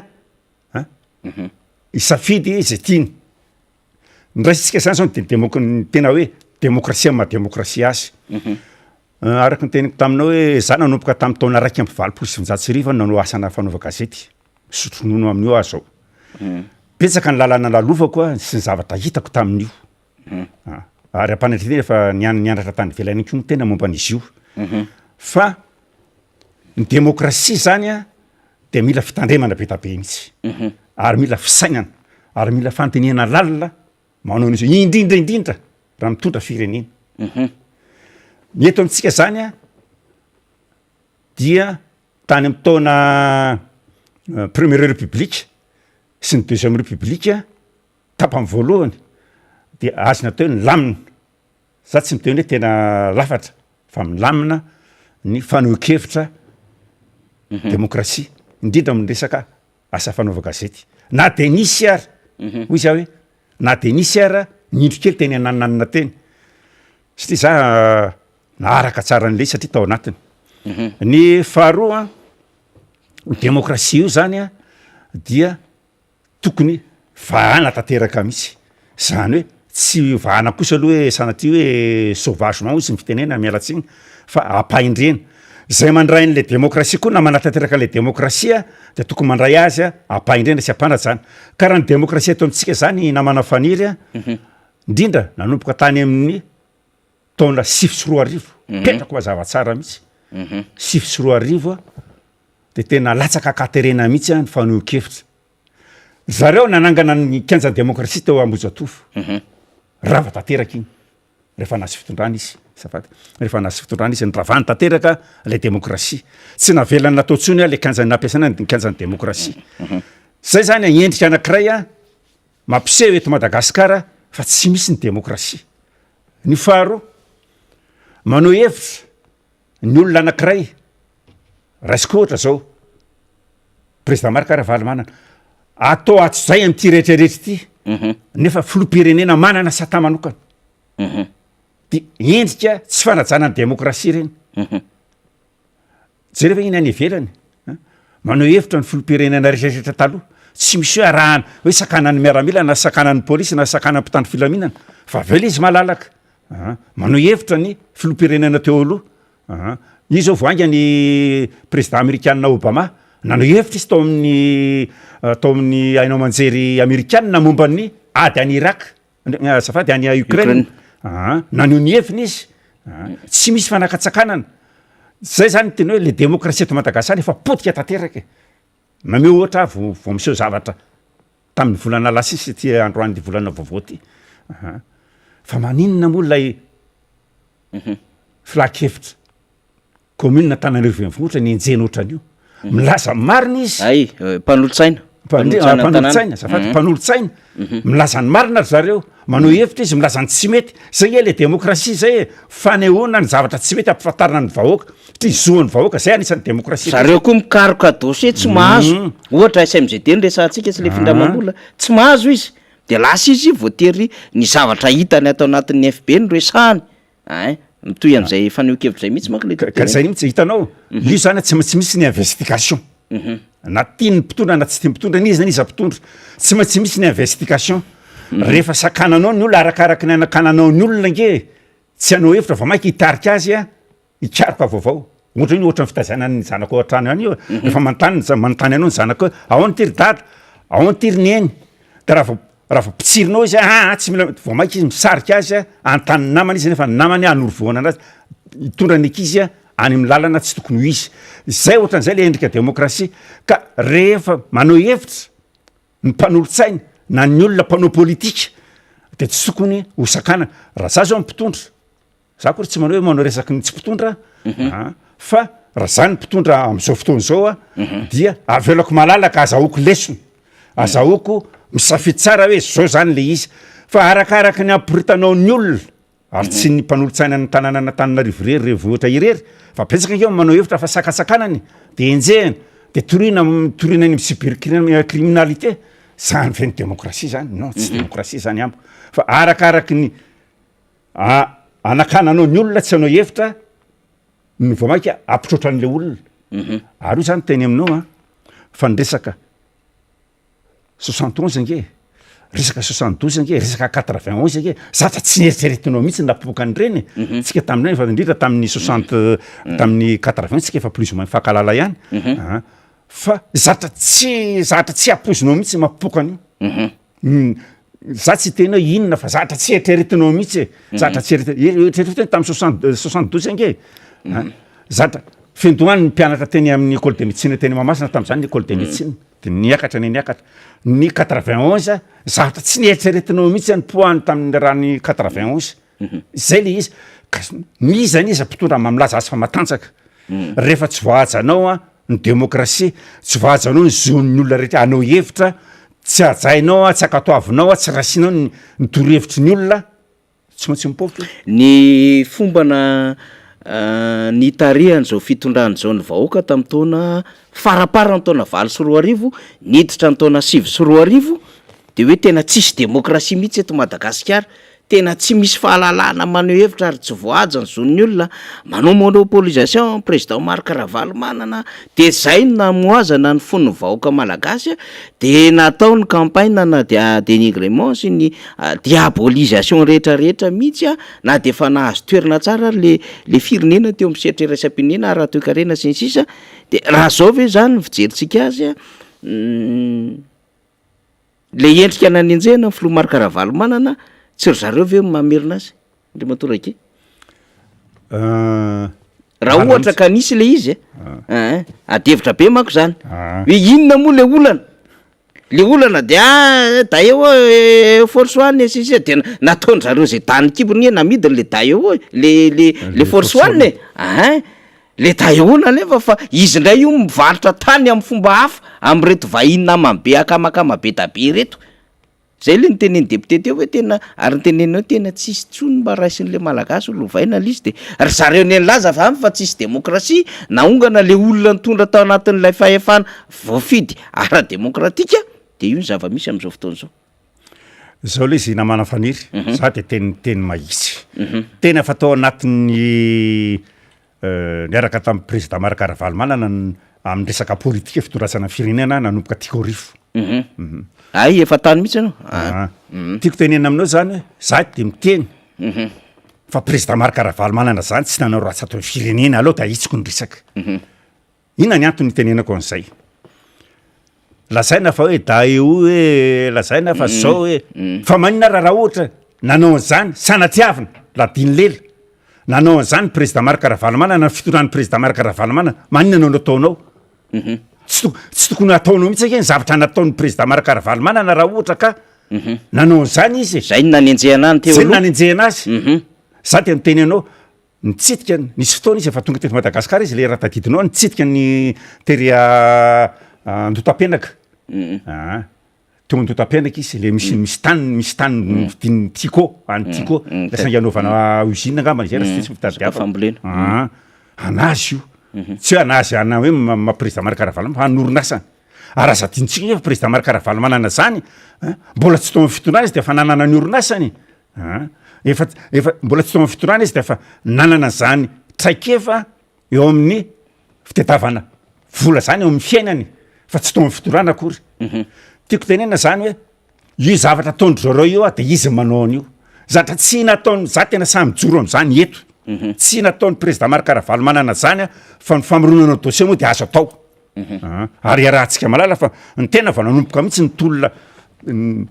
an, hisafidy zay tiany, ny raisintsika zany zao de demok- ny tena hoe demokrasia amy maha demokrasia azy, araka ny teniko taminao hoe za nanomboka tamy taona 1981 aho nanao asana fanaovan-gazety, misotro ronono amin'io aho zao, betsaka ny lalana lalovako a sy ny zavatra hitako tamin'io. Ary ampanatretina efa nian- nianatra tany ivelany ihany koa ny tena momba an'izy io. Fa ny demokrasia zany a de mila fitandremana be da be mihitsy, ary mila fisainana, ary mila fandinihana lalina manao an'izy io, indrindra indrindra raha mitondra firenena. Ny eto amintsika zany a dia tany amin'ny taona première république sy ny deuxième république Tapany voalohany dia azo natao hoe nilamina, za tsy miteny hoe tena lafatra fa milamina ny fanehoan-kevitra demokrasia, indrindra amin'ny resaka asa fanaovan-gazety, na de nisy ary hoy za hoe na de nisy ara ny indro kely teny anananana teny satria za naharaka tsara an'le izy satria tao anatiny. Ny faharoa, ny demokrasia io zany a dia Tokony vahana tanteraka mihitsy, zany hoe tsy vahana kosa aloha hoe sanatria hoe sauvagement hozy ny fitenenana miala tsiny fa ampahendrena, zay mandray an'le demokrasia koa na manatanteraka an'le demokrasia de tokony mandray azy ampahendrena sy ampanajana, ka raha ny demokrasia eto amintsika zany namana Faniry a, indrindra nanomboka tany amin'ny taona 2009, petrako mazava tsara mihitsy, 2009 a de tena latsaka an-katerena mihitsy an ny fanehoan-kevitra. Zareo nanangana ny kianjan'ny demokrasia teo Ambohijatovo. Rava tanteraka iny rehefa nahazo fitondrana izy, azafady, rehefa nahazo fitondrana izy niravany tanteraka ilay demokrasia. Tsy navelany natao intsony ilay kianja nampiasaina ny kianjan'ny demokrasia. Zay zany an endrika anankiray an mampiseho eto Madagasikara fa tsy misy ny demokrasia. Ny faharoa, maneho hevitra ny olona anankiray, raisiko ohatra zao, président Marc Ravalomanana, atao hatrizay amin'ity rehetra rehetra ity, nefa filoham-pirenena manana sata manokana, de endrika tsy fanajana ny demokrasia ireny. Jereo fa iny any ivelany an, maneho hevitra ny filoham-pirenena rehetra rehetra taloha, tsy misy hoe arahana hoe sakanan'ny miaramila na sakanan'ny polisy na sakanan'ny mpitandro filaminana fa avela izy malalaka an, maneho hevitra ny filoham-pirenena teo aloha an, izy zao vao haingana ny président amerikana Obama, naneho hevitra izy tao amin'ny tao amin'ny haino aman-jery amerikana momba ny ady any Irak, azafady any Ukraine, aa naneho ny heviny izy, aa tsy misy fanakatsakanana, zay zany ny tena hoe le demokrasia eto Madagasikara efa potika tanteraka e, mamehy ohatra aho vao vao miseho zavatra tamin'ny volana lasa iny sy ty androany ty volana vaovao ty, aa fa maninona moa lay filan-kevitra Commune Antananarivo Renivohitra ny enjehina ohatran'io. Milaza ny marina izy. Hay, mpanolotsaina. Mpanolotsaina, azafady, mpanolotsaina. Milaza ny marina ry zareo. Maneho hevitra izy, milaza ny tsy mety. Zay nge le demokrasia zay e, fanehoana ny zavatra tsy mety ampifantarina ny vahoaka. Satria zon'ny vahoaka, zay anisan'ny demokrasia. Zareo koa mikaroka dossier tsy mahazo. Ohatra SMGD no resahantsika sy le findramam-bola, tsy mahazo izy. De lasa izy voatery ny zavatra hitany ato anatin'ny FB no resahany. Ein, mitohy amin'izay fanehoan-kevitra izay mihitsy manko ilay Ka ka zay mihitsy, hitanao, io zany tsy maintsy misy ny investigation, na tian'ny mpitondra na tsy tian'ny mpitondra, n'iza n'iza mpitondra, tsy maintsy misy ny investigation, rehefa sakananao ny olona arakaraky ny anakananao ny olona ange tsy hanao hevitra vao mainka hitarika azy a hikaroka vaovao, ohatra iny ohatra ny fitaizana ny zanako ao an-trano ihany io, rehefa manontany ny za- manontany anao ny zanako hoe ahoana ity ry dada, ahoana ity ry neny, de raha vao Raha vao potsirinao izy aa tsy mila vao maika izy misarika azy anontany ny namany izy nefa ny namany hanoro vohana anazy hitondra ny ankizy any amin'ny lalana tsy tokony ho izy. Zay ohatran'izay le endrika demokrasia ka rehefa manao hevitra ny mpanolotsaina na ny olona mpanao politika de tsy tokony ho sakanana. Raha za zao ny mpitondra Za akory tsy manao hoe manao resaky ny tsy mpitondra a, fa raha za ny mpitondra am'zao fotoana zao a dia avelako malalaka azahoako lesona, azahoako misafidy tsara hoe zao zany le izy, fa arakaraky ny amporitanao ny olona ary tsy ny mpanolotsaina ny tanànan'Antananarivo irery renivohitra irery fa betsaka ange manao hevitra fa sakantsakanana e, de enjehina, de torina torina any am'cyber criminalité, zany ve ny demokrasia zany? Non tsy demokrasia zany amiko fa arakaraky ny. anakananao ny olona tsy hanao hevitra no vao mainka hampitroatra an'le olona. Ary io zany teny aminao an, fa ny resaka 71 ange, resaka 72 ange, resaka 91 ange, zatra tsy neritreretinao mihitsy ny napoaka an'ireny e. Tsika tamin'ireny fa indrindra tamin'ny soixante, tamin'ny 80 tsika efa plus ou moins mifankahalala ihany. An, fa zatra tsy, zatra tsy ampoizinao mihitsy ny mampipoaka an'io. Za tsy hiteny hoe inona fa zatra tsy eritreretinao mihitsy e, zatra tsy eritre- eritrereto hoe tamin'ny soixante 72 ange e, an, zatra fiandohany ny mpianatra teny amin'ny école de médecine teny Mahamasina tamin'izany ny école de médecine de niakatra ny niakatra, ny 91 zavatra tsy nieritreretinao mihitsy ny poids-ny tamin'ny raha ny 91, zay le izy, ka n'iza n'iza mpitondra milaza azy fa matanjaka, rehefa tsy voahajanao an ny demokrasia, tsy voahajanao ny zon'ny olona rehetra hanao hevitra, tsy hajainao an, tsy ankatoavinao an, tsy raisinao ny ny torohevitry ny olona, tsy maintsy mipoaka io. Ny fomba na nitarihan'izao fitondrana izao ny vahoaka tamin'ny taona faramparan'ny taona 2008 niditra ny taona 2009 dia hoe tena tsisy demokrasia mihitsy eto Madagasikara, tena tsy misy fahalalahana maneho hevitra ary tsy voahaja ny zon'ny olona, manao monopolisation président Marc Ravalomanana, dia zay no namohazana ny fon'ny vahoaka malagasy, dia natao ny campagne na dia dénigrement sy ny diabolisation rehetra rehetra mihitsy na dia efa nahazo toerana tsara ary le le firenena teo amin'ny sehatra iraisam-pirenena ara-toekarena sy ny sisa, dia raha zao ve zany ny fijerintsika azy Le endrika nanenjehana ny filoha Marc Ravalomanana, tsy ry zareo ve no mamerina azy, Andriamatoa Raike? Raha ohatra ka nisy le izy e, ein, ady hevitra be manko zany, hoe inona moa le olana? Le olana de ah Daewoo Air Force One sy ny sisa de nataon-dry zareo zay danin'ny kibony anie namidiny le Daewoo e, le le le Force One e, ein. Le Daewoo anefa fa izy indray io mivarotra tany amin'ny fomba hafa amin'ireto vahiny namany be akamakama be da be ireto. Zay le notenenin'ny député teo hoe tena ary noteneniny hoe tena tsisy intsony mba raisin'le malagasy ho lovaina le izy de ry zareo nilaza avy any fa tsisy demokrasia naongana le olona nitondra tao anatin'ilay fahefana voafidy ara-demokratika de io ny zava-misy amin'izao fotoana izao. Zao le izy namana Faniry, za de teny teny mahitsy. Tena efa tao anatin'ny niaraka tamin'ny président Marc Ravalomanana amin'ny resaka politika fitondrasana firenena nanomboka Tikorifo. Hay efa tany mihitsy ianao? Ah. Tiako tenenina aminao zany hoe za de miteny fa président Marc Ravalomanana zany tsy nanao ratsy ato amin'ny firenena, aleo de ahitsiko ny resaka. Inona ny antony itenenako an'izay? Lazaina fa hoe Daewoo hoe, lazaina fa zao hoe, fa maninona ara raha ohatra nanao an'izany, sanatriavina, ladin'ny lela, nanao an'izany ny président Marc Ravalomanana, ny fitondran'ny président Marc Ravalomanana, maninona no nataonao? Tsy to- tsy tokony hataonao mihitsy ange ny zavatra nataon'ny président Marc Ravalomanana raha ohatra ka nanao an'izany izy e. Zay no nanenjehana any teo Zay no aloha. nanenjehana azy. Za dia miteny anao, Nitsidika, nisy fotoana izy efa tonga teto Madagasikara izy le raha tadidinao, nitsidika ny tery Andotapenaka. Aa, teo Andotapenaka izy le misy misy tany misy tany novidian'ny Tiko, an'ny Tiko, le saingy hanaovana usine angambany zay raha tsy diso ny fitadiavana. Fambolena. Aa, anazy io, tsy hoe anazy ana hoe maha président Marc Ravalomanana fa an'orinasany. Ary aza adinontsika nefa président Marc Ravalomanana zany an, mbola tsy tao amin'ny fitondrana izy de efa nanana ny orinasany. An! Efa efa mbola tsy tao amin'ny fitondrana izy de efa nanana an'izany traikefa eo amin'ny fitadiavana vola zany eo amin'ny fiainany fa tsy tao amin'ny fitondrana akory. Tiako tenenina zany hoe io zavatra ataon-dry zareo io de izy no manao an'io. Zavatra tsy nataony, za tena sahy mijoro am'zany eto, tsy nataon'ny président Marc Ravalomanana zany fa ny famoronana dossier moa de azo atao. Ary iarahantsika mahalala fa ny tena vao nanomboka mihitsy ny tolona ny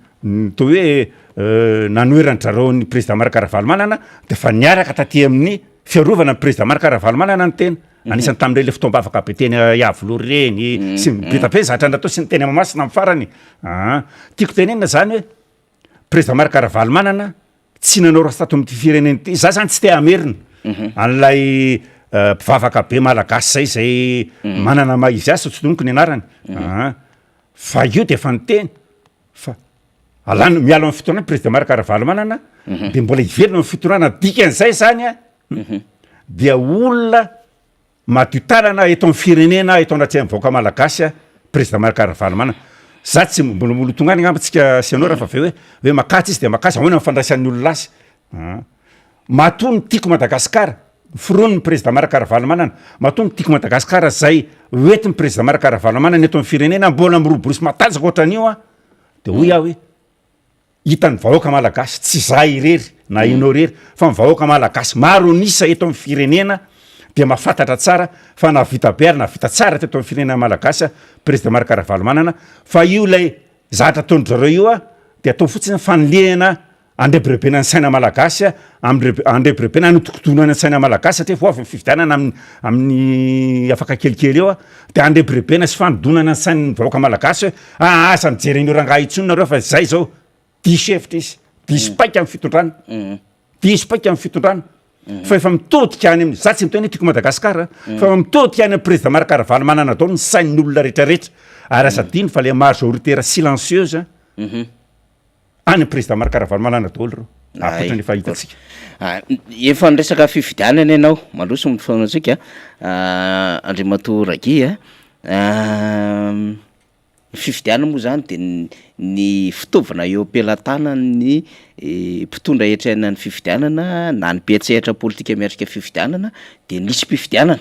atao hoe nanoheran-dry zareo ny président Marc Ravalomanana de efa niaraka taty amin'ny fiarovana ny président Marc Ravalomanana ny tena. Anisan'ny tamin'ireny le fotoam-bavaka be teny Iavoloha ireny sy ny be dia be ny zavatra natao sy ny teny Mahamasina amin'ny farany. Tiako tenenina zany hoe président Marc Ravalomanana Tsy nanao ratsy tato amin'ity firenena ity, za zany tsy te hamerina an'ilay mpivavaka be malagasy zay zay manana maha izy azy, tsy tononiko ny anarany aa, fa io de efa niteny fa alana miala amin'ny fitondrana président Marc Ravalomanana de mbola hiverina amin'ny fitondrana, dikan'izay zany a dia olona Madio tanana eto amin'ny firenena eto anatrehan'ny vahoaka malagasy a président Marc Ravalomanana. Za tsy mbola mbola ho tonga any angamba tsika sy ianao raha fa avy eo hoe hoe makatsy izy de makatsy ahoana ny fandraisan'ny olona azy. Aa. Matoa ny Tiako Madagasikara, foronin'ny Prezida Marc Ravalomanana, matoa ny Tiako Madagasikara zay hoentin'ny Prezida Marc Ravalomanana eto amin'ny firenena mbola miroboroso matanjaka ohatran'io an, de hoy aho hoe hitan'ny vahoaka malagasy, tsy za irery na ianao irery fa ny vahoaka malagasy maro an'isa eto amin'ny firenena dia mahafantatra tsara fa nahavita be ary nahavita tsara teto amin'ny firenena malagasy Prezida Marc Ravalomanana fa io ilay zavatra ataon-dry zareo io an de atao fotsiny fanilihana Andrebirebena ny saina malagasy, andrebirebena hanodinkodinana ny saina malagasy satria ho avy ny fifidianana amin'ny amin'ny afaka kelikely eo de andrebirebena sy fanodonana ny sain'ny vahoaka malagasy hoe aa aza mijery an'io rangahy intsony nareo fa zay zao, diso hevitra izy, diso paika amin'ny fitondrana, diso paika amin'ny fitondrana fa efa mitodika any amin'ny, za tsy miteny hoe tiako Madagasikara fa efa mitodika any amin'ny président Marc Ravalomanana daholo ny sain'ny olona rehetrarehetra ary aza adino fa le majoritaire silencieuse Any président Marc Ravalomanana daholo ireo, ankoatra ny efa hitantsika. Efa niresaka fifidianana ianao, mandroso ny fotoanantsika Andriamatoa Raguy a, ny fifidianana moa zany de ny fitaovana eo am-pelatanan'ny mpitondra hetraina ny fifidianana na ny mpiantsehatra politika miatrika fifidianana de ny lisi-pifidianana.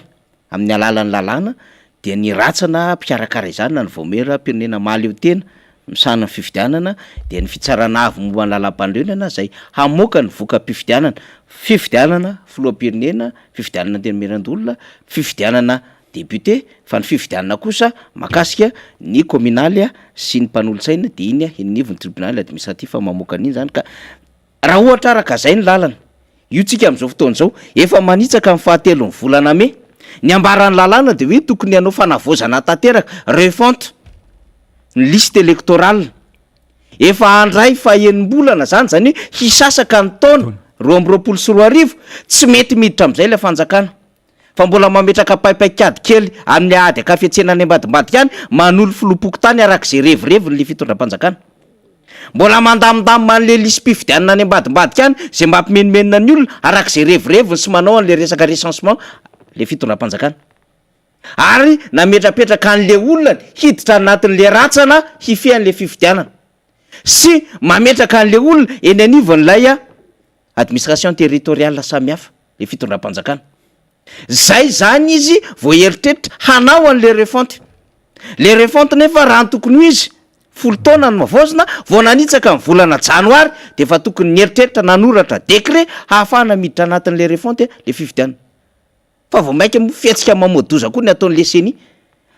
Amin'ny alalan'ny lalàna dia ny rantsana mpikarakara izany na ny vaomieram-pirenena mahaleo tena misahana ny fifidianana dia ny fitsarana avo momba ny lalàmpanorenana izay hamoaka ny voka-pifidianana, fifidianana filoham-pirenena, fifidianana antenimierandoholona, fifidianana député fa ny fifidianana kosa mahakasika ny kaominaly sy ny mpanolotsaina dia iny eny anivon'ny tribonaly administratif mamoaka an'iny izany ka Raha ohatra araka izay ny lalana, io tsika amin'izao fotoana izao, efa manitsaka ny fahatelon'ny volana mey. Ny ambaran'ny lalàna dia hoe tokony hanao fanavaozana tanteraka, refonte, ny liste électorale. Efa handray fahenim-bolana izany, izany hoe hisasaka ny taona 2022, tsy mety miditra amin'izay ilay fanjakana. Fa mbola mametraka paipaikady kely amin'ny ady ankafetsena any ambadimbadika any, manolo filoham-pokontany araka izay revireviny ilay fitondram-panjakana. Mbola mandamindamina an'ilay lisi-pifidianana any ambadimbadika any, izay mampimenomenona ny olona, araka izay revireviny sy manao an'ilay resaka recensement ilay fitondram-panjakana. Ary nametrapetraka an'ilay olona hiditra anatin'ilay rantsana hifehy an'ilay fifidianana. Sy mametraka an'ilay olona eny anivon'ilay administration territoriale samihafa. le fitondram-panjakana. Zay zany izy vao eritreritra hanao an'le refonte. Le refonte nefa raha ny tokony ho izy, folo taona no havaozina, vao nanitsaka ny volana janoary de efa tokony nieritreritra nanoratra décret hahafahana miditra anatin'le refonte le fifidianana. Fa vao mainka moa fihetsika mamoa-doza koa ny ataon'le ceni.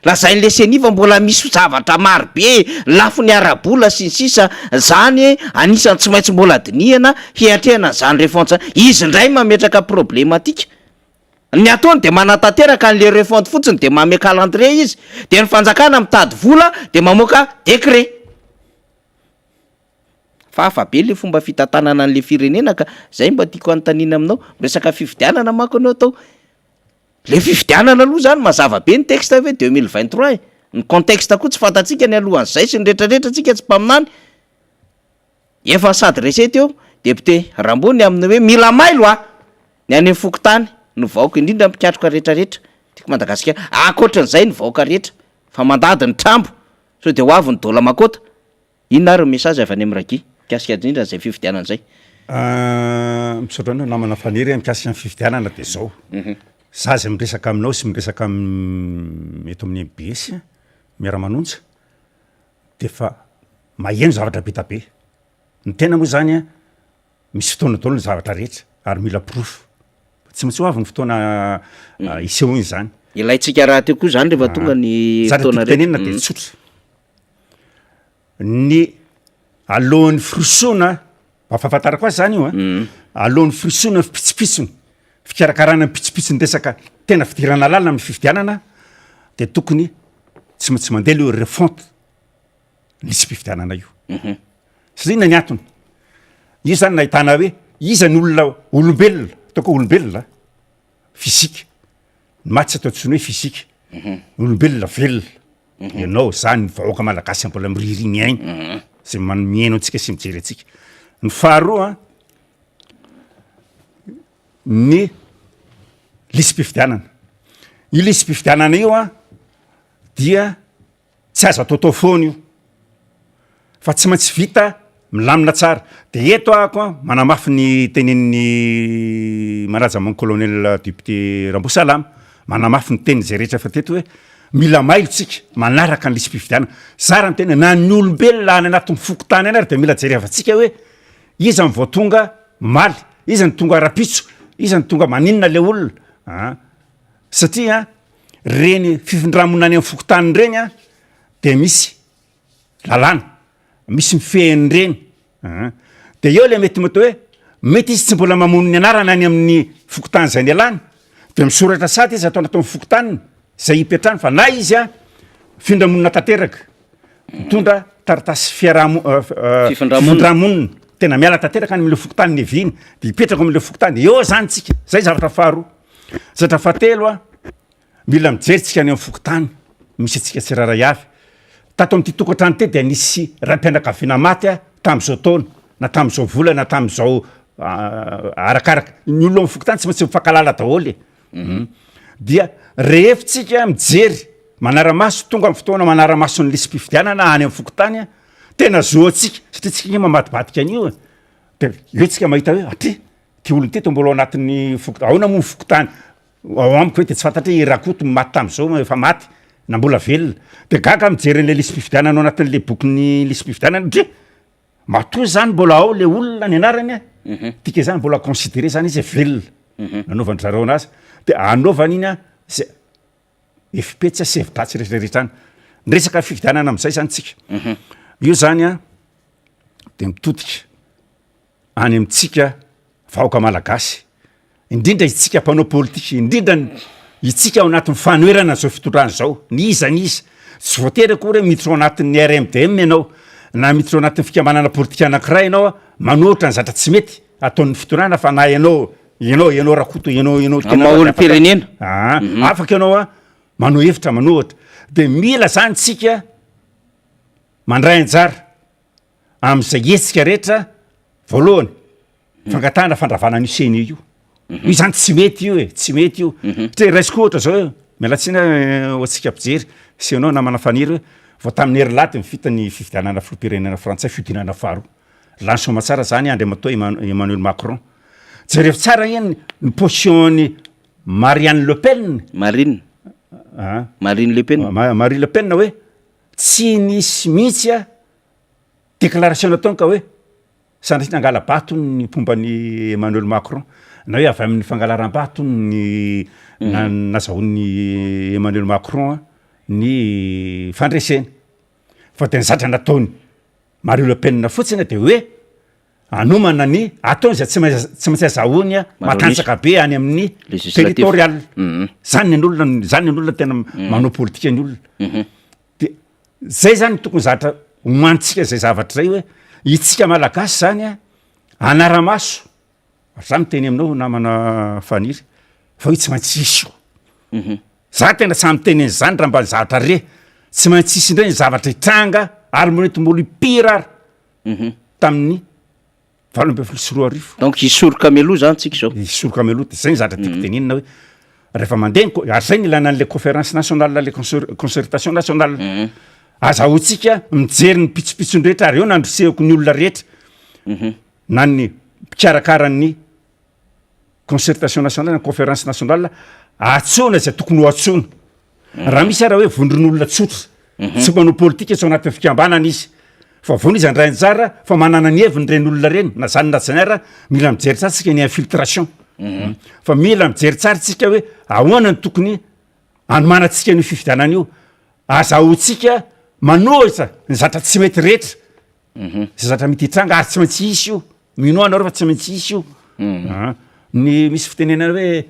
Lazain'le ceni fa mbola misy zavatra maro be, lafiny ara-bola sy ny sisa, zany anisan'ny tsy maintsy mbola dinihana hiatrehana an'izany refonte zany. Izy indray mametraka problematique. Ny ataony de manatanteraka an'le refonte fotsiny de manome calendrier izy, de ny fanjakana mitady vola de mamoaka décret. Fa hafa be le fomba fitantanana an'le firenena ka, zay mba tiako anontaniana aminao, miresaka fifidianana manko anao atao, Le fifidianana aloha zany mazava be ny texte hoe 2023 e, ny contexte koa tsy fantatsika ny alohan'izay sy ny retraretra tsika tsy mpaminany, efa ni-s'adresser teo député Rambo ny amin'ny hoe mila mailo a! ny any amin'ny fokontany no vahoaka indrindra ny mpikatroka retraretra tiako Madagasikara, ankoatran'izay ny vahoaka rehetra fa mandady ny trambo sao de ho avy ny dôla makota. Inona ary ny message avy any amin'i Ragi mikasika indrindra an'izay fifidianana izay? Misaotra anao namana Faniry a, mikasika ny fifidianana de zao, za zay miresaka aminao sy miresaka am- eto amin'ny mbs miara-manonja de efa maheno zavatra be da be, ny tena moa zany a misy fotoana daholo ny zavatra rehetra ary mila porofo, tsy maintsy ho avy ny fotoana hisehoany zany. Ilaintsika rahateo koa zany rehefa tonga ny Zavatra fotoana tiako tenenina de rehetra. tsotra. Ny alohan'ny firosoana, mba fahafantarako azy zany io an, alohan'ny firosoana ny pitsopitsony, fikarakarana ny pitsopitsony resaka tena fidirana lalina amin'ny fifidianana de tokony tsy maintsy mandeha aloha refonte lisi-pifidianana io. Satria inona ny antony? Io zany nahitana hoe iza ny olona olombelona, ataoko hoe olombelona physique, ny maty tsy atao intsony hoe physique, olombelona velona. Ianao, za, ny vahoaka malagasy mbola miririhy miaina, zay man- mihaino antsika sy mijery antsika. Ny faharoa an, ny lisi-pifidianana. Io lisi-pifidianana io an dia tsy azo ataotao foana io fa tsy maintsy vita. Milamina tsara. De eto ahako an, manamafy ny tenenin'i Manaja mon colonel député Rambosalama, manamafy ny teniny zay rehetra efa teto hoe mila mailo tsika manaraka ny lisi-pifidianana. Za raha miteny na ny olombelona any anatin'ny fokontany any ary de mila jerevantsika hoe iza no vao tonga omaly, iza no tonga rapitso, iza no tonga maninona le olona an, satria reny fifindramonina any amin'ny fokontany reny an de misy lalàna, misy mifehy an'ireny an, de eo le mety mety hoe mety izy tsy mbola mamono ny anarany any amin'ny fokontany zay nialany de misoratra sady izy atao anatin'ny fokontaniny zay hipetrahany fa na izy an mifindra monina tanteraka, mitondra taratasy fiaraha-mo- fifindramonina tena miala tanteraka any am'le fokontany niaviany de hipetraka ao am'le fokontany, eo zany tsika, zay zavatra faharoa, zavatra fahatelo an. Mila mijery tsika any amin'ny fokontany misy antsika tsirairay avy. Tato amin'ity tokantrano ity dia nisy raim-pianakaviana maty tamin'izao taona na tamin'izao volana na tamin'izao arakaraka ny olona ao amin'ny fokontany tsy maintsy mifankahalala daholo e. Dia rehefa tsika mijery manara-maso tonga amin'ny fotoana manara-maso ny lisi-pifidianana any amin'ny fokontany, tena zo antsika satria tsika anie mamadibadika an'io e. De eo tsika mahita hoe atria ty olona ty to mbola ao anatin'ny fokontany, ahoana moa ny fokontany Ao amiko hoe de tsy fantatra hoe i Rakoto maty tamin'izao efa maty na mbola velona. De gaga aho mijery an'le lisi-pifidianana ao anatin'le bokin'ny lisi-pifidianana, ndry! Matoa zany mbola ao le olona ny anarany a, dika zany mbola considéré zany izy hoe velona, nanaovan-dry zareo anazy, de anaovany iny a zay FP tsy hevi-dratsy rehetra rehetra any. Ny resaka fifidianana am'zay zany tsika, io zany a de mitodika any amintsika vahoaka malagasy, indrindra isika mpanao politika, indrindra ny isika ao anatin'ny fanoherana an'izao fitondrana izao, n'iza n'iza, tsy voatery akory hoe miditra ao anatin'ny RMDM ianao, na miditra ao anatin'ny fikambanana politika anankiray ianao manohitra ny zavatra tsy mety ataon'ny fitondrana fa na ianao, ianao, ianao Rakoto, ianao, ianao Amin'ny maha olom-pirenena. Ah, afaka ianao a manao hevitra manohitra, de mila zany tsika mandray anjara amin'izay hetsika rehetra, voalohany fangatahana fandravana an'io CENI io, io zany tsy mety io e, tsy mety io, satria raisiko ohatra zao hoe, miala tsiny aho ho antsika mpijery sy ianao namana Faniry hoe vao tamin'ny herinlahy de vita ny fifidianana filoham-pirenena frantsay fihodinana faharoa, lany soamatsara zany Andriamatoa Emma- Emmanuel Macron, jerevo tsara anie ny position-n'i Marianne Le Pen, Marine, ah, Marine Le Pen. Ma- Marie Le Pen hoe tsy nisy mihitsy a Déclaration nataony ka hoe sanatria nangala-bato ny mpomba an'i Emmanuel Macron na hoe avy amin'ny fangalaram-bato ny na- nazahoan'i Emmanuel Macron ny fandreseny fa de ny zatra nataony Marie Le Pen fotsiny de hoe anomana ny ataony zay tsy maintsy tsy maintsy azahoany a matanjaka be any amin'ny Législatif. territorial zany ny an'olona zany ny an'olona tena manao politika ny olona De zay zany tokony zatra omanintsika zay zavatra zay hoe itsika malagasy zany a anara-maso, ary za miteny aminao namana Faniry fa hoe tsy maintsy hisy io, za tena sahy miteny an'izany raha mba ny zavatra re, tsy maintsy hisy indray ny zavatra hitranga ary mety mbola ho pire ary tamin'ny 2018. Donc hisoroka mialoha zany tsika izao. Hisoroka mialoha de zay ny zavatra tiako tenenina hoe rehefa mandeha ny co- ary zay ny ilana an'le conférence nationale le concer- concertation nationale. Azahoantsika mijery ny pitsopitsony rehetra ary eo nandrisihako ny olona rehetra na ny mpikarakara ny concertation nationale na conférence nationale antsoina izay tokony ho antsoina. Raha misy ara hoe vondron'olona tsotra, tsy manao politika, tsy ao anatin'ny fikambanana izy, fa vonona izy handray anjara fa manana ny heviny ireny olona ireny, na zany na zany ara, mila mijery tsara tsika ny infiltration, fa mila mijery tsara tsika hoe ahoana no tokony anomanantsika an'io fifidianana io, azahoantsika manohitra ny zatra tsy mety rehetra, zay zatra mety hitranga ary tsy maintsy hisy io, minoa anareo fa tsy maintsy hisy io, ny misy fitenenana hoe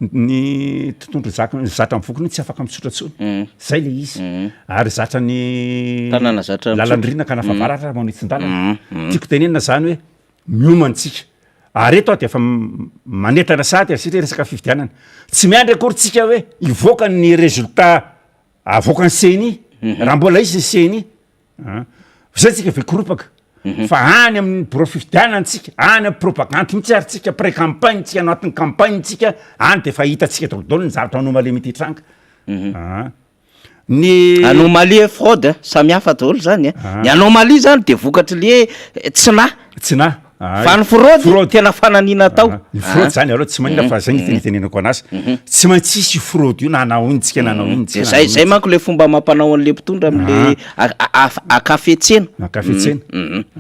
ny tontondro zaka zatra mivokona io tsy afaka mitsotra intsony, zay le izy, ary zatra ny Tanàna zatra mitsotra. lalan-drina ka na fahavaratra manitsin-dalana, tiako tenenina zany hoe miomana tsika, ary eto aho de efa manentana sahady satria resaka fifidianana, tsy miandry akory tsika hoe hivoaka ny résultat avoakan'ny CENI, raha mbola hisy ny CENI, An! Zay tsika ve koropaka fa any amin'ny birao fifidianana tsika, any amin'ny propagandy mihitsy ary tsika pré campagne tsika anatin'ny campagne tsika, any de efa hitantsika daholo daholo ny zavatra anomalie mety hitranga. An! Ny. Anomalie et fraude, samy hafa daholo zany a. Ny anomalie zany de vokatry le hoe tsy nahy. Tsy nahy. Ay. Fa ny fraude, Fraude. tena fananiana atao. Ah, Ny fraude zany aloha tsy maninona fa zay ny tenitenenako anazy. Tsy maintsy hisy io fraude io na hanao inona tsika na hanao inona De tsika. na zay hanao zay inona manko le fomba amam-panao an'le mpitondra am'le a- a- a- akafetsena. tsika. Ankafetsena.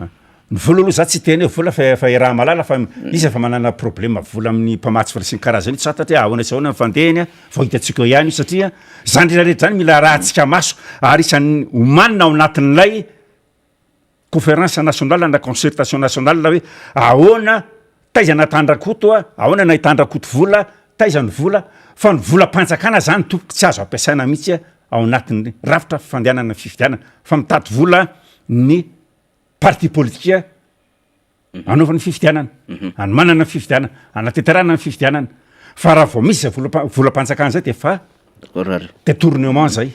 Ah. Ny vola aloha za tsy hiteny hoe vola fa efa iaraha-mahalala fa izy efa manana problème vola amin'ny mpamatsy vola sy ny karazany io tsy fantatra hoe ahoana sy ahoana ny fandehany a, vao hitantsika eo ihany io satria zany rehetra rehetra zany mila arahantsika maso ary isan'ny omanina ao anatin'ilay conférence nationale na concertation nationale hoe ahoana taiza nahitan-dRakoto a, ahoana nahitan-dRakoto vola, taiza ny vola, fa ny volam-panjakana zany tompoko tsy azo ampiasaina mihitsy ao anatin'ny rafitra fandehanana fifidianana fa mitady vola ny parti politique anaovana fifidianana, anomanana ny fifidianana, anatanterahana ny fifidianana, fa raha vao misy zay volam- volam-panjakana zay de efa détournement zay.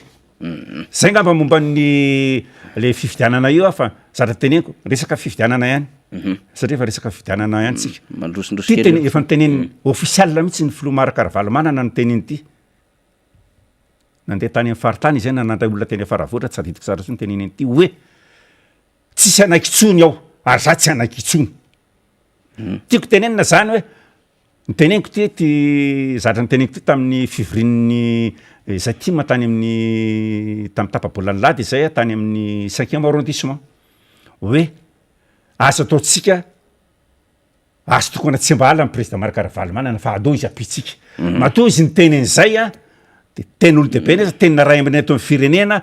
Zay ngamba momba ny le fifidianana io ah fa zatra teneniko resaka fifidianana ihany satria efa resaka fifidianana ihany tsika. Mandrosindroso Ty kely teny eo. efa noteneniny officiel mihitsy ny filoha Marc Ravalomanana niteny an'ity. Nandeha tany amin'ny faritany izy na nandray olona teny Faravohitra, tsy tadidiko tsara intsony ny teneniny ity hoe tsisy hanaiky intsony aho ary za tsy hanaiky intsony. Tiako tenenina zany hoe noteneniko ty ty zavatra noteneniko ty tamin'ny fivorian'ny zay tim tany amin'ny tamin'ny tapa-bolan'ny lady izay tany amin'ny cinquième arrondissement hoe aza ataontsika Azo tokana tsy mba ala ny président Marc Ravalomanana fa aleo izy ampitsika. Matoa izy niteny an'izay a, de tenin'olon-dehibe nefa tenina ray aman-dreny eto amin'ny firenena,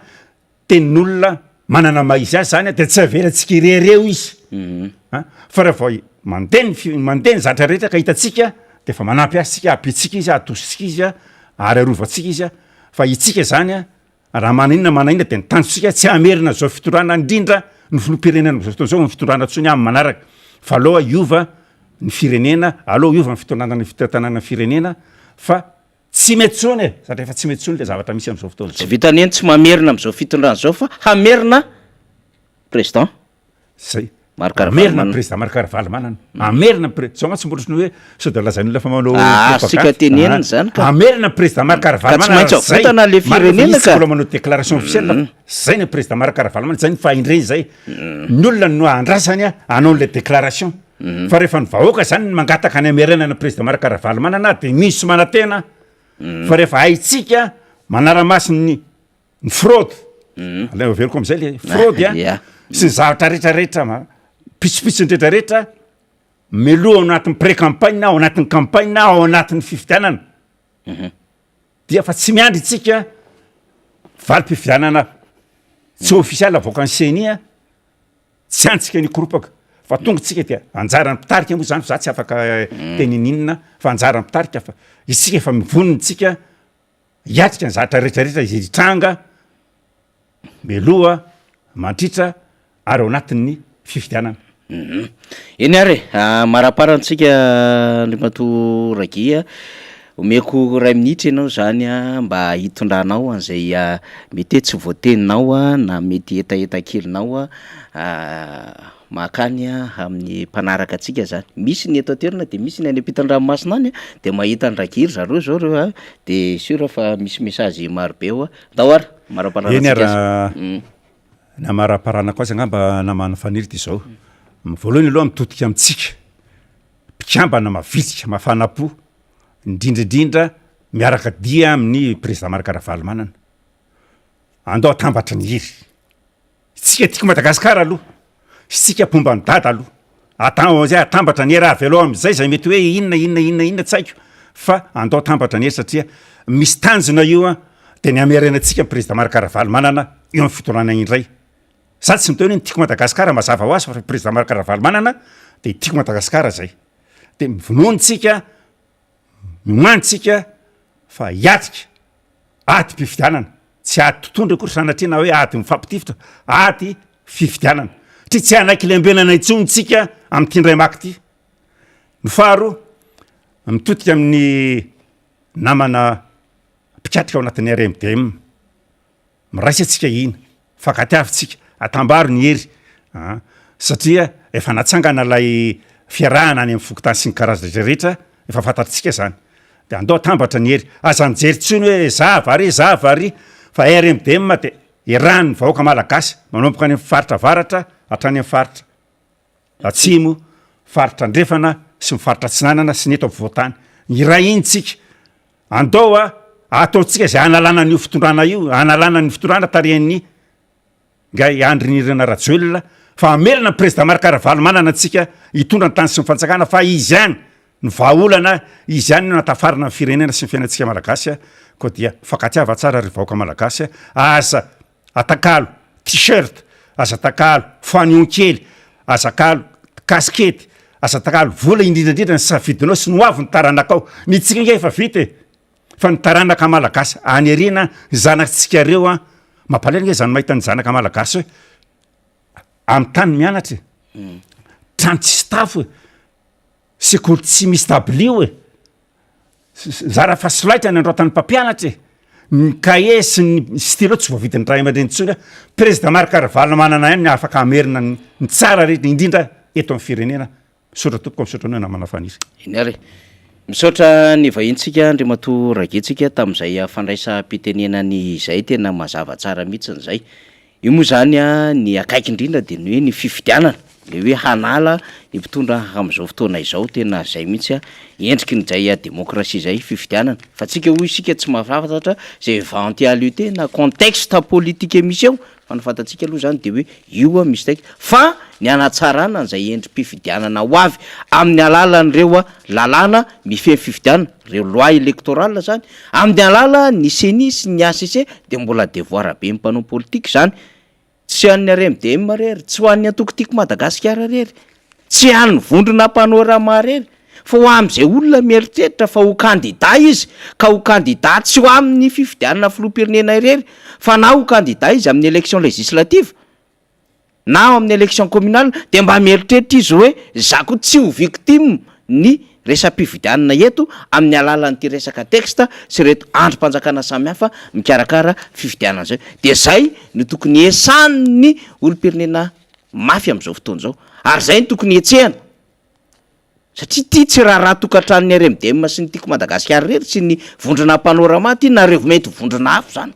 tenin'olona manana maha izy azy zany a, de tsy avelantsika irery eo izy. An, fa raha vao mandeha ny fi- mandeha ny zavatra rehetra ka hitantsika de efa manampy azy tsika, ampitsika izy, atositsika izy a, ary arovantsika izy a, fa itsika zany a Raha maninona maninona dia ny tanjontsika tsy hamerina izao fitondrana indrindra ny filoham-pirenena amin'izao fotoana izao ny fitondrana intsony amin'ny manaraka fa aleo hiova ny firenena, aleo hiova ny fitondrana ny fitantanana ny firenena fa tsy mety intsony e, satria efa tsy mety intsony ilay zavatra misy amin'izao fotoana Tsy izao. vitan'ny eny tsy mamerina amin'izao fitondrana izao fa hamerina président. Zay. Marc Hamerina Ravalomanana. ny président Marc Ravalomanana. Hamerina ny pré- zao mantsy mbola ohatran'ny hoe sao dia lazain'ny olona fa manao Ah, azontsika propagande. tenenina izany ka. Hamerina ny président Marc Ravalomanana. Ka tsy maintsy zay. avotana le Marc fa firenena izy tsy ka. mbola manao déclaration officielle fa zay ny président Marc Ravalomanana, zay ny fahendreny zay. Ny olona no andrasany a, hanao an'ilay déclaration. Fa rehefa ny vahoaka zany no mangataka ny hamerenana ny président Marc Ravalomanana dia misy manantena fa rehefa haintsika manara-maso ny ny fraude aleo averiko am'zay le fraude a Yeah. sy ny zavatra rehetrarehetra ma pitsopitsony rehetrarehetra meloha ao anatin'ny pré campagne ao anatin'ny campagne ao anatin'ny fifidianana dia fa tsy miandry itsika valim-pifidianana tsy ofisialy avoakan'ny CENI a tsy antsika ny koropaka fa tonga tsika dia anjaran'ny mpitarika moa zany fa za tsy afaka teneninina fa anjaran'ny mpitarika fa isika efa mivonona tsika Hiatrika ny zavatra rehetra rehetra izay hitranga mialoha, mandritra ary ao anatin'ny fifidianana. Eny ary e, maraparana antsika Andriamatoa Raguy a, omeko iray minitra ianao izany a mba hitondranao an'izay mety hoe tsy voateninao na mety hetaheta kelinao Mankany amin'ny mpanaraka antsika zany. Misy ny eto an-toerana de misy ny any ampitan-dranomasina any de mahita an'i Ragiry zareo zao reo a, de sûr fa misy message maro be ao a. Ndao ary, Eny maraparana ary antsika aza. Ny hamaraparanako azy angamba namana Faniry dia izao, voalohany aloha mitodika amintsika mpikambana mavitrika, mafana po, indrindra indrindra miaraka dia amin'ny président Marc Ravalomanana, andao atambatra ny hery. Isika tiako Madagascar aloha, isika mpomba an'i Dada aloha, atao zay atambatra ny hery avelao amizay zay mety hoe inona inona inona inona tsy haiko fa andao atambatra ny hery satria misy tanjona io an, de ny hamerenantsika ny président Marc Ravalomanana eo amin'ny fitondrana indray, za tsy miteny hoe ny tiako Madagascar mazava ho azy fa président Marc Ravalomanana de tiako Madagascar zay, de mivonona tsika, miomany tsika fa hiatrika adim-pifidianana, tsy ady tontondro akory sanatria na hoe ady mifampitifitra, ady fifidianana, satria tsy hanaiky lembenana intsony tsika amin'ity indray maka ity. Ny faharoa, mitodika amin'ny namana mpikatrika ao anatin'ny RMDM, Miraisa tsika hina, fankatiavo tsika, atambaro ny hery a! Satria efa natsangana ilay fiarahana any amin'ny fokontany sy ny karazany rehetra rehetra, efa fantatritsika zany. De andao atambatra ny hery, aza mijery tsony hoe za va re, za va ry, Fa RMDM dia iarahan'ny vahoaka malagasy manomboka any amin'ny faritra avaratra hatrany amin'ny faritra atsimo, faritra andrefana sy ny faritra atsinanana sy ny eto ampovoantany. Iray iny tsika. Andao a, ataontsika izay hanalana an'io fitondrana io, hanalana ny fitondrana tarihan'ny Ngay Andry Nirina Rajoelina fa hamerina ny Président Marc Ravalomanana antsika hitondra ny tany sy ny fanjakana fa izy ihany no vahaolana, izy ihany no natafarina ny firenena sy ny fiainantsika Malagasy koa dia mifankatiava tsara ry vahoaka Malagasy aza atakalo t-shirt, aza atakalo fanion kely, aza akalo kasikety, aza atakalo vola indrindra indrindra ny safidinao sy ny ho avin'ny taranakao, ny tsika ange efa vita e! Fa ny taranaka malagasy any aoriana, ny zanatsika reo an, mampalahelo nge zany mahita ny zanaka malagasy hoe amin'ny tany mianatra e, trano tsisy tafo e, sekoly tsy misy dabilio e, zara fa solaitra ny androatan'ny mpampianatra e, ny kahie sy ny stylo tsy voavidin'ny ray aman-dreny intsony a, président Marc Ravalomanana ihany ny afaka hamerina ny tsara rehetra indrindra eto amin'ny firenena. Misaotra tompoko, misaotra anao namana Faniry. Eny ary e. Misaotra ny vahintsika Andriamatoa Ragetsika tamin'izay fandraisam-pitenenany izay, tena mazava tsara mihitsiny izay. Io moa izany ny akaiky indrindra dia ny hoe ny fifidianana, ilay hoe hanala ny mpitondra amin'izao fotoana izao, tena izay mihitsy endriky ny izay demokrasia izay, fifidianana. Fa tsika hoy isika tsy mahafantatra izay éventualité na contexte politique misy eo Fa ny fantatsika aloha izany dia hoe io misy taika fa ny hanatsarana an'izay endri-pifidianana ho avy amin'ny alalan'ireo lalàna mifehy ny fifidianana, ireo loi électorale izany, amin'ny alalan'ny ceni sy ny HCC dia mbola devoir be ny mpanao politika izany. Tsy an'ny RMDM irery, tsy ho an'ny antoko Tiako Madagasikara irery. Tsy an'ny vondrona Panorama irery fa ho amin'izay olona mieritreritra fa ho kandida izy ka ho kandida tsy ho amin'ny fifidianana filoham-pirenena irery fa na ho kandida izy amin'ny élection législative na ao amin'ny élection communale dia mba mieritreritra izy hoe za koa tsy ho victime ny resa-pifidianana eto amin'ny alalan'ity resaka texte sy ireto andrim-panjakana samihafa mikarakara fifidianana izay. Dia izay no tokony esan'ny olom-pirenena mafy amin'izao fotoana izao ary izay no tokony hetsehana satria ity tsy raharaha tokantranon'ny RMDM sy ny Tiako Madagasikara irery sy ny vondrona Panorama ity na ireo mety ho vondrona hafa izany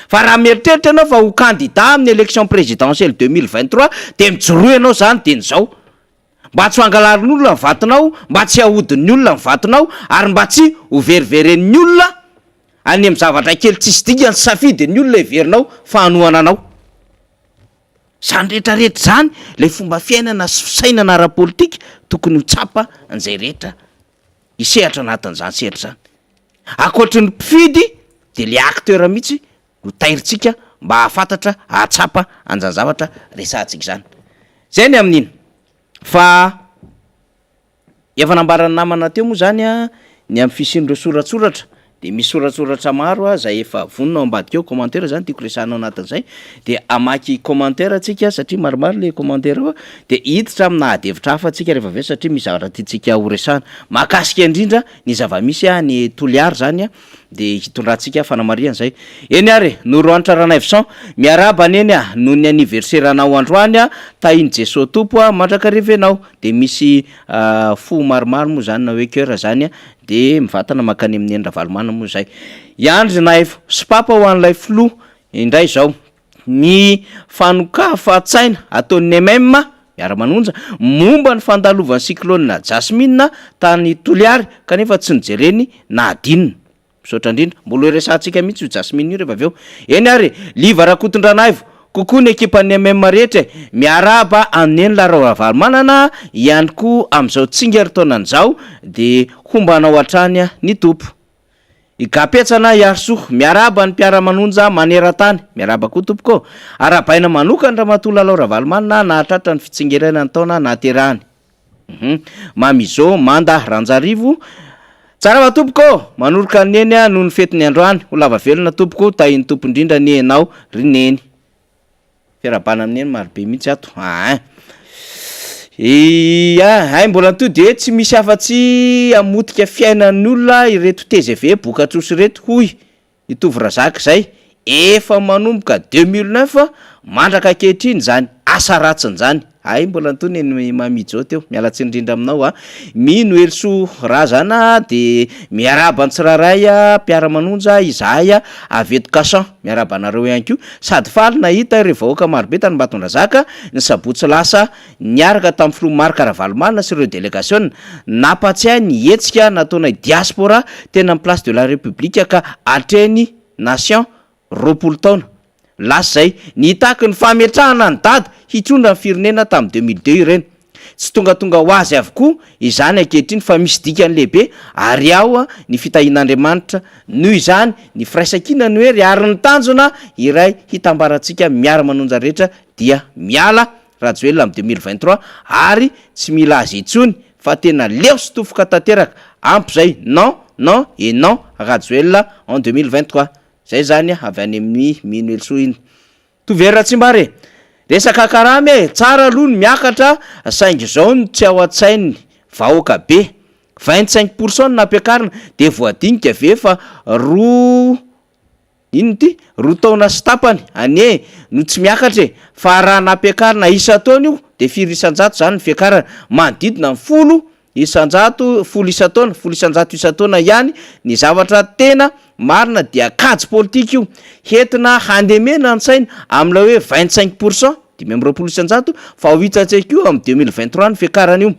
fa raha mieritreritra ianao fa ho candidat amin'ny élection présidentielle 2023 dia mijoroa ianao izany dieny izao mba tsy ho angalarin'olona ny vatonao, mba tsy hahodin'ny olona ny vatonao ary mba tsy ho veriveren'ny olona any amin'ny zavatra kely tsisy dikany safidin'ny olona heverinao fa hanohana anao. Izany rehetra rehetra izany, ilay fomba fiainana sy fisainana ara-politika tokony ho tsapa an'izay rehetra hisehatra anatin'izany sehatra izany. Ankoatry ny mpifidy dia ilay acteur mihitsy no tairintsika mba hahafantatra, hahatsapa an'izany zavatra resahantsika izany. Izay ny amin'iny. Fa Efa nambaran'ny namana teo moa izany ny amin'ny fisian'ireo soratsoratra, dia misy soratsoratra maro izay efa vonona ao ambadika ao, commentaire izany tiako resahana ao anatin'izay, dia hamaky commentaire tsika satria maromaro ilay commentaire ao, dia hiditra amina ady hevitra hafa tsika rehefa avy eo satria misy zavatra tiantsika ho resahana mahakasika indrindra ny zava-misy any Toliara izany dia hitondrantsika fanamarihana izay. Eny ary e, Norohanitra Ranaivoson, miarahaba Neny a, noho ny anniversaire-nao androany a, tahin'i Jesoa Tompo a, mandrakariva ianao. Dia misy fo maromaro moa izany na hoe coeur izany a, dia mivantana mankany amin'i Neny Ravalomanana moa izay. I Andry Naivo sy Papa ho an'ilay filoha indray izao. Ny fanokafan-tsaina ataon'ny MM, Miara-manonja, momba ny fandalovan'ny cyclone Jasmine tany Toliary kanefa tsy nojereny na hadinony. Misaotra indrindra. Mbola ho resahantsika mihitsy io Jasmine io rehefa avy eo. Eny ary e! Liva Rakotondranaivo, Coucou ny ekipan'ny MM rehetra e! Miarahaba an'i Neny Lalao Ravalomanana ihany koa amin'izao tsingerin-taonany izao dia homba anao hatrany ny Tompo. I Gapetsa na Iarisoa, miarahaba ny mpiara-manonja maneran-tany. Miarahaba koa tompoko ô! Arahabaina manokana Ramatoa Lalao Ravalomanana nahatratra ny fitsingerenan'ny taona nahaterahany. Hum. Mamizo, Manda, Ranjarivo. Tsara fa tompoko ô! Manoroka an'i Neny aho noho ny fetiny androany. Ho lava velona tompoko, tahin'ny Tompo indrindra anie ianao ry Neny. Fiarahabana amin'i Neny marobe mihitsy ato aa. Ia, hay mbola nitohy dia hoe tsy misy afa-tsy hamotika fiainan'ny olona ireto tgv bokatroso ireto hoy i Tovo Razaka izay efa manomboka 2009 mandraka ankehitriny izany asa ratsiny izany. Hay mbola nitony ny Mamy Jo teo, miala tsiny indrindra aminao a. Mino Herisoa Razana de miarahaba ny tsirairay mpiara-manonja izahay avy eto Cachan, miarahaba anareo ihany koa. Sady faly nahita ireo vahoaka marobe tany Ambatondrazaka ny sabotsy lasa niaraka tamin'ny filoha Marc Ravalomanana sy ireo delegasiona. Nampatsiahy ny hetsika nataonay diaspora teny amin'ny Place de la République ka hatreny Nation 20 taona lasa izay, nitaky ny fametrahana an'i Dada hitondra ny firenena tamin'ny 2002 ireny. Tsy tongatonga ho azy avokoa izany ankehitriny fa misy dikany lehibe ary ao ny fitahian'Andriamanitra. Noho izany, ny firaisankina no hery ary ny tanjona iray hitambarantsika miara-manonja rehetra dia miala Rajoelina amin'ny 2023 ary tsy mila azy intsony fa tena leo sy tofoka tanteraka, ampy zay, non, non et non Rajoelina en 2023. Zay zany avy any amin'ny Mino Helisoa iny. Tovero Ratsimbary e! Resaka karama e! Tsara aloha ny miakatra saingy zao no tsy ao an-tsain'ny vahoaka be. 25 pourcent no nampiakarina de voadinika ve fa roa inona ity? Roa taona sy tapany anie no tsy miakatra e! Fa raha nampiakarina isan-taona io de firy isan-jato zany ny fiakarana? Manodidina ny 10%, 10 isan-taona, 10% isan-taona ihany ny zavatra tena marina dia kajy politika io, hentina handemena ny saina amin'ilay hoe 25 pourcent, 25%, fa ho hitantsika koa amin'ny 2023 ny fiakarana io.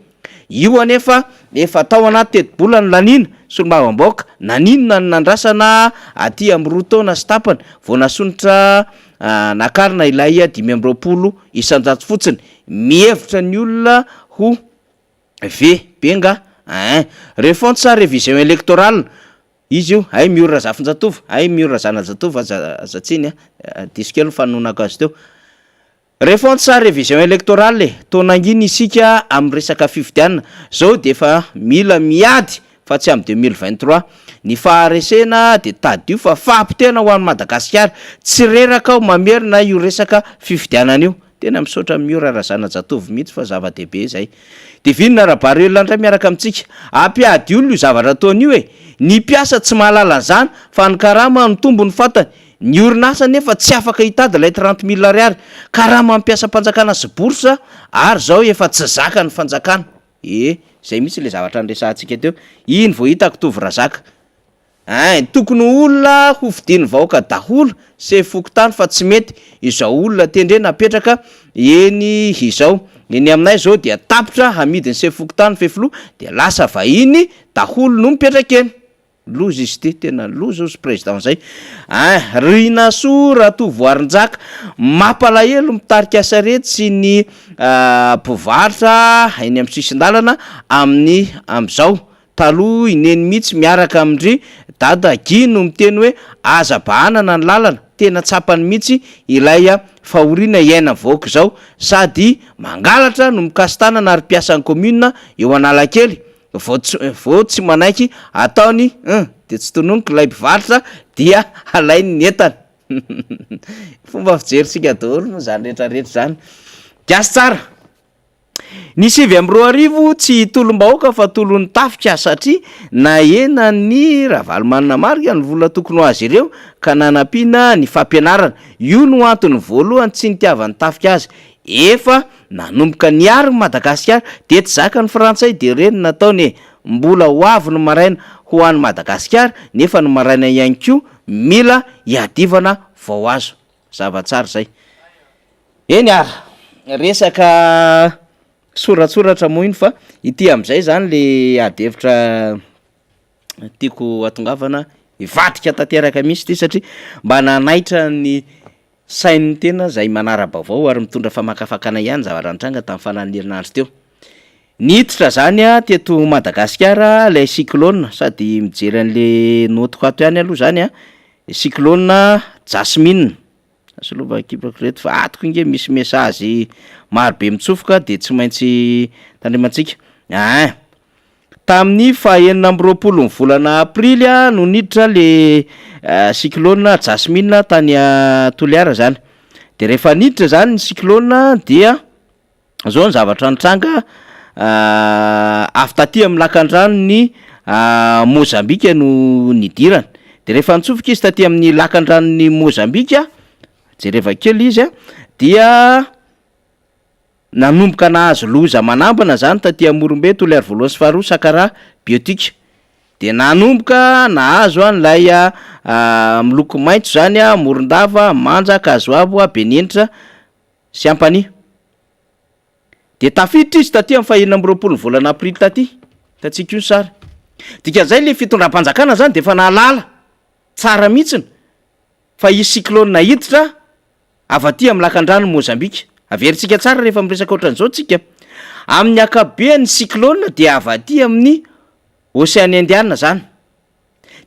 Io anefa efa tao anaty tetibola no laniana, solombavambahoaka, naninona no nandrasana aty amin'ny 2 taona sy tapany vao nasondrotra nakarina ilay 25% fotsiny? Mihevitra ny olona ho ve be nga? Ein! Refonte sa révision électorale? Izy io, hay Miora Razafinjatovo, hay Miora Razanajatovo, aza aza tsiny a, diso kely ny fanononako azy teo. Refonte sa révision électorale e? Toa nangina isika amin'ny resaka fifidianana, zao dia efa mila miady fa tsy amin'ny 2023. Ny faharesena dia tadidio fa fahapotehana ho an'i Madagasikara. Tsy reraka aho mamerina io resaka fifidianana io. Tena misaotra an'i Miora Razanajatovo mihitsy fa zava-dehibe izay. Divine Rabariola indray miaraka amintsika. Ampiady olona io zavatra ataony io e! Ny mpiasa tsy mahalala an'izany fa ny karama mitombo ny fantany. Ny orinasa anefa tsy afaka hitady ilay 30 mille ariary. Karaman'ny mpiasam-panjakana sy bourse ary izao efa tsy zakan'ny fanjakana. Ee, izay mihitsy ilay zavatra niresahantsika teo. Iny vao hitako Tovo Razaka. Ein, tokony ho olona ho fidian'ny vahoaka daholo sefo fokontany fa tsy mety izao olona tendrena apetraka eny izao. Eny aminay izao dia tapitra hamidy ny sefo fokontany fefiloha dia lasa vahiny daholo no mipetraka eny. Loza izy ity, tena loza ozy président zay. Ein, Rinasoa Ratovoarinjaka, mampalahelo mitarika sarety sy ny mpivarotra eny amin'ny sisin-dalana amin'ny amin'izao. Taloha i Neny mihitsy miaraka amin-dry Dada Guy no miteny hoe aza bahanana ny lalana, tena tsapany mihitsy ilay fahoriana iainan'ny vahoaka izao, sady mangalatra no mikasi-tanana ary mpiasan'ny commune eo Analakely. Vao tsy vao tsy manaiky ataony hum de tsy tononiko ilay mpivarotra dia alainy ny entana. Fomba fijerintsika daholo moa zany rehetra rehetra zany. Gasy tsara. Ny 2009 tsy tolom-bahoaka fa tolon'ny tafika satria nahenan'ny Ravalomanana Marc ny vola tokony ho azy ireo ka nanampiana ny fampianarana. Io no antony voalohany tsy nitiavan'ny tafika azy. Efa Nanomboka niaro ny Madagasikara dia tsy zakan'ny frantsay dia ireny no nataony e! Mbola ho avy ny maraina ho an'i Madagasikara nefa ny maraina ihany koa mila iadivana vao azo. Zava-tsara izay. Eny ary, resaka soratsoratra moa iny fa ity amin'izay izany le ady hevitra tiako hatongavana hivadika tanteraka mihitsy ity satria mba nanaitra ny Sain'ny tena izay manara-baovao ary mitondra famakafakana ihany zavatra nitranga tamin'ny faran'ny herinandro teo. Niditra izany teto Madagasikara ilay cyclone, sady mijery an'le notiko ato ihany aloha izany an, cyclone Jasmine, solova ekipako ireto fa ato koa nge misy message maro be mitsofoka de tsy maintsy tandremantsika, ein. Tamin'ny faha 26 ny volana aprily no niditra le cyclone Jasmine tany Toliara zany, de rehefa niditra zany ny cyclone dia zao ny zavatra nitranga, avy taty amin'ny lakandranon'i Mozambika no nidirany, de rehefa nitsofoka izy taty amin'ny lakandranon'i Mozambika, jereva kely izy a, dia. Nanomboka nahazo loza manambana zany taty Amorombe, Toliary voalohany sy faharoa, Sakaraha, Biotique. Dia nanomboka nahazo an'ilay miloko maitso zany Morondava, Manja, Ankazoabo, Benenitra sy Ampanihy. Dia tafiditra izy taty amin'ny faha 26 ny volana aprily taty. Hitantsika io ny sary. Dikan'izay ilay fitondram-panjakana zany dia efa nahalala tsara mihitsiny fa hisy cyclone hiditra avy aty amin'ny lakandranon'i Mozambika. Averintsika tsara rehefa miresaka ohatran'izao tsika. Amin'ny ankapobeany ny cyclone dia avy aty amin'ny Oseana Indiana zany.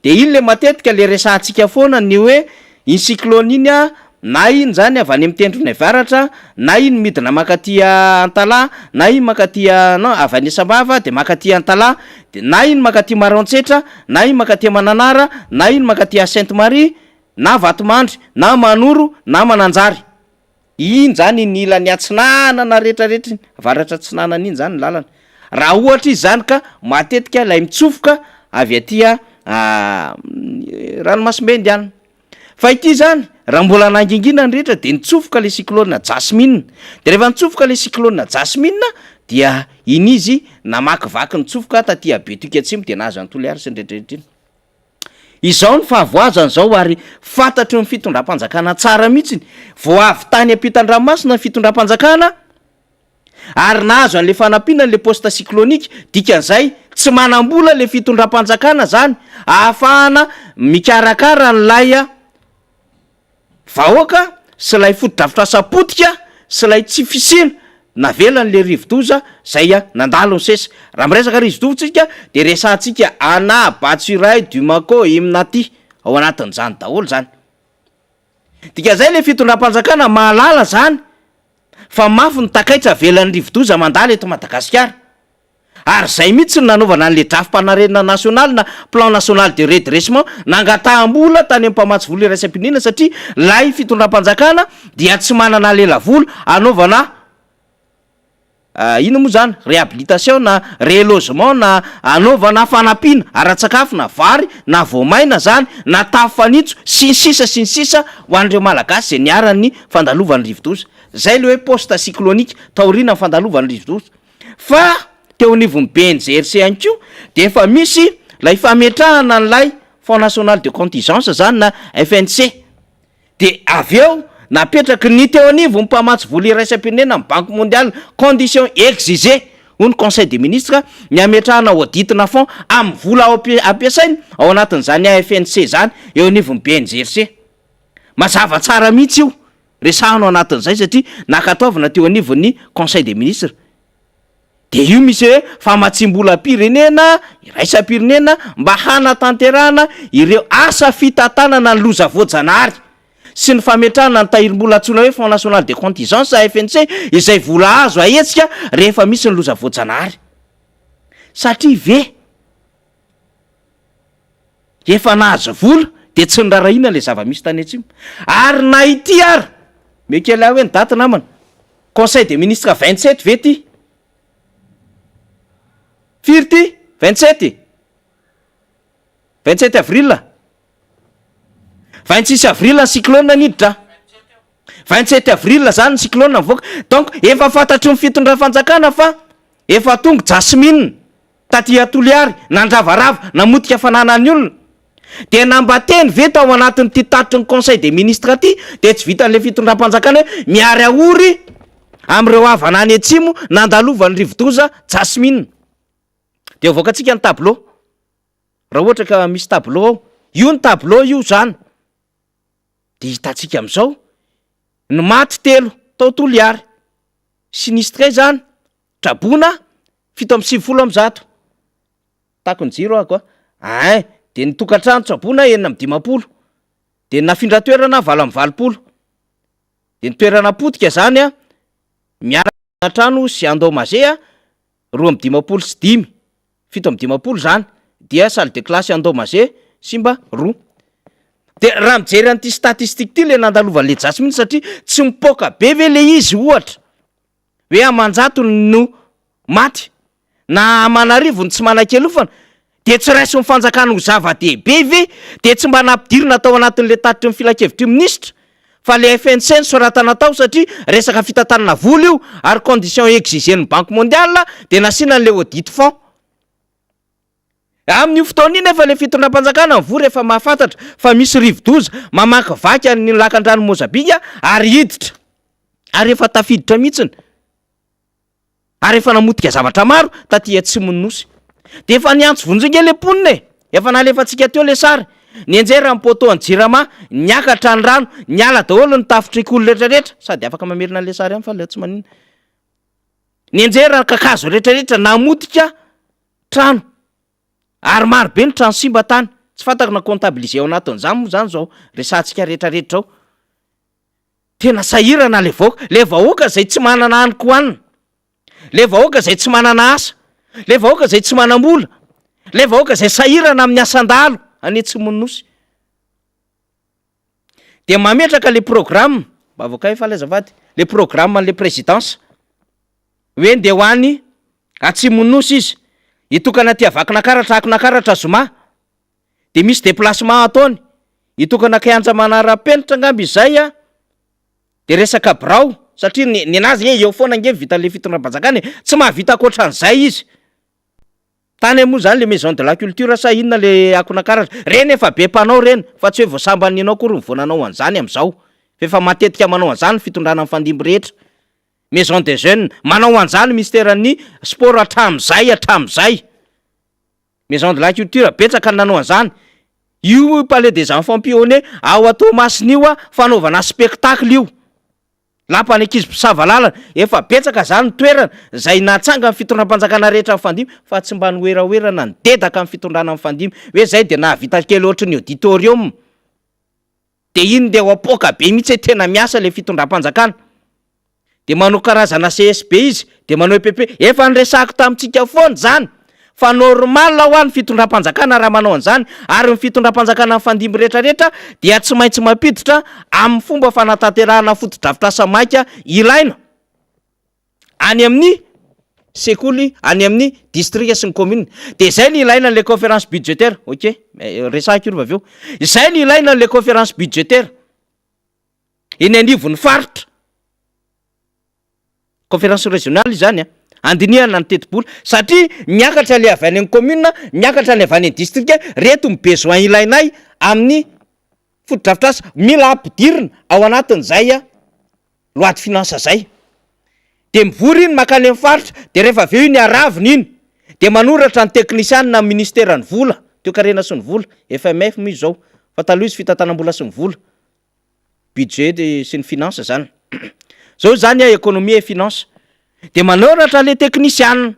Dia iny le matetika le resahantsika foana ny hoe iny cyclone iny a, na iny zany avy any amin'ny tendrony avaratra, na iny midina mankaty Antalaha, na iny mankaty non avy any Sambava de mankaty Antalaha, de na iny mankaty Maroantsetra, na iny mankaty Mananara, na iny mankaty Sainte Marie, na Vatomandry, na Manoro, na Mananjary. Iny zany iny ilany atsinanana retraretra iny, avaratra atsinanana iny zany ny lalana. Raha ohatra izy zany ka matetika ilay mitsofoka avy aty ranomasimbe Indiana. Fa ity zany raha mbola nangingina ny rehetra de nitsofoka le cyclone Jasmine, de rehefa nitsofoka le cyclone Jasmine dia iny izy namakivaky nitsofoka taty Betroka atsimo de nahazo an'i Toliara sy ny retraretra iny. Izao ny fahavoazana izao ary fantatry ny fitondram-panjakana tsara mihitsiny, vao avy tany ampitan-dranomasina ny fitondram-panjakana ary nahazo an'ilay fanampiana an'ilay poste cyclonique, dikan'izay tsy manam-bola ilay fitondram-panjakana zany ahafahana mikarakara an'ilay Vahoaka sy ilay fotodrafitrasa potika sy ilay tsy fisiana navelan'ilay rivodoza zay nandalo ny sesa. Raha miresaka rivodoza tsika dia resahantsika Ana, Batsirai, Dumako, Imnati ao anatin'izany daholo zany. Dikan'izay ilay fitondram-panjakana mahalala zany fa mafy ny takaitra avelan'ny rivodoza mandalo eto Madagasikara. Ary izay mihitsy no nanaovana an'ilay drafi-panarenana nasionaly na plan national de redressement, nangataham-bola tany amin'ny mpamatsy vola iraisam-pirenena satria ilay fitondram-panjakana dia tsy manana lelavola hanaovana inona moa izany, réhabilitation na relogement na hanaovana fanampiana ara-tsakafo na vary na voamaina izany na tafo fanitso sy ny sisa sy ny sisa ho an'ireo Malagasy izay niharan'ny fandalovan'ny rivodoza. Izay ilay hoe poste cyclonique taorian'ny fandalovan'ny rivodoza. Fa teo anivon'ny BNGRC ihany koa dia efa misy ilay fametrahana an'ilay Fonds National de Contingence zany na FNC. Dia avy eo napetraky ny teo anivon'ny mpamatsy vola iraisam-pirenena ny Banque Mondiale condition exigée hoy ny Conseil des Ministres ny hametrahana audit-na fonds amin'ny vola ampiasaina ao anatin'izany AFNC izany eo anivon'ny BNGRC. Mazava tsara mihitsy io. Resahana ao anatin'izay satria nankatoavina teo anivon'ny conseil des ministres. Dia io misy hoe famatsiam-bolam-pirenena, iraisam-pirenena mba hanatanterahana ireo asa fitantanana ny loza voajanahary sy ny fametrahana ny tahirim-bola antsoina hoe Fonds national de contingence, FNC, izay vola azo ahetsika rehefa misy ny loza voajanahary. Satria ve? Efa nahazo vola dia tsy noraharahiana ilay zava-misy tany atsimo. Ary na ity ara, omeo kely ahy hoe ny daty namana, conseil des ministres 27 ve ity? Firy ity? 27? 27 avril? 26 avril ny cyclone niditra. 27 avril zany ny cyclone nivoaka. Donc efa fantatry ny fitondram-fanjakana fa efa tonga Jasmine. Taty Toliary, nandravarava, namotika fananan'ny olona. Dia na mba teny ve tao anatin'ity tatitry ny conseil des ministres ity dia tsy vitan'ilay fitondram-panjakana hoe miary ahory amin'ireo havana any atsimo nandalovan'ny rivodoza Jasmine. Dia avoakantsika ny tableau. Raha ohatra ka misy tableau ao. Io ny tableau io izany. Dia hitantsika amin'izao ny maty telo tao Toliary. Sinistré izany. Traboina 197. Takon'ny jiro ako a. Ein, dia ny tokantrano tsaboina 56. Dia ny nafindra toerana 88. Dia ny toerana potika zany a, miala trano sy endommagé a, 552, 57 zany. Dia salle de classe endommagé simba roa. Dia raha mijery an'ity statistique ity le nandalovan'le Jasmine satria tsy mipoaka be ve le izy ohatra? Hoe aman-jatony no maty na aman'arivony tsy manan-kelofana dia tsy raisin'ny fanjakana ho zava-dehibe ve dia tsy mba nampidirina tao anatin'ilay tatitry ny filankevitry ny minisitra? Fa le FNC no soratana tao satria resaka fitantanana vola io ary condition exiger-n'ny banque mondiale dia nasiana an'le audit fonds. Amin'io fotoana io nefa le fitondram-panjakana mivory efa mahafantatra fa misy rivodoza mamakivaky an'ny lakandranon'i Mozabika ary hiditra ary efa tafiditra mihitsiny. Ary efa namotika zavatra maro taty atsimon'ny nosy. Dia efa niantso vonjy ange le mponina e! Efa nalefantsika teo le sary. Nianjera ny poteau an'i Jirama, niakatra ny rano, niala daholo ny tafon-tsekoly retraretra, sady afaka mamerina an'le sary ihany fa le tsy maninona. Nianjera ny kakazo retraretra, namotika trano. Ary maro be ny trano simba tany. Tsy fantako na comptabiliser ao anatin'izany moa zany zao resahantsika retraretra zao. Tena sahirana le vahoaka, le vahoaka zay tsy manana hanin-kohanina, le vahoaka zay tsy manana asa, le vahoaka zay tsy manam-bola, le vahoaka zay sahirana amin'ny asan-dahalo any atsimon'ny nosy. De mametraka le programme, mba avoakay faly azafady, le programme an'le présidence hoe ndeha ho any atsimon'ny nosy izy, hitokana aty Vakinankaratra, Akonakaratra zoma. De misy déplacement ataony, hitokana kianja manara-penitra angamba izay an, de resaka birao, satria ny nenazy nge eo foana nge vitan'le fitondram-panjakana e, tsy mahavita ankoatran'izay izy. Tany moa zany le maison de la culture sa inona le Akonakaratra, reny efa be mpanao reny fa tsy hoe vao sambany enao akory no vao nanao an'zany am'zao, fa efa matetika manao an'zany ny fitondrana mifandimby rehetra. Maison des jeunes, manao an'zany minisiteran'ny sport hatram'zay hatram'zay. Maison de la culture, betsaka ny nanao an'izany. Io palais des enfants pionniers ao a Toamasina io a, fanaovana spectacle io. Lapan'ny ankizy mpisava lalana. Efa betsaka zany ny toerana izay natsangan'ny fitondram-panjakana rehetra nifandimby fa tsy mba noheraherana nidedaka ny fitondrana nifandimby hoe zay de nahavita kely ohatry ny auditorium. De iny ndeha ho apoaka be mihitsy hoe tena miasa le fitondram-panjakana. De manao karazana CSB izy, de manao EPP. Efa niresahako tamintsika foana izany fa normal hoa ny fitondram-panjakana raha manao an'izany ary ny fitondram-panjakana mifandimby rehetrarehetra dia tsy maintsy mampiditra amin'ny fomba fanatanterahana fotodrafitrasa maika ilaina. any amin'ny sekoly any amin'ny distrika sy ny commune de zay ny ilaina an'le conférence budgétaire, ok resahiko io refa avy eo, izay ny ilaina an'le conférence budgétaire eny anivon'ny faritra, conférence régionale izany an, andinihana ny tetibola satria miakatra le avy any amin'ny commune, miakatra ny avy any amin'ny distrika, reto ny besoin ilainay amin'ny fotodrafitrasa, mila ampidirina ao anatin'izay an. Loi de finance zay. De mivory iny makany amin'ny faritra, de rehefa avy eo iny aravina iny, de manoratra ny teknisianina amin'ny ministeran'ny vola, toekarena sy ny vola, FMF moa izy zao, fa taloha izy fitantanam-bola sy ny vola, budget de sy ny finance zany. Zao zany a économie et finance. De manoratra le teknisianina,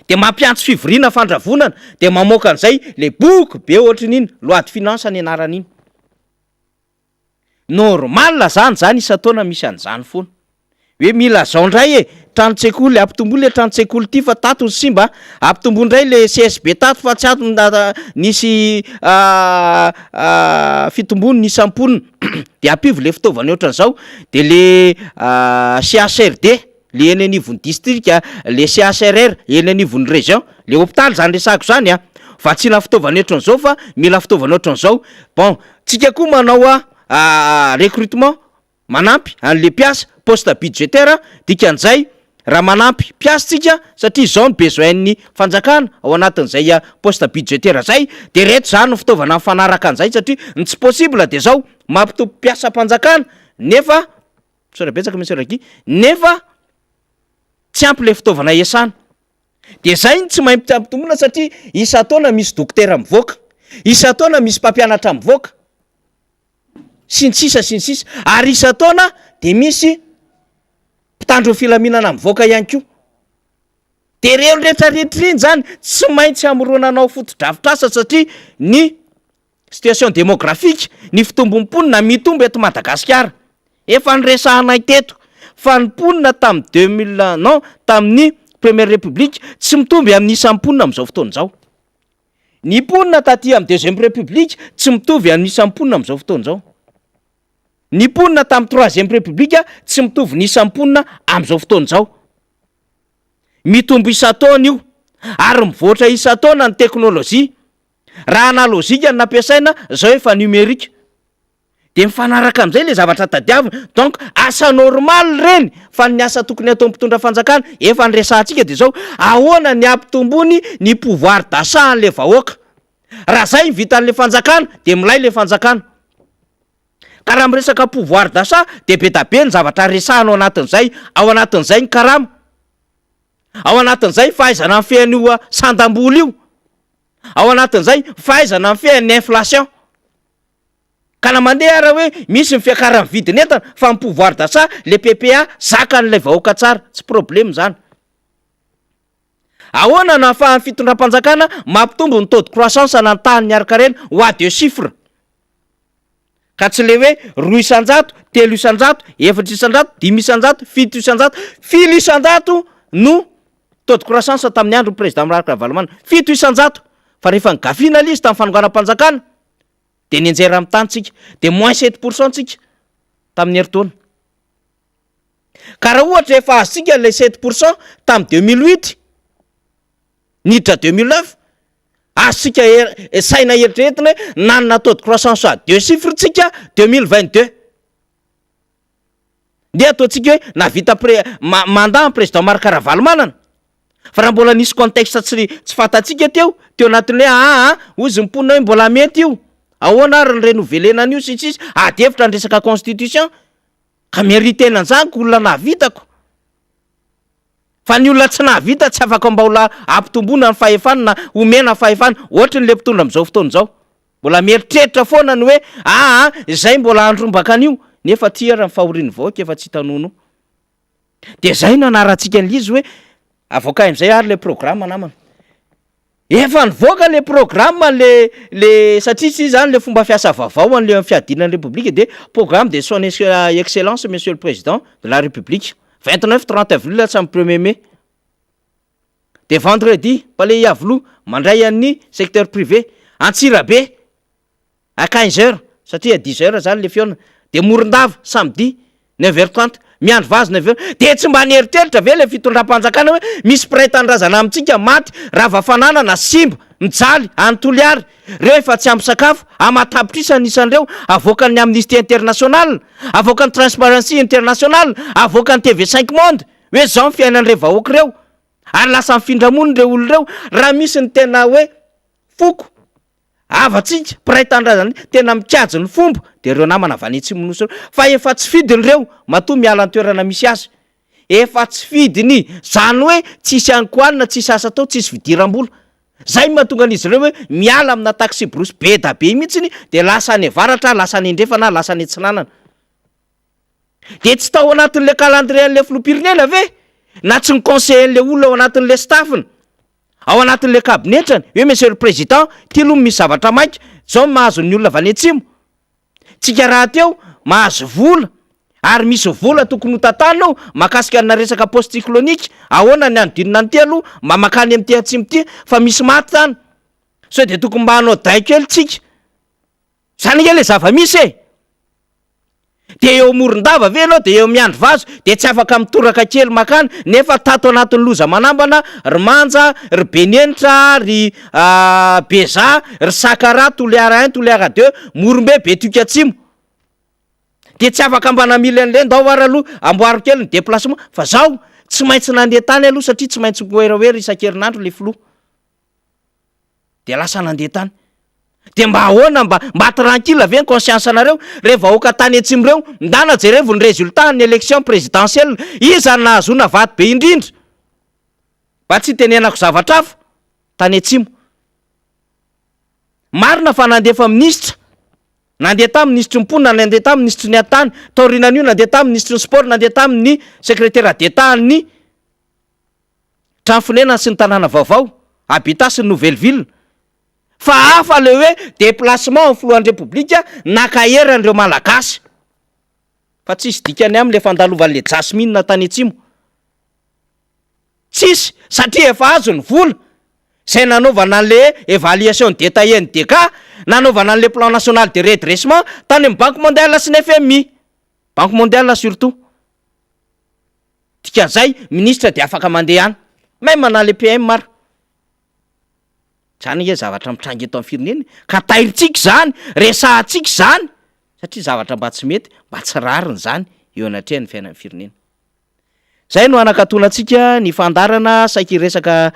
de mampiantso fivoriana fandravonana, de mamoaka an'izay le boky be ohatrin'iny, loi de finance ny anaran'iny. Normal zany zany isan-taona misy an'izany foana. Hoe mila zao ndray e, tranon-tsekoly, ampitomboy le tranon-tsekoly ty fa tato ny simba a, ampitomboy ndray le CSB tato fa tsy ato nisy fitombony ny isam-ponina, de ampivo le fitaovana ohatran'izao, de le CHRD le eny anivon'ny distrika, le CHRR eny anivon'ny région, le hopitaly zany resahako zany a, vatsiana fitaovana ohatran'izao fa mila fitaovana ohatran'izao, bon tsika koa manao a recrutement manampy an'le mpiasa, poste budgétaire, dikan'izay raha manampy mpiasa tsika satria zao ny besoin-n'ny fanjakana ao anatin'izay poste budgétaire zay de reto zany ny fitaovana mifanaraka an'izay satria ny tsy possible de zao mampitombo mpiasam-panjakana nefa Misaotra betsaka Monsieur Raguy, nefa tsy ampy le fitaovana iasana. De zay no tsy maintsy ampitomboina satria isan-taona misy dokotera mivoaka, isan-taona misy mpampianatra mivoaka, sy ny sisa sy ny sisa, ary isan-taona de misy mpitandro ny filaminana mivoaka ihany koa. De reo retraretra reny zany tsy maintsy hamoronanao fotodrafitrasa satria ny Situation démographique, ny fitombon'ny mponina mitombo eto Madagasikara. Efa niresahanay teto fa ny mponina tamin'ny 2000 non tamin'ny première république tsy mitomby amin'ny isan'ny mponina amin'izao fotoana izao. Ny mponina taty amin'ny deuxième république tsy mitovy amin'ny isan'ny mponina amin'izao fotoana izao. Ny mponina tamin'ny troisième république tsy mitovy ny isan'ny mponina amin'izao fotoana izao. Mitombo isan-taona io ary mivoatra isan-taona ny teknolojia. Raha analojika no nampiasaina, zao efa numerique. De mifanaraka amizay le zavatra tadiavina, donc asa normal reny fa ny asa tokony ataon'ny mpitondra fanjakana efa niresahantsika de zao, ahoana ny hampitombony ny pouvoir d'achat an'le vahoaka? Raha zay ny vitan'le fanjakana de milay le fanjakana. Ka raha miresaka pouvoir d'achat de be da be ny zavatra resahana ao anatin'izay, ao anatin'izay ny karama, ao anatin'izay ny fahaizana mifehy an'io sandam-bola io, ao anatin'izay fahaizana mifehy ny inflation. Ka na mandeha ara hoe misy ny fiakaran'ny vidin'entana fa ny pouvoir d'achat le PPA zakan'ilay vahoaka tsara, tsy problème zany. Ahoana no ahafahan'ny fitondram-panjakana mampitombo ny taux de croissance na ny tahan'ny harin-karena ho à deux chiffres? Ka tsy le hoe 2%, 3%, 4%, 5%, 7%, filo isan-jato no taux de croissance tamin'ny andron'ny président Marc Ravalomanana, 7%, fa rehefa nigafina le izy tamin'ny fanonganam-panjakana, de nianjera amin'ny tany tsika, de moins 7% tsika tamin'ny herintaona. Ka raha ohatra efa azontsika ilay 7% tamin'ny 2008, niditra 2009, azontsika saina eritreretina hoe nanana taux de croissance à deux chiffres tsika 2022. Ndeha ataontsika hoe nahavita pré- mandat ny président Marc Ravalomanana, fa raha mbola nisy contexte tsy fantatsika teo, teo anatin'ny hoe aa hozy ny mponina hoe mbola mety io, ahoana ary ny renouvelena an'io sy ny sisa, ady hevitra ny resaka constitution, ka mérite-na an'izany ko olona nahavitako. Fa ny olona tsy nahavita tsy afaka mbola ampitomboina ny fahefany na omena fahefana, ohatry ny le mpitondra amin'izao fotoana izao. Mbola mieritreritra foana ny hoe aa izay mbola handrombaka an'io, nefa aty ary ny fahorian'ny vahoaka efa tsy hita nonoa. De zay no anarantsika an'ilay izy hoe avoakay am'zay ary le programme namana. Efa nivoaka le programme le le satria tsy zany le fomba fiasa vaovao an'le fiadiana ny république de programme de son excellence monsieur le président de la république 29 30 avril hatramin'ny premier mai. De vendredi palais Iavoloha mandray an'ny secteur privé Antsirabe à 15 heures satria à 10 heures zany le fihaonana, de Morondava samedi 9 heures 30, miandry vazo 9 heures. De tsy mba nieritreritra ve le fitondram-panjakana hoe misy mpiray tanindrazana amintsika maty, rava fananana, simba, mijaly any Toliary reo, efa tsy ampy sakafo aman-tapitrisa ny isan'ireo, avoakan'ny Amnesty International, avoakan'ny Transparency International, avoakan'ny TV5 Monde hoe zao ny fiainan'ireo vahoaka ireo, ary lasa mifindra monina ireo olona ireo. Raha misy ny tena hoe foko havantsika mpiray tanindrazana tena mikajy ny fomba de ireo namana avy any Atsimo-Nosy ireo, fa efa tsy fidiny ireo matoa miala ny toerana misy azy, efa tsy fidiny zany hoe tsisy hanin-kohanina, tsisy asa atao, tsisy fidiram-bola, zay no mahatonga an'izy ireo hoe miala amina taxi-brousse be da be mihitsiny de lasa any avaratra, lasa any andrefana, lasa any atsinanana. De tsy tao anatin'le calendrier an'le filoham-pirenena ve? Na tsy ni-conseiller an'le olona ao anatin'le staff-ny? Ao anatin'le kabinetrany hoe monsieur le président, ty aloha misy zavatra maika zao mahazo ny olona avy any atsimo, tsika rahateo mahazo vola ary misy vola tokony ho tantanina ao mahakasika na resaka post cyclonique, ahoana ny hanodinina an'ity aloha mba makany amin'ity atsimo ity fa misy maty zany, sao de tokony mba hanao dai kely tsika. Zany ange le zava-misy e! De eo Morondava ve ianao de eo Miandrivazo de tsy afaka mitoraka kely makany nefa tato anatin'ny loza manambana ry Manja, ry Benenitra, ry Bezaha, ry Sakaraha, Toliara un, Toliara deux, Morombe, Betioky Atsimo. De tsy afaka mba namily an'le ndao ary aloha amboaro kely ny déplacement fa zaho tsy maintsy nandeha tany aloha satria tsy maintsy mihoerahoera isan-kerinandro le filoha. De lasa nandeha tany. De mba ahoana mba mba tranquille ve ny conscience nareo re vahoaka tany atsimo reo? Ndana jerevo ny résultat ny élection présidentielle, iza no nahazoana vato be indrindra? Mba tsy hitenenako zavatra hafa, tany atsimo. Marina fa nandefa minisitra, nandeha tamin'ny minisitry ny mponina, nandeha tamin'ny minisitry ny atitany, taorianan'io nandeha tamin'ny minisitry ny sport, nandeha tamin'ny secrétaire d'Etat an'ny trano fonenana sy ny tanàna vaovao, habitat sy ny nouvelle ville. Fa hafa le hoe déplacement ny filohan'ny repoblika naka hery an'ireo malagasy. Fa tsisy dikany aminy le fandalovan'le Jasmine tany atsimo. Tsisy, satria efa azo ny vola izay nanaovana an'le évaluation détaillée ny dégâts, nanaovana an'le plan national de redressement tany amin'ny banque mondiale sy ny FMI. Banque mondiale surtout. Dikan'izay, ministre dia afaka mandeha any. Même na le PM ara. Zany ange zavatra mitranga eto amin'ny firenena e. Ka tairintsika izany, resahantsika izany. Satria zavatra mba tsy mety, mba tsy rariny izany eo anatrehan'ny fiainan'ny firenena. Izay no hanakatonantsika ny fandaharana saiky hiresaka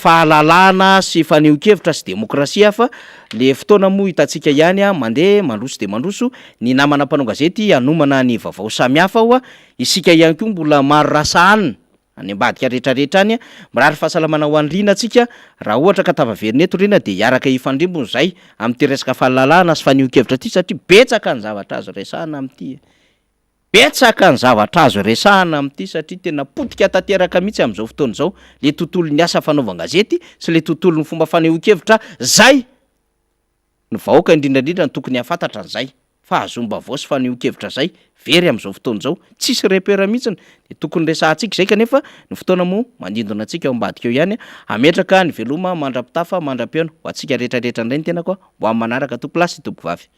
fahalalahana sy fanehoan-kevitra sy demokrasia fa le fotoana moa hitantsika ihany mandeha mandroso dia mandroso ny namana mpanao gazety hanomana ny vaovao samihafa hoa isika ihany koa mbola maro raha sahanina any ambadika rehetrarehetra any mirary fahasalamana ho an'i Rina tsika raha ohatra ka tafaverina eto Rina dia hiaraka hifandrimbona izay amin'ity resaka fahalalahana sy fanehoan-kevitra ity satria betsaka ny zavatra azo resahana amin'ity e. Betsaka ny zavatra azo resahana amin'ity satria tena potika tanteraka mihitsy amin'izao fotoana izao le tontolon'ny asa fanaovan-gazety sy le tontolon'ny fomba fanehoan-kevitra zay ny vahoaka indrindra indrindra no tokony hahafantatra an'izay fahazoam-baovao sy fanehoan-kevitra zay very amin'izao fotoana izao tsisy repère mihitsiny de tokony resahantsika izay kanefa ny fotoana moa mandindona antsika ao ambadika eo ihany hametraka ny veloma mandra-pitafa mandra-pihaona ho antsika rehetra rehetra indray ny tenako ho amin'ny manaraka tompolahy sy tompovavy.